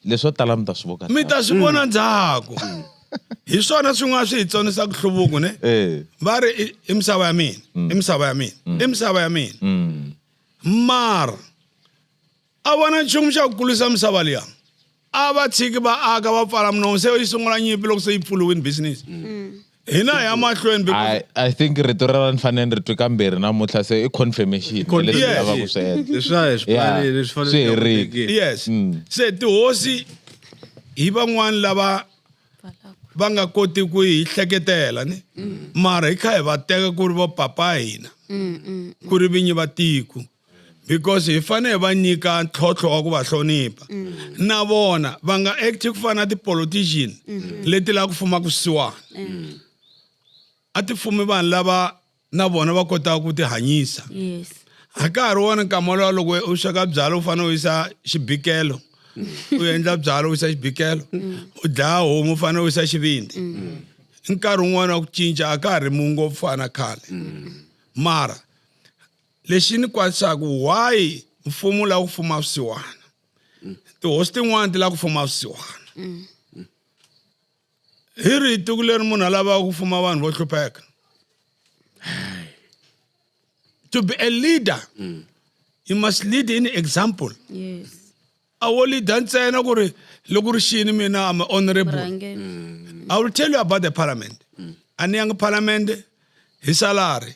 leswo tala mi ta swi vona. Mi ta swi vona ndzhaku. Hi swona swin'wana swi hi tsonisaka nhluvuko ne. Va ri i misava ya mina, i misava ya mina, i misava ya mina. Mara a vona nchumu xa ku kulisa misava liya. A va tshiki va aka va pfala minomo se yi sungula nyimpi loko se yi pfuriwile business. Hina hi ya mahlweni because I think rito rero ni fanele ni ri twi kambirhi namuntlha se i confirmation ya leswi Yes. lavaka ku swi endla. Leswi a hi swi Yeah. planini, leswi fanele Swi swi herile. tekile. Yes. Se tihosi hi van'wani lava va nga koti ku hi hleketela ne, mara hi kha hi va teka ku ri vo papa hina, ku ri vinyi va tiko, because hi fanele hi va nyika ntlhontlho wa ku va hlonipha. Na vona va nga act ku fana na ti-politician leti lava ku fumaka swisiwana. A ti fumi vanhu lava na vona va kotaka ku ti hanyisa. A ka ha ri wona nkama lowa loko u sweka byalwa u fanele u yisa xibikelo, u endla byalwa u yisa xibikelo, u dlaya homu u fanele u yisa xivindzi. I nkarhi wun'wani wa ku cinca, a ka ha ri mungo ku fana na khale. Mara lexi ni kwatisaka why mfumo wu lava ku fuma swisiwana, tihosi tin'wani ti lava ku fuma swisiwana. Hi rihi tiko leri munhu a lavaka ku fuma vanhu vo hlupheka? To be a leader, you must lead in example. A wo leader ntsena ku ri loko ri xini mina I'm honorable. Murhangeri. I will tell you about the parliament. A ni yangi parliament hi salary.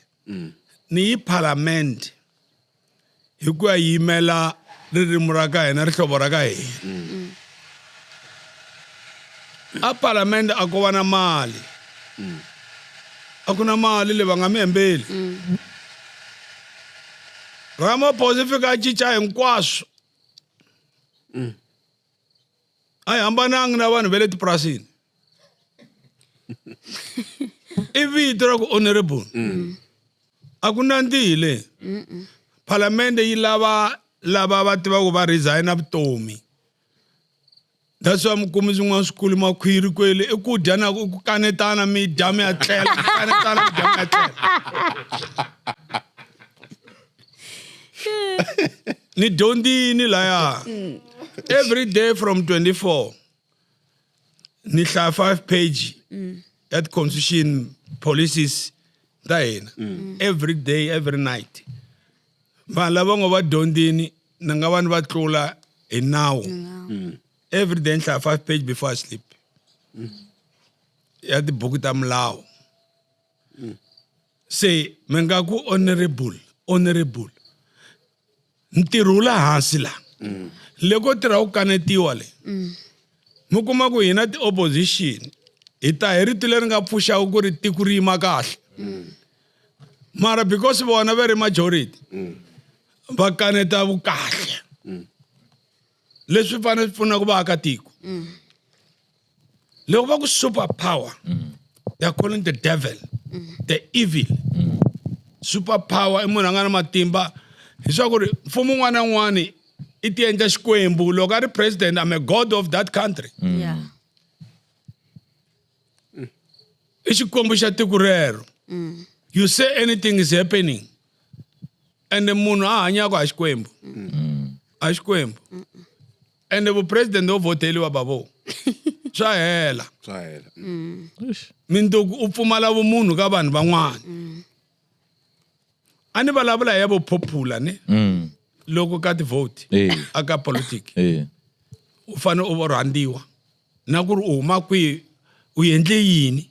Ni yi parliament hi ku ya yimela ririmi ra ka hina, rihlovo ra ka hina. A parliament a ko va na mali. A ku na mali leyi va nga mi hembeli. Ramaphosa i fika a cinca hinkwaswo. A yi hambanangi na vanhu va le tipurasini. I vito ra ku honorable. A ku nandzihi le. Phalamende yi lava lava va tivaka va resign-a vutomi. That's why mi kumi swin'wana swikulu makhwiri kwele i ku dya na ku kanetana mi dya mi ya tlela ku kanetana mi dya mi ya tlela. Ni dyondzini laya. Every day from 24 ni hlaya 5 page ya ti-constitution policies ta hina every day every night. Vanhu lava ngo va dyondzini ni nga va ni va tlula hi nawu. Every day ni hlaya 5 page before I sleep. Ya tibuku ta milawu. Se mi nga ku honorable, honorable. Ntirho wu le hansi la. Loko tirha ku kanetiwa le. Mi kuma ku hina ti-opposition hi ta hi rito leri nga pfuxaka ku ri tiko ri yima kahle. Mara because vona va ri majority va kaneta vukahle. Leswi fanele swi pfunaka vaakatiko. Loko va ku super power, they are calling the devil, the evil. Super power i munhu a nga na matimba. Hi swa ku ri mfumo wun'wana na wun'wana i ti endla xikwembu. Loko a ri president, I'm a god of that country. I xikwembu xa tiko rero. You say anything is happening. And munhu a hanyaka a xikwembu. A xikwembu. And vupresident wo vhoteliwa bavo. Swa hela. Swa hela. Minduku u pfumala vumunhu ka vanhu van'wana. A ni vulavula hi ya vo popular ne? Loko ka ti-vote aka politiki. U fanele u rhandziwa. Na ku ri u huma kwihi, u endle yini?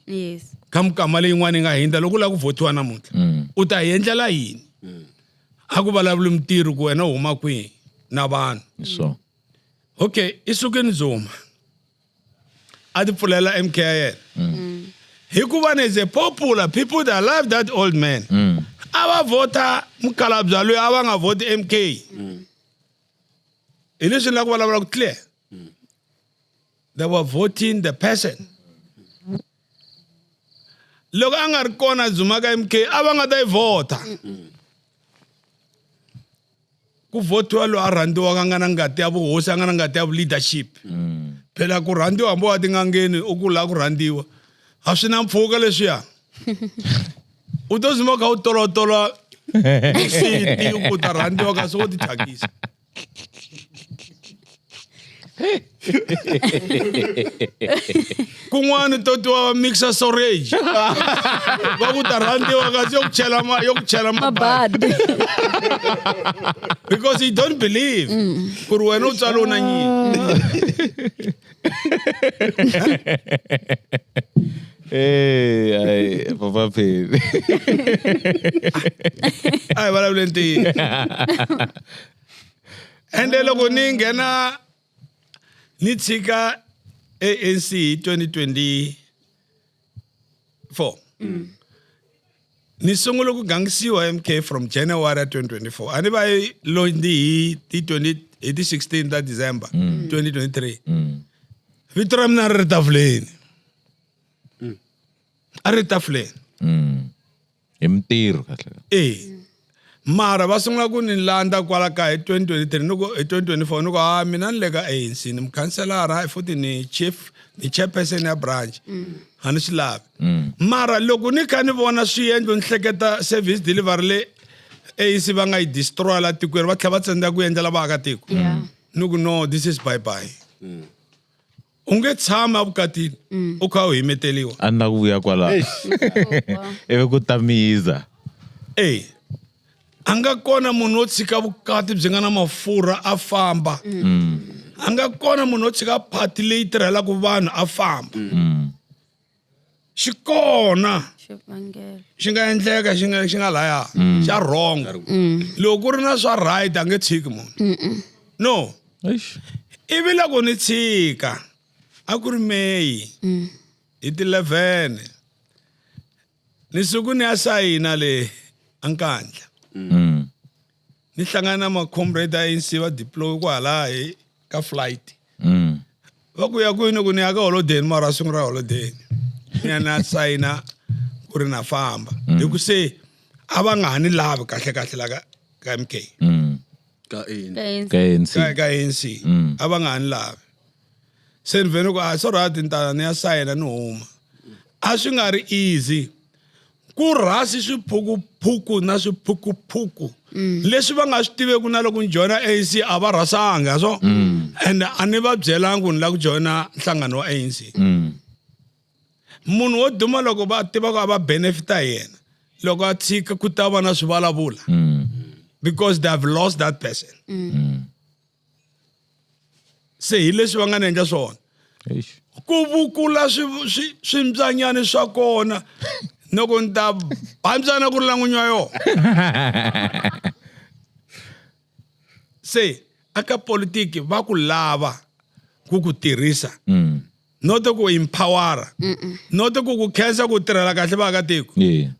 Ka mikama leyin'wana yi nga hundza loko u lava ku vhotiwa namuntlha. U ta hi endlela yini? A ku vulavuli mintirho ku wena u huma kwihi na vanhu. Okay, i sukeni Zuma. A ti pfulela MK ya yena. Hikuva ni is a popular people that love that old man. A va vhota mukhalabye loyi a va nga vhoti MK. Hi leswi ni lava ku vulavula ku clear. They were voting the person. Loko a nga ri kona Zuma ka MK a va nga ta yi vhota. Ku vhotiwa loyi a rhandziwaka a nga na ngati ya vuhosi, a nga na ngati ya leadership. Phela ku rhandziwa hambi wa tingangeni u ku lava ku rhandziwa. A swi na mpfhuka leswiya. U to zuma kha u tolotola siti ku ta rhandziwa kasi wo tithyakisa. Kun'wana to tiwa va mixa storage. Va ku ta rhandziwa kasi yo ku chela ma yo ku chela mabadi. Because you don't believe ku ri wena u tswale u na nyini. Hey, ay, Papa Phiri. A hi vulavuleni ntiyiso. Ende loko ni nghena ni tshika ANC hi 2024. Ni sungule ku gangisiwa MK from January 2024. A ni va yi londi hi ti twenty, hi ti 16 ta December 2023. Vito ra mina ri ri tafuleni. A ri tafuleni. Hi mintirho kahle. Mara va sungula ku ni landza kwala ka hi 2023 ni ku hi 2024 ni ku ha mina ni le ka ANC ni mukhanselara futhi ni chief ni chairperson ya branch. A ni swi lavi. Mara loko ni kha ni vona swiendlo ni hleketa service delivery le ANC va nga yi destroy la tikweni va tlhela va tsandzeka ku endlela vaakatiko. Ni ku no, this is bye bye. U nge tshami evukatini u kha u himeteliwa. A ni la ku vuya kwala. Ivi ku ta miza. A nga kona munhu wo tshika vukati byi nga na mafurha a famba. A nga kona munhu wo tshika party leyi tirhelaka vanhu a famba. Xi kona. Xivangelo. Xi nga endleka xi nga xi nga laya xa wrong. Loko ku ri na swa right a nge tshiki munhu. No. Eish. Ivi loko ni tshika a ku ri May hi ti 11 ni suku ni ya sayina le Ankandla. Ni hlangana na ma-comrade a ANC va deploy kwala hi ka flight. Va ku ya kwini ku ni ya ka holodeni mara siku ra holodeni ni ya na sayina ku ri na famba hi ku se a va nga ha ni lavi kahle kahle la ka MK. Ka ANC. Ka ANC. Ka ANC. Ka ANC. A va nga ha ni lavi se ni vhene ku a so right ni ta ni ya sayina ni huma. A swi nga ri easy ku rhasi swiphukuphuku na swiphukuphuku leswi va nga swi tiveku na loko ni joyina ANC a va rhasanga so and a ni va byelanga ku ni lava ku joyina nhlangano wa ANC. Munhu wo duma loko va tiva ku a va benefita hi yena loko a tshika ku ta va na swivulavula because they have lost that person. Se hi leswi va nga ni endla swona. Eish. Ku vukula swimbyanyani swa kona loko ni ta bambyana ku ri la n'winyi wa yona. Se aka politiki va ku lava ku ku tirhisa. Not ku empowera. Not ku ku khensa ku tirhela kahle vaakatiko.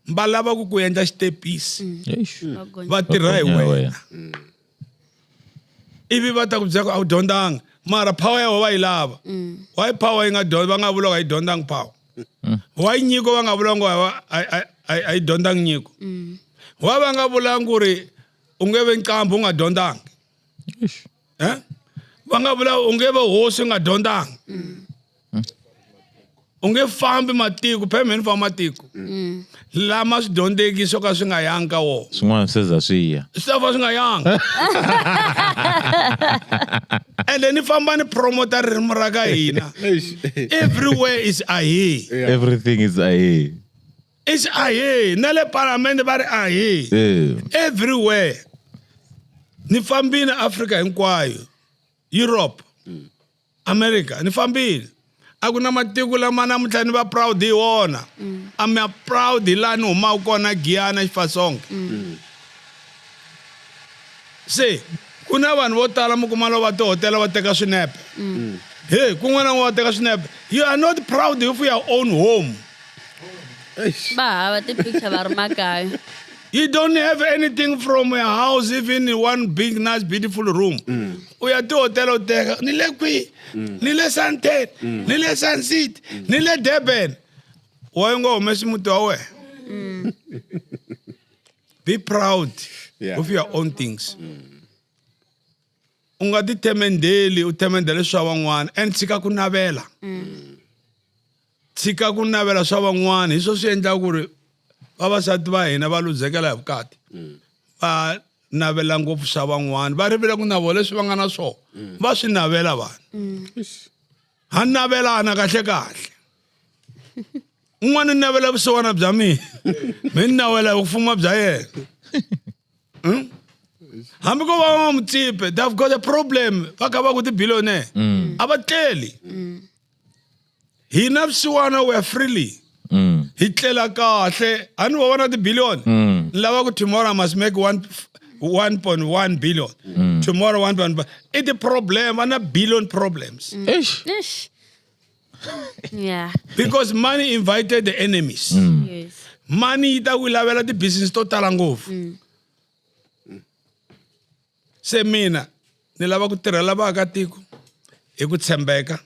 Va lava ku ku endla xitepisi. Eish. Va tirha hi Va gonya wena. wena. Ivi va ta ku byela ku a wu dyondzanga mara power ya wena va yi lava. Why power yi nga dyondza va nga vula ku a yi dyondzanga power. Why nyiko va nga vula ku a yi dyondzanga nyiko. Why va nga vulanga ku ri u nge ve nqambi u nga dyondzanga. Eish. Va nga vula u nge ve hosi u nga dyondzanga. U nge fambi matiko, phela mina ni famba matiko. Lama swi dyondzeki swo ka swi nga yangi ka wona. Swin'wana swi za swi ya. Swi ta va swi nga yangi. Ende ni famba ni promota ririmi ra ka hina. Everywhere is ahe. Everything is ahe. Is ahe. Na le parliament va ri ahe. Everywhere. Ni fambile Africa hinkwayo. Europe. America ni fambile. A ku na matiko lama namuntlha ni va proud hi wona. I'm a proud hi laha ni humaka kona Giyani Xifasonke. Se ku na vanhu vo tala mi kuma loko va tihotela va teka swinepe. Hey, kun'wana na kun'wana va teka swinepe. You are not proud of your own home. Eish. Va hava ti-picture va ri makaya. You don't have anything from your house, even in one big, nice, beautiful room. U ya tihotela u teka, ni le kwihi? Ni le Sandton, ni le Sun City, ni le Durban. Why u nga humesi muti wa wena? Be proud of your own things. U nga ti themendeli, u themendele swa van'wana and tshika ku navela. Tshika ku navela swa van'wana hi swo swi endlaka ku ri vavasati va hina va luzekela hi vukati. Va navela ngopfu swa van'wana, va rivele ku na vona leswi va nga na swona. Va swi navela vanhu. Ha navelana kahle kahle. Un'wana u navela vusiwana bya mina, mi ni navela vufuma bya yena. Hambi ko va va Motsepe, they've got a problem. Va kha va ku ti-billionaire. A va tleli. Hina vusiwana we are freely. Hi tlela kahle. A ni va vona ti-billion. Ni lava ku tomorrow I must make 1.1 billion. Tomorrow 1.1. I ti-problem, va na billion problems. Eish. Eish. Yeah. Because money invited the enemies. Yes. Money yi ta ku lavela ti-business to tala ngopfu. Se mina ni lava ku tirhela vaakatiko hi ku tshembeka.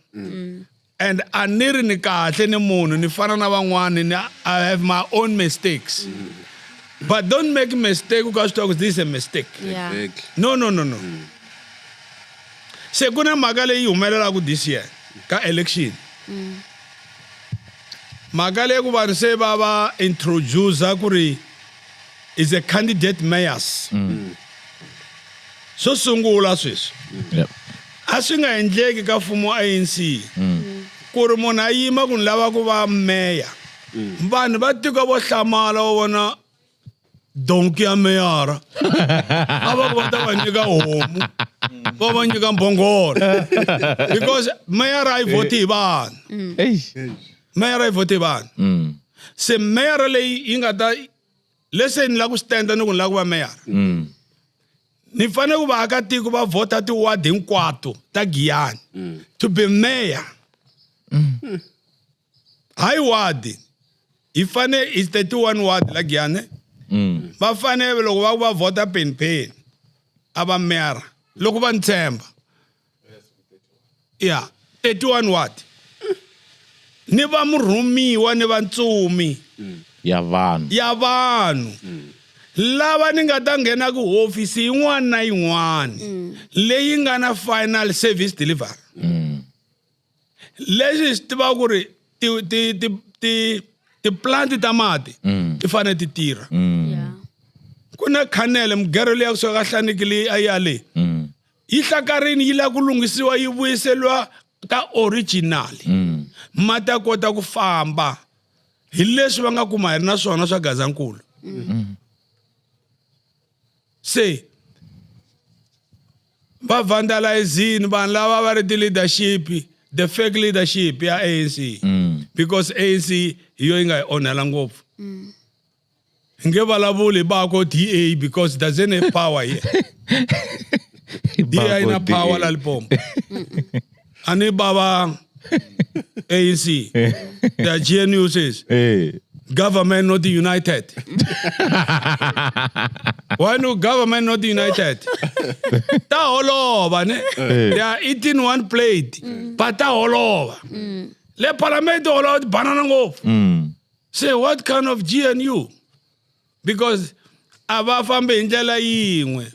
And a ni ri ni kahle ni munhu ni fana na van'wani ni I have my own mistakes. But don't make mistake because talk this is a mistake. Yeah. Exactly. No, no, no, no. Se ku na mhaka leyi humelelaka this year ka election. Mhaka leyi ku vanhu se va va introduce ku ri is a candidate mayors. Swo sungula sweswi. A swi nga endleki ka mfumo wa ANC. Ku ri munhu a yima ku ni lava ku va mayor. Vanhu va tiko vo hlamala va vona donki ya meyara. A va ku va ta va nyika homu. Va va nyika mbhongolo. Because meyara a yi vhoti hi vanhu. Eish. Meyara a yi vhoti hi vanhu. Se meyara leyi yi nga ta let's say ni lava ku stand ni ku ni lava ku va meyara. Ni fanele ku vaakatiko va vhota ti-ward hinkwato ta Giyani to be mayor. Hayi ward. Hi fane is 31 ward la Giyani. Va fanele loko va ku va vhota Penny Penny a va mayor loko va ni tshemba. Ya 31 ward ni va murhumiwa ni va ntsumi ya vanhu ya vanhu lava ni nga ta nghena ku hofisi yin'wana na yin'wana leyi nga na final service delivery. Leswi hi swi tivaka ku ri ti ti ti ti ti-plant ta mati ti fanele ti tirha. Ku na khanele mugero leyi ya kusuka ka Hlaniki leyi a ya le yi hlakarini yi lava ku lunghisiwa yi vuyiseriwa ka original mati ya kota ku famba hi leswi va nga kuma hi ri na swona swa Gazankulu. Se va vandalizini vanhu lava va ri ti-leadership, the fake leadership ya ANC, because ANC hi yo yi nga hi onhela ngopfu. Hi nge vulavuli bako DA because it doesn't have power here. DA yi na power la Limpopo. A ni bava ANC, the GNU says government not united. Why no government not united? Ta holova ne. They are eating one plate, but ta holova. Le parliament holova banana ngopfu. Say what kind of GNU? Because a va fambi hi ndlela yin'we.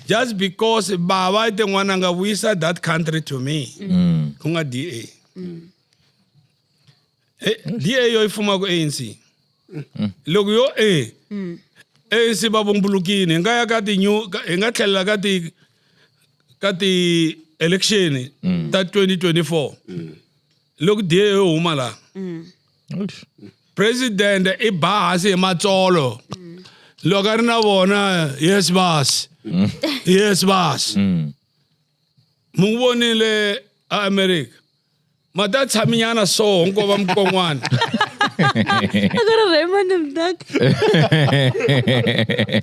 Just because bava te n'wananga vuyisa that country to me. Ku nga DA. DA yo yi fumaka ANC. Loko yo ANC va vumbulukini hi nga ya ka ti new hi nga tlhelela ka ti election ta 2024. Loko DA yo huma la. President i ba hansi hi matsolo. Loko a ri na vona, "Yes boss. Yes boss." Mu n'wi vonile a America. Mata tshaminyana so nkova mukon'wana. A ku ri Raymond Mdaka.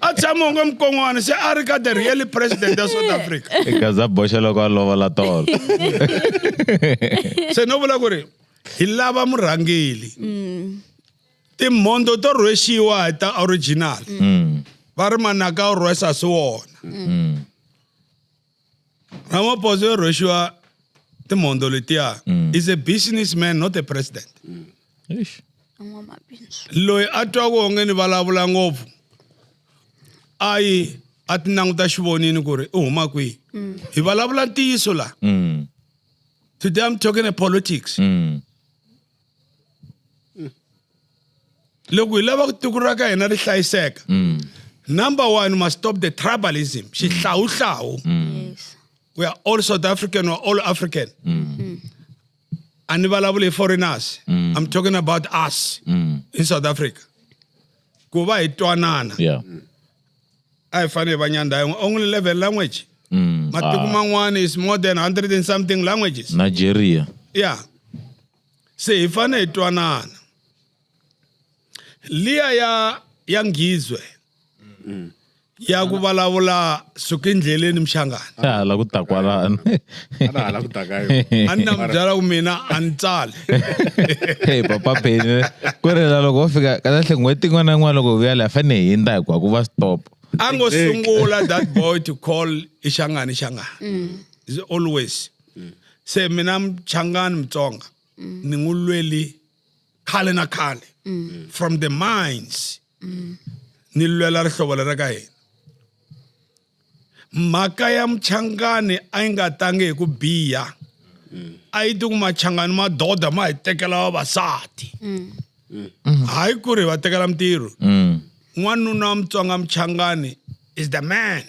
A tshama onge mukon'wana se a ri ka the real president ya South Africa. Gaza boxa loko a lovola tolo. Se no vula ku ri hi lava murhangeli. Timhondzo to rhwexiwa hi ta original. Va ri manaka u rhwesa si wona. Ramaphosa yo rhwexiwa timhondzo letiya is a businessman, not a president. Eish. N'wamabindzu. Loyi a twa ku onge ni vulavula ngopfu a yi a ti languta xivonini ku ri u huma kwihi. Hi vulavula ntiyiso la. Today I'm talking a politics. Loko hi lava ku tiko ra ka hina ri hlayiseka, number one, we must stop the tribalism, xihlawuhlawu. We are all South African, we are all African. A ni vulavuli hi foreigners. I'm talking about us in South Africa. Ku va hi twanana. A hi fanele hi va nyanda yin'we, only 11 language. Matiko man'wana is more than 100 and something languages. Nigeria. Yeah, se hi fanele hi twanana. Liya ya Ngizwe ya ku vulavula suka endleleni mshangana. Hala ku ta kwalano. A na hala ku ta ka yona. A ni na mi byela ku mina a ni tsali. Hey papa Penny, ku ri la loko wo fika kahle n'hweti yin'wana na yin'wana loko vuya laha fanele hi hindza hinkwaku va stop. A ngo sungula that boy to call ishangani ishangani. Is always se mina Mchangani Mutsonga ni n'wi lweli khale na khale from the mines ni lwela rihlovo leri ka hina. Mhaka ya Mchangani a yi nga tangi hi ku biha, a yi ti ku Machangani madoda ma hi tekela vavasati, hayi ku ri hi va tekela mintirho. N'wanuna wa Mutsonga Mchangani is the man,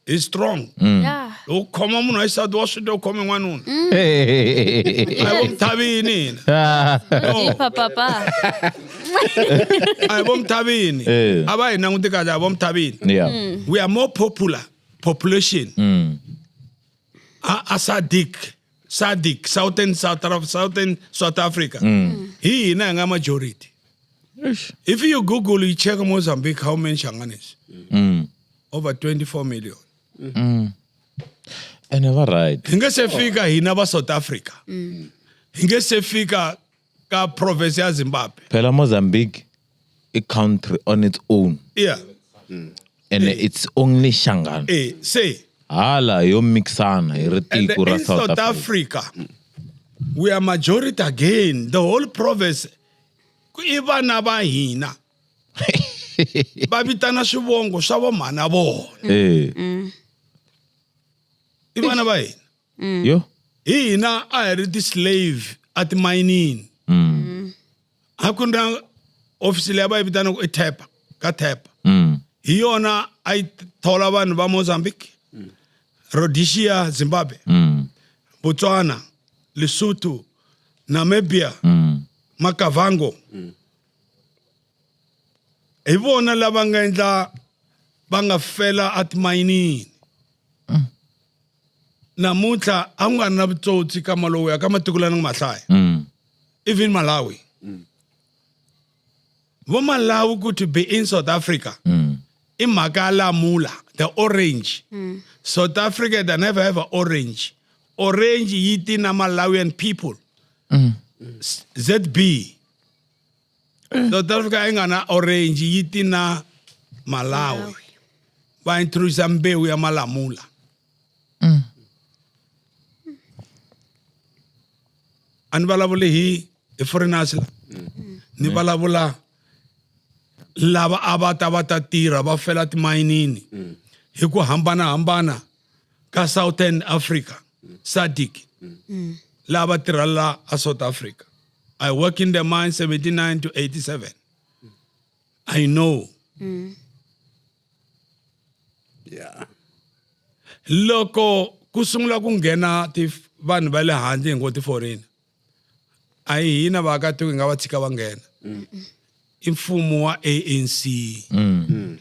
is strong. Loko khoma munhu wa xisati wa swi twa u khome n'wanuna. A hi vo Mthavini hina. No. Papa papa. A hi vo Mthavini. A va hi languti kahle, a hi vo Mthavini. We are more popular population. A SADC Southern Southern South Africa, hi hina hi nga majority. If you Google, you check Mozambique, how many Shanganis? Over 24 million. Ene va right. Hi nge se fika hina va South Africa. Hi nge se fika ka province ya Zimbabwe. Phela Mozambique i country on its own. And it's only Shangan. Se Hala yo mixana hi ri And tiko ra in South South Africa. Africa, we are majority again. The whole province i vana va hina. Va vitana swivongo swa vomhana vona. Eh. I vana va hina. Yo. Hi hina a hi ri ti-slave a timayinini. A ku ri na ofisi leyi va yi vitanaka i TEPA, ka TEPA. Hi yona a yi thola vanhu va Mozambique, Rhodesia, Zimbabwe, Botswana, Lesotho, Namibia, Makavango. Hi vona lava nga endla va nga fela atimayinini. Namuntlha a ku nga ri na vutsotsi ka Malawi ka matiko lana nga mahlaya. Even Malawi. Vo Malawi ku to be in South Africa. I mhaka ya lamula, the orange. South Africa they never have a orange. Orange yi ti na Malawian people. ZB. South Africa yi nga na orange yi ti na Malawi. Va introduce mbewu ya malamula. A ni vulavuli hi foreigners la. Ni vulavula lava a va ta va ta tirha va fela timayinini hi ku hambanahambana ka Southern Africa, SADC. Lava tirha la a South Africa. I work in the mine 79 to 87. I know. Yeah. Loko ku sungula ku nghena ti vanhu va le handle hi ngo ti-foreigner, a hi hina vaakatiko hi nga va tshika va nghena. I mfumo wa ANC.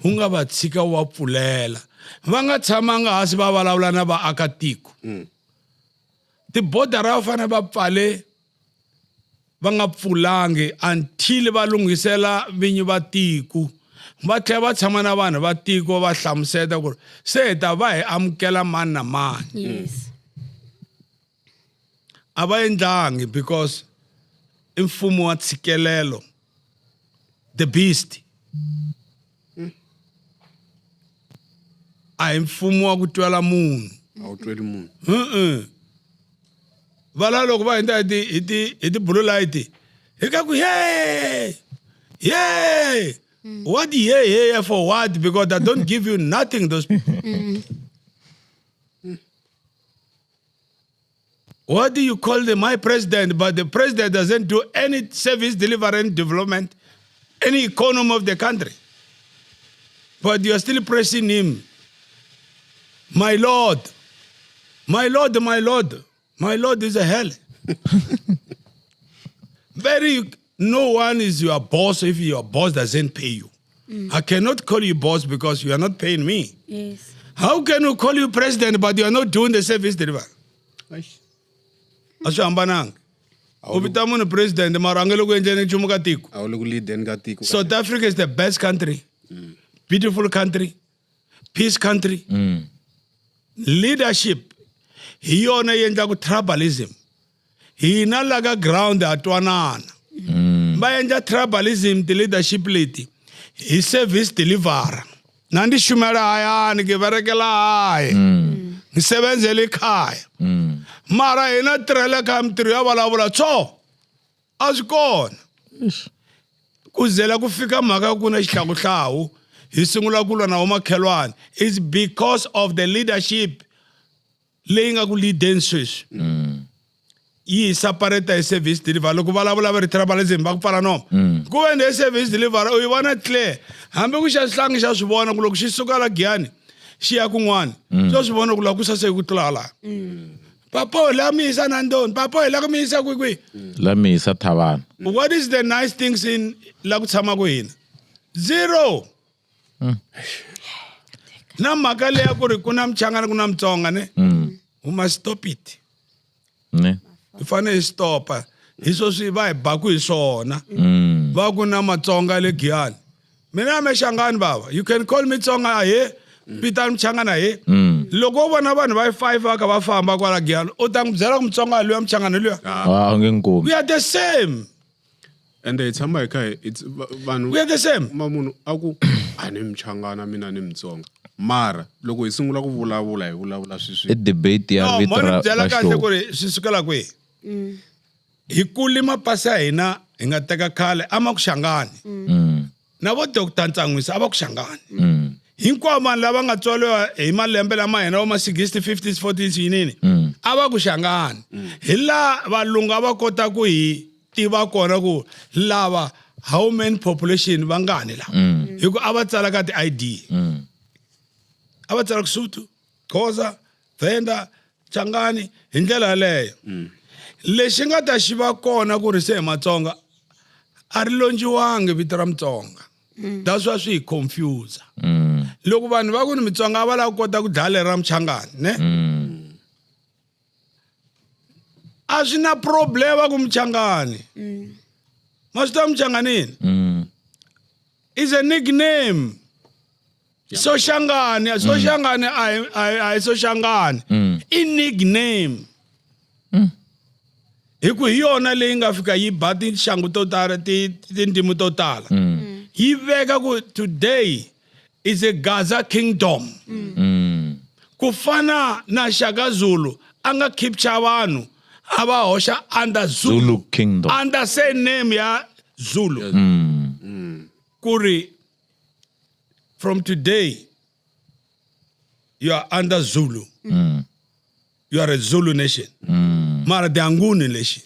Wu nga va tshika wu va pfulela. Va nga tshamanga hansi va vulavula na vaakatiko. Tibodara va fanele va pfale va nga pfulangi until va lunghisela vinyi va tiko. Va tlhela va tshama na vanhu va tiko va hlamusela ku ri se hi ta va hi amukela mani na mani. Yes. A va endlangi because i mfumo wa tshikelelo. The beast. A hi mfumo wa ku twela munhu. A wu tweli munhu. Va la loko va hundza hi ti blue light hi ka ku hey hey. What hey hey for what? Because they don't give you nothing, those people. What do you call the my president? But the president doesn't do any service delivery and development, any economy of the country. But you are still pressing him. My Lord, my Lord, my Lord, my Lord is a hell. Very, no one is your boss if your boss doesn't pay you. I cannot call you boss because you are not paying me. Yes. How can you call you president but you are not doing the service delivery? A swi hambananga. U vita munhu president mara a nge le ku endleni nchumu ka tiko. A wu le ku leadeni ka tiko. South Africa is the best country. Beautiful country. Peace country. Leadership hi yona yi endlaku tribalism. Hina la ka ground ha twanana. Va endla tribalism ti leadership leti hi service deliverer. Na ndi shumela hayani ke berekela hae. Ni sebenzela ekhaya. Mara hina tirhela kha mintirho ya vulavula tso a swi kona. Ku zela ku fika mhaka ku na xihlawuhlawu hi sungula ku lwa na vomakhelwani is because of the leadership leyi nga ku leadeni sweswi. Yi hi separate hi service delivery. Loko vulavula va ri tribalism va ku pfala nomo. Ku ve ni service delivery u yi vona clear. Hambi ku xa xihlangi xa swi vona ku loko xi suka la Giyani xi ya kun'wana, swo swi vona ku la ku saseke ku tlula laha. Papa la mi yisa Nandoni, papa la ku mi yisa kwihi kwihi. La mi yisa Thavana. What is the nice things in la ku tshama ku hina? Zero. Na mhaka leya ku ri ku na Mchangana ku na Mutsonga ne? We must stop it. Ne. Hi fanele hi stopa. Hi swo swi va hi baku hi swona. Va ku na Matsonga le Giyani. Mina me Shangani baba. You can call me Tsonga ahe. Vitani Mchangana ahe. Loko u vona vanhu va 5 va kha va famba kwala Giyani, u ta n'wi byela ku Mutsonga luya Mchangana luya. Ah, u nge n'wi kumi. We are the same. And hi tshama hi kha hi, it's vanhu We are the same. Ma munhu a ku a ni Mchangana mina ni Mutsonga. Mara loko hi sungula ku vulavula hi vulavula I swi debate ya No, vito mo ni ra byela ra kahle show. ku ri swi sukela kwihi hi kule mapasi ya hina hi nga teka khale a ma ku xangani na vo doctor Ntsan'wisi a va ku xangani hinkwavo vanhu lava nga tswariwa hi malembe lama hina va ma 60 50s 40s yinini a va ku xangani hi laha valungu a va kota ku hi tiva kona ku lava how many population va ngani la hi ku a va tsala ka ti-ID a va tsala ku Sotho Xhosa Venda Changani hi ndlela yaleyo lexi nga ta xi va kona ku ri se hi Matsonga a ri lonjiwangi vito ra Mutsonga that's why swi hi confuse loko vanhu va ku ni Mutsonga a va lava ku kota ku dlaya leri ra Muchangani ne a swi na problem va ku Muchangani ma swi tiva Muchanganini is a nickname Soshangani Soshangani a hi Soshangani i nickname hi ku hi yona leyi nga fika yi ba tinxangu to tala tindzimi to tala yi veka ku today is a Gaza kingdom ku fana na Shaka Zulu a nga capture vanhu a va hoxa under Zulu, Zulu kingdom. Under same name ya Zulu ku ri from today you are under Zulu you are a Zulu nation mara the Nguni nation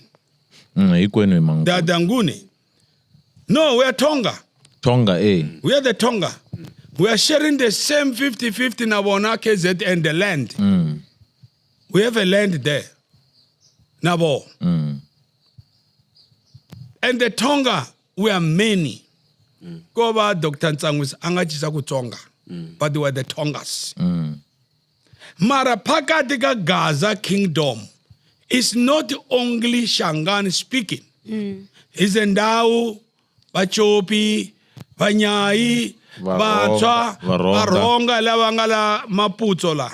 Hinkwenu hi they are Manguni. the Nguni no we are Tonga Tonga eh. we are the Tonga we are sharing the same 50-50 na vona KZN the land we have a land there na vo and the Tonga we are many ko va Dr Ntsan'wisi a nga cinca ku Tsonga but we are the Tongas mara phakathi ka Gaza kingdom is not only Shangani speaking is ndhawu Vacopi Vanyayi Vatswa Varhonga. Varhonga lava nga la Maputso la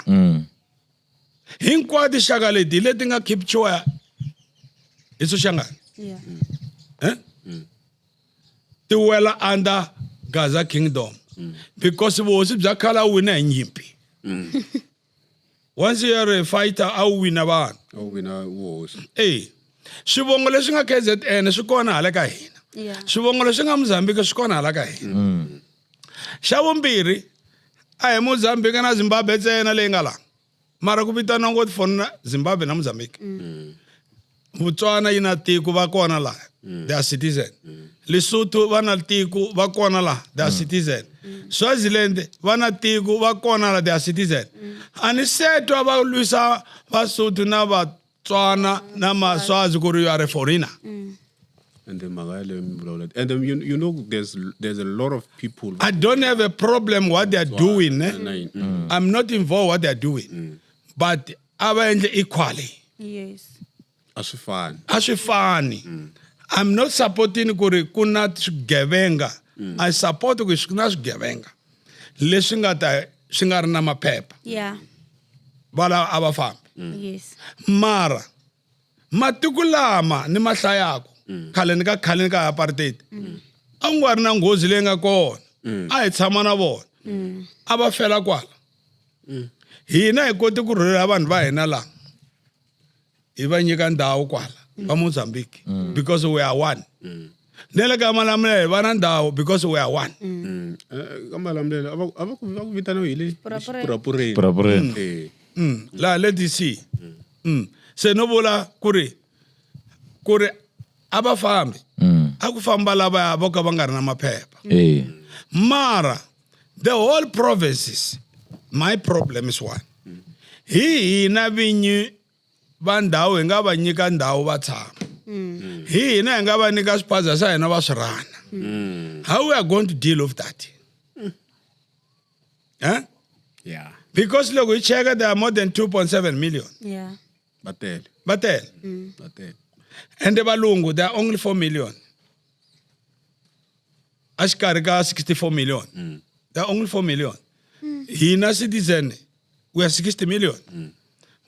hinkwato tinxaka leti hi leti nga capture hi Soshangani Yeah. eh? Ti wela under Gaza kingdom because vuhosi bya khale a wu wina hi nyimpi once you are a fighter a wu wina vanhu a wu wina vuhosi e swivongo leswi nga KZN swi kona hala ka hina Yeah. swivongo leswi nga Mozambique swi kona hala ka hina xa vumbirhi a hi Mozambique na Zimbabwe ntsena leyi nga laha mara ku vitaniwa ngopfu for na Zimbabwe na Mozambique Botswana yi na tiko va kona laha they are citizen Lesotho va na tiko va kona laha they are citizen Swaziland va na tiko va kona laha they are citizen a ni se twa va lwisa Vasotho na Vatswana na Maswazi ku ri you are a foreigner and then mhaka yaleyo mi vulavula and then you know there's a lot of people I don't have a problem what they are doing eh? Nine. I'm not involved what they are doing but a va endle equally Yes. A swi fani a swi fani I'm not supporting ku ri ku na swigevenga I support ku swi na swigevenga leswi nga ta swi nga ri na maphepha Yeah. va lava a va fambi Yes. mara matiko lama ni ma hlayaku khale ni ka khale ni ka apartheid a ku nga ri na nghozi leyi nga kona a hi tshama na vona a va fela kwala hina hi kote ku rhurhela vanhu va hina laha hi va nyika ndhawu kwala va Mozambique because we are one ne le ka Malamulele va na ndhawu because we are one Ka Malamulele a va a va ku va ku vitana hi le Xipurapureni. xipurapureni Purapureni. Eh. Laha le DC se no vula ku ri ku ri a va fambi a ku famba lavaya vo ka va nga ri na maphepha Eh. mara the whole provinces my problem is one hi hina vinyi va ndhawu hi nga va nyika ndhawu va tshama hi hina hi nga va nyika swiphaza swa hina va swi rhana how we are going to deal with that eh? Yeah. Because loko hi cheka there are more than 2.7 million Yeah. Va tele. Va tele Va tele. And valungu there are only 4 million exikarhi ka 64 million there are only 4 million hina citizen we are 60 million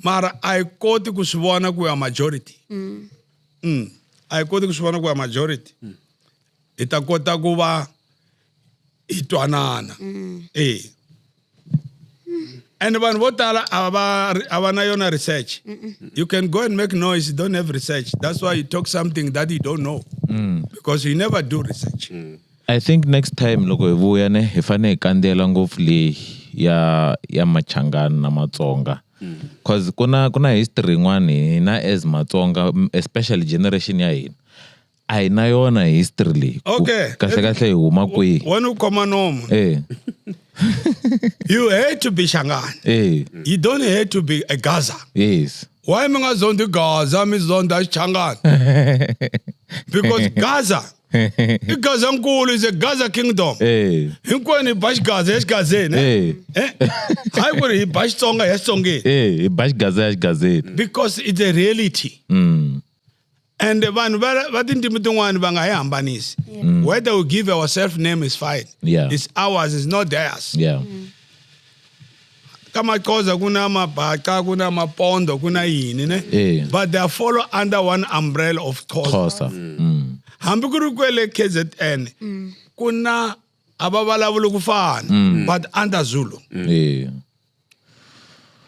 mara a hi koti ku swi vona ku we are majority a hi koti ku swi vona ku we are majority hi ta kota ku va hi twanana e And vanhu vo tala a va a va na yona research. You can go and make noise, you don't have research. That's why you talk something that you don't know. Because you never do research. I think next time loko hi vuya ne hi fanele hi kandziyela ngopfu leyi ya Machangani na Matsonga. Cause ku na history yin'wana hina as Matsonga, especially generation ya hina, a hi na yona history leyi. Okay. Kahle kahle hi huma kwihi? Wena u khoma nomu. You hate to be Shangani. You don't hate to be a Gaza. Why mi nga zondi Gaza, mi zonda Changani? Because Gaza, i Gaza nkulu, is a Gaza kingdom. Hinkwenu hi ba xigaza ya xigazeni. Eh? Hayi ku ri hi ba Xitsonga ya Xitsongeni. Hi ba xigaza ya xigazeni. Because it's a reality. And vanhu va tindzimi tin'wani va nga hi hambanisi. Whether we give ourselves name is fine. It's ours, it's not theirs. Ka Maxhosa ku na Mabhaca, ku na Mapondo, ku na yini ne? But they are follow under one umbrella of Xhosa. Xhosa. Hambi ku ri kwele KZN, ku na a va vulavuli ku fana, but under Zulu.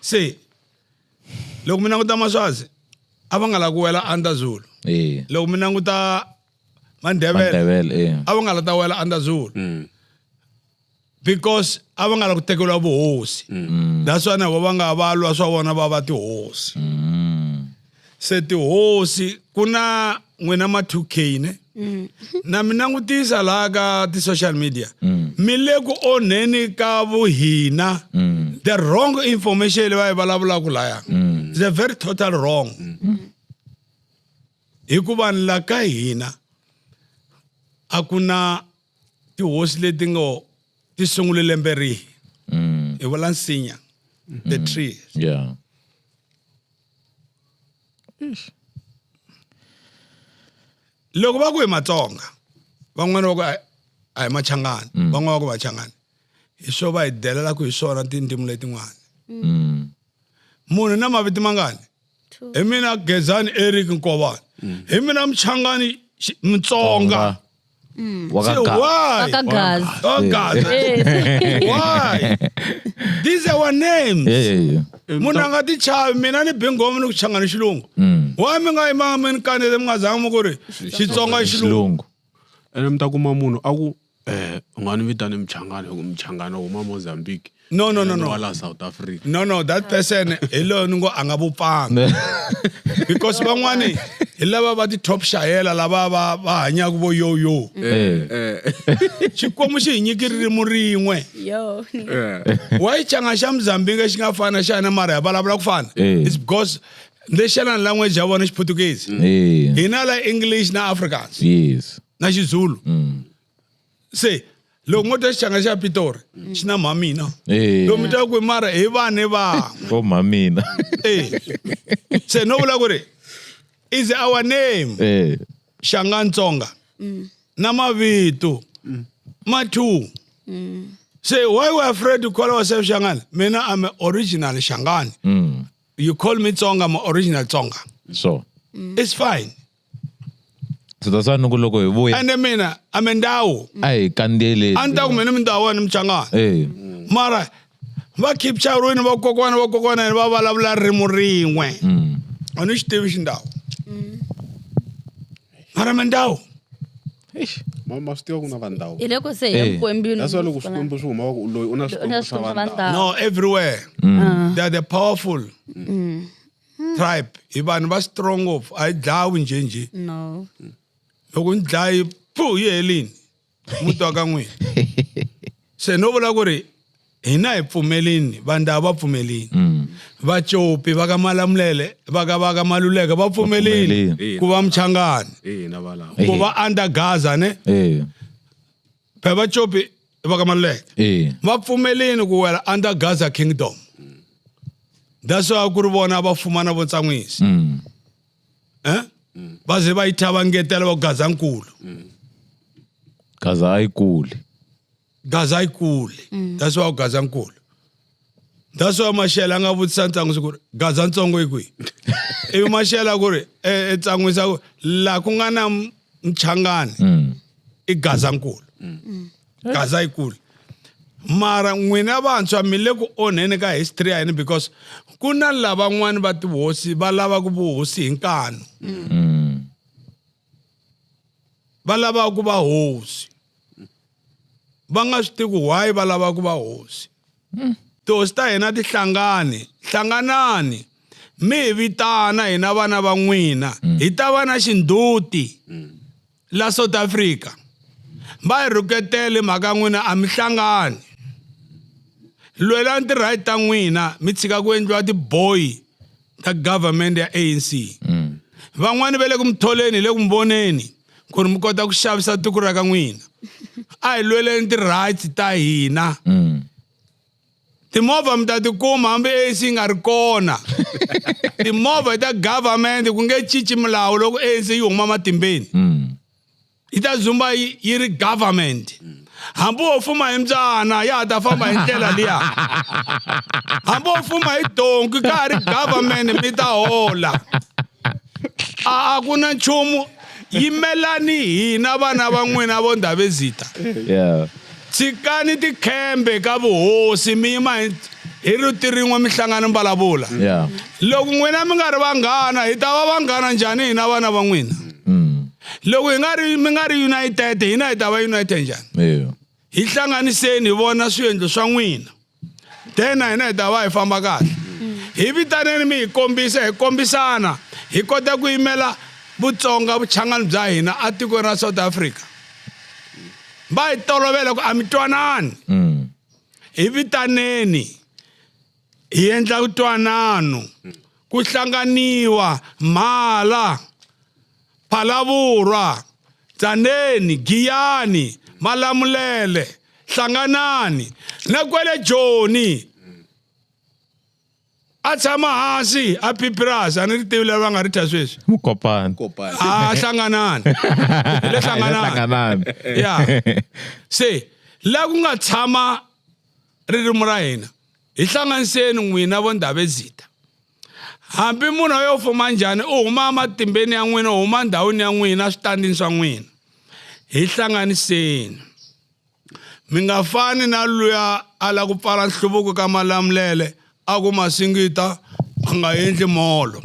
Se loko mi languta Maswazi, a va nga lavi ku wela under Zulu. Loko mi languta Mandebele, Mandebele, a va nga la ta wela under Zulu. Because a va nga la ku tekeriwa vuhosi. That's why na vo va nga va lwa swa vona va va tihosi. Se tihosi ku na n'wina ma 2K ne? Na mi langutisa laha ka ti-social media. Mi le ku onheni ka vuhina. The wrong information leyi va yi vulavulaka laya. It's a very total wrong. Hikuva la ka hina a ku na tihosi leti ngo ti sungule lembe rihi. Hi vula nsinya, the tree. Loko va ku hi Matsonga, van'wana va ku a hi Machangani, van'wana va ku Vachangani. Hi swo va hi delelaka hi swona tindzimi letin'wana. Munhu na mavito mangani? Two. Hi mina Gezani Eric Nkovani. Hi mina Mchangani Mutsonga. Wa ka Say, why? Wa ka Gaza. Oh, Gaza. Why? These are our names. Munhu a nga ti chavi, mina ni bingomo ni ku changana xilungu. Why mi nga yimanga mi ni kanete mi nga zanga mi ku ri Xitsonga i xilungu? Xilungu. Ene mi ta kuma munhu a ku, u nga ni vitani Mchangani hi ku Mchangani u huma Mozambique. No, no, no, Yena no. wa la South Africa. No, no, that person hi loyi ni ngo a nga vupfanga. Because van'wani hi lava va ti top shayela lava va hanyaka vo yo yo. Xikwembu xi hi nyiki ririmi rin'we. Yo. Why changa xa Mozambique xi nga fana xa hina mara hi vulavula ku fana? It's because national language ya vona Xiputukezi. Hina la English na Afrikaans. Na Xizulu. Se loko ngo twa xichanga xa Pitori, xi na mhamina. Loko mi twa ku mara hi vanhu va. Vo mhamina. Se no vula ku ri is our name. Xangantsonga. Na mavito. Ma two. Say why we afraid to call ourselves Shangani? Mina I'm an original Shangani. You call me Tsonga, I'm original Tsonga. It's fine. So that's why ni ku loko hi vuya. Ende mina I'm a ndhawu. A hi kandziyeleni. A ni ta ku mina mi ndhawu ni Mchangani. Mara va keep charwini va kokwana va kokwana va vulavula ririmi rin'we. A ni xi tivi xindhawu. Mara mi ndhawu. Eish. Ma swi tiva ku na va ndhawu. Hi loko se hi ya mikwembini. That's why loko swikwembu swi huma va ku loyi u na U na swikwembu swa swikwembu swa va ndhawu. vandhawu. No, everywhere. They are the powerful tribe. Hi vanhu va strong ngopfu, a yi dlawi njhe njhe. No. Loko ni dlayi, pfu, yi helini. Muti wa ka n'wina. Se no vula ku ri hina hi pfumelini, vandhawu va pfumelini. Vacopi va ka Malamulele, va ka Maluleke va pfumelini Pfumelini. ku va Mchangani. Na va lava. Ku va under Gaza ne? Phela Vacopi va ka Maluleke. Va pfumelini ku wela under Gaza Kingdom. That's why ku ri vona va fuma na vo Tsan'wisi. Va ze va yi thya va ngetela va Gaza nkulu. Gaza a yi kuli. Gaza a yi kuli. That's why Gaza nkulu. That's why Mashele a nga vutisa Ntsan'wisi ku ri Gaza ntsongo yi kwihi? Ivi Mashele a ku ri, Ntsan'wisi a ku la ku nga na Mchangani i Gaza nkulu. Gaza yi kuli. Mara n'wina vantshwa mi le ku onheni ka history ya hina because ku na lavan'wani va tihosi va lavaka vuhosi hi nkanu. Va lavaka ku va hosi. Va nga swi tivi ku why va lava ku va hosi. Tihosi ta hina ti hlangani, hlanganani mi hi vitana hina vana va n'wina hi ta va na xindzhuti la South Africa. Va hi rhuketele mhaka n'wina a mi hlangani. Lwelani ti-right ta n'wina mi tshika ku endliwa tiboyi ta government ya ANC. Van'wani va le ku mi tholeni hi le ku mi voneni ku ri mi kota ku xavisa tiko ra ka n'wina. A hi lweleni ti-rights ta hina. Timovha mi ta ti kuma hambi ANC yi nga ri kona. Timovha ta government ku nge cinci milawu loko ANC yi huma matimbeni. Yi ta dzumba yi ri government. Hambi wo fuma hi mbyana ya ha ta famba hi ndlela liya. Hambi wo fuma hi donki ka ha ri government mi ta hola. A ku na nchumu yimelani hina vana va n'wina vo Ndhavezitha. Tshikani tikhembe ka vuhosi mi yima hi rito rin'we mi hlangana mi vulavula. Loko n'wina mi nga ri vanghana hi ta va vanghana njhani hina vana va n'wina? Loko hi nga ri mi nga ri united hina hi ta va united njhani? Hi hlanganiseni hi vona swiendlo swa n'wina. Then na hina hi ta va hi famba kahle. Hi vitaneni mi hi kombisa hi kombisana hi kota ku yimela Vutsonga vuchangani bya hina atikweni ra South Africa. Va hi tolovela ku a mi twanani. Hi vitaneni hi endla ntwanano ku hlanganiwa Mhala, Phalavurwa, Tzaneen, Giyani, Malamulele, hlanganani na kwele Joni. A tshama hansi a phipirasi a ni ri tivi leri va nga ri thya sweswi. Mukopani. Kopani. A hlanganani. Hi le hlanganani. Hlanganani. Ya. Se la ku nga tshama ririmi ra hina hi hlanganiseni n'wina vo Ndhavezitha. Hambi munhu a yo fuma njhani u huma ematimbeni ya n'wina u huma ndhawini ya n'wina switandini swa n'wina. Hi hlanganiseni. Mi nga fani na luya a la ku pfala nhluvuko ka Malamulele a ku Masingita a nga endli molo.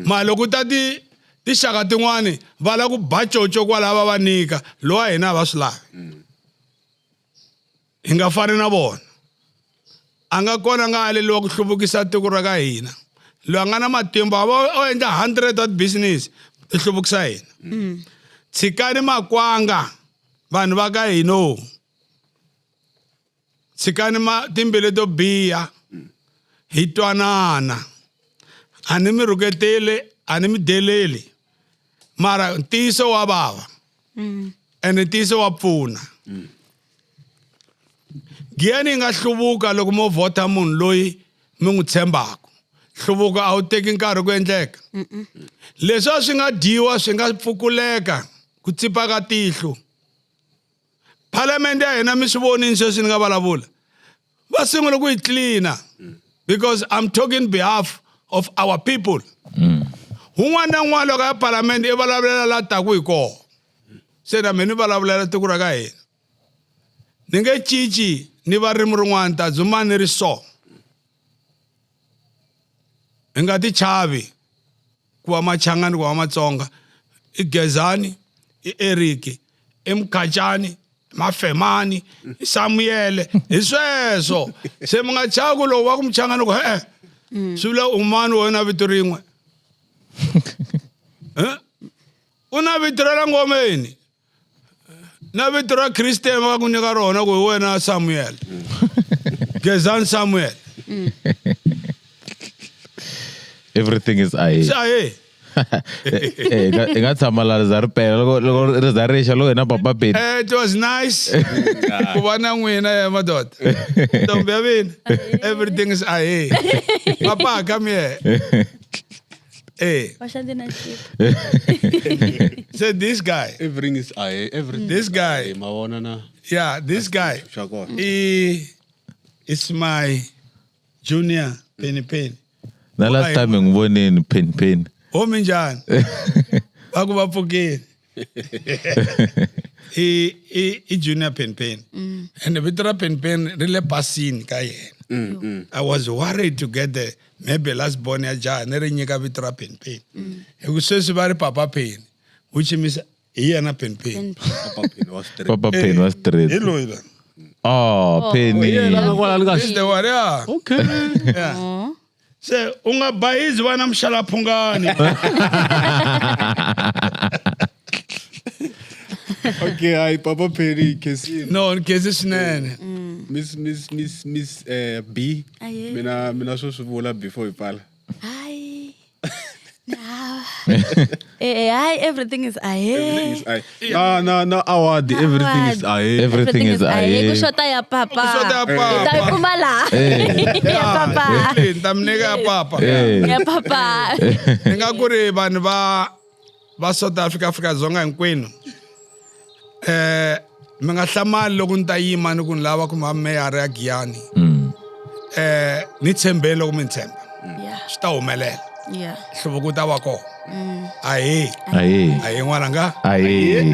Mara loko ku ta ti tinxaka tin'wani va la ku ba coco kwalaya va va nyika lowa hina a va swi lavi. Hi nga fani na vona. A nga kona a nga aleriwa ku hluvukisa tiko ra ka hina. Loyi a nga na matimba a va o endla 100 wa ti-business ti hluvukisa hina. Tshikani makwanga vanhu va ka hina o. Tshikani ma timbilu to biha hi twanana. A ni mi rhuketeli a ni mi deleli mara ntiyiso wa vava ene ntiyiso wa pfuna. Giyani yi nga hluvuka loko mo vhota munhu loyi mi n'wi tshembaka. Nhluvuko a wu teki nkarhi ku endleka. Leswi a swi nga dyiwa swi nga pfukuleka ku tsipa ka tihlo. Phalamende ya hina mi swi vonini sweswi ni nga vulavula. Va sungule ku yi tlilina because I'm talking behalf of our people. Un'wana na un'wana loko a ya phalamende i vulavulela la taku hi kona. Se na mina ni vulavulela tiko ra ka hina. Ni nge cinci ni va ririmi rin'wana ni ta dzuma ni ri so. Hi nga ti chavi ku va Machangani ku va Matsonga i Gezani i Eric i Mkhacani i Mafemani i Samuel hi sweswo se mi nga chavi ku loko va ku Muchangani ku e-e swi vula u mani wena vito rin'we u na vito ra la ngomeni na vito ra Christian va ku nyika rona ku hi wena Samuel Gezani Samuel Everything is ahe. Se ahe. Eh, hi nga tshama la ri za ri pela loko loko ri za rixa loko hina papa Beni. Eh, it was nice ku va na n'wina ya madoda. Ntombi ya mina. Everything is ahe. Papa, come here. Eh. So this guy. Everything is ahe. Everything. This guy. Eh, mavona na. Yeah, this guy. Xa kona. He is my junior Penny Penny. Na last time hi n'wi vonini Penny Penny. Ho minjhani? Va ku va pfukile. I i i junior pen pen and vito ra pen pen ri le pasini ka yena. I was worried to get the maybe last born ya jaha ni ri nyika vito ra pen pen hi ku sweswi va ri papa pen, which means hi yena pen pen. Papa Penny wa street. Papa Penny wa street. Hi loyi la. Oh, Penny. Yena nga kwalani ka This is the one, yeah. Okay. Yeah. Se u nga bayizi vana mxalaphungani. Okay, hayi Papa Penny khensile. No, ni khensi swinene. Miss Miss Miss Miss B. Aye. Mina swo swi vula before hi pfala. Hayi. Eh, hayi, everything is ahe. Everything is aye. Na na na award everything is aye. Everything is ahe. Ku xota ya papa. Ku xota ya papa. U ta yi kuma laha. Ya papa. Ni ta mi nyika ya papa. Eh. Ya papa. Ni nga ku ri vanhu va South Africa, Afrika Dzonga hinkwenu, mi nga hlamali loko ni ta yima ni ku ni lava ku va meyara ya Giyani. Ni tshembeni loko mi ni tshemba. Swi ta humelela. Nhluvuko wu ta va kona. Ahee. Ahee. Ahee n'wananga. Ahee.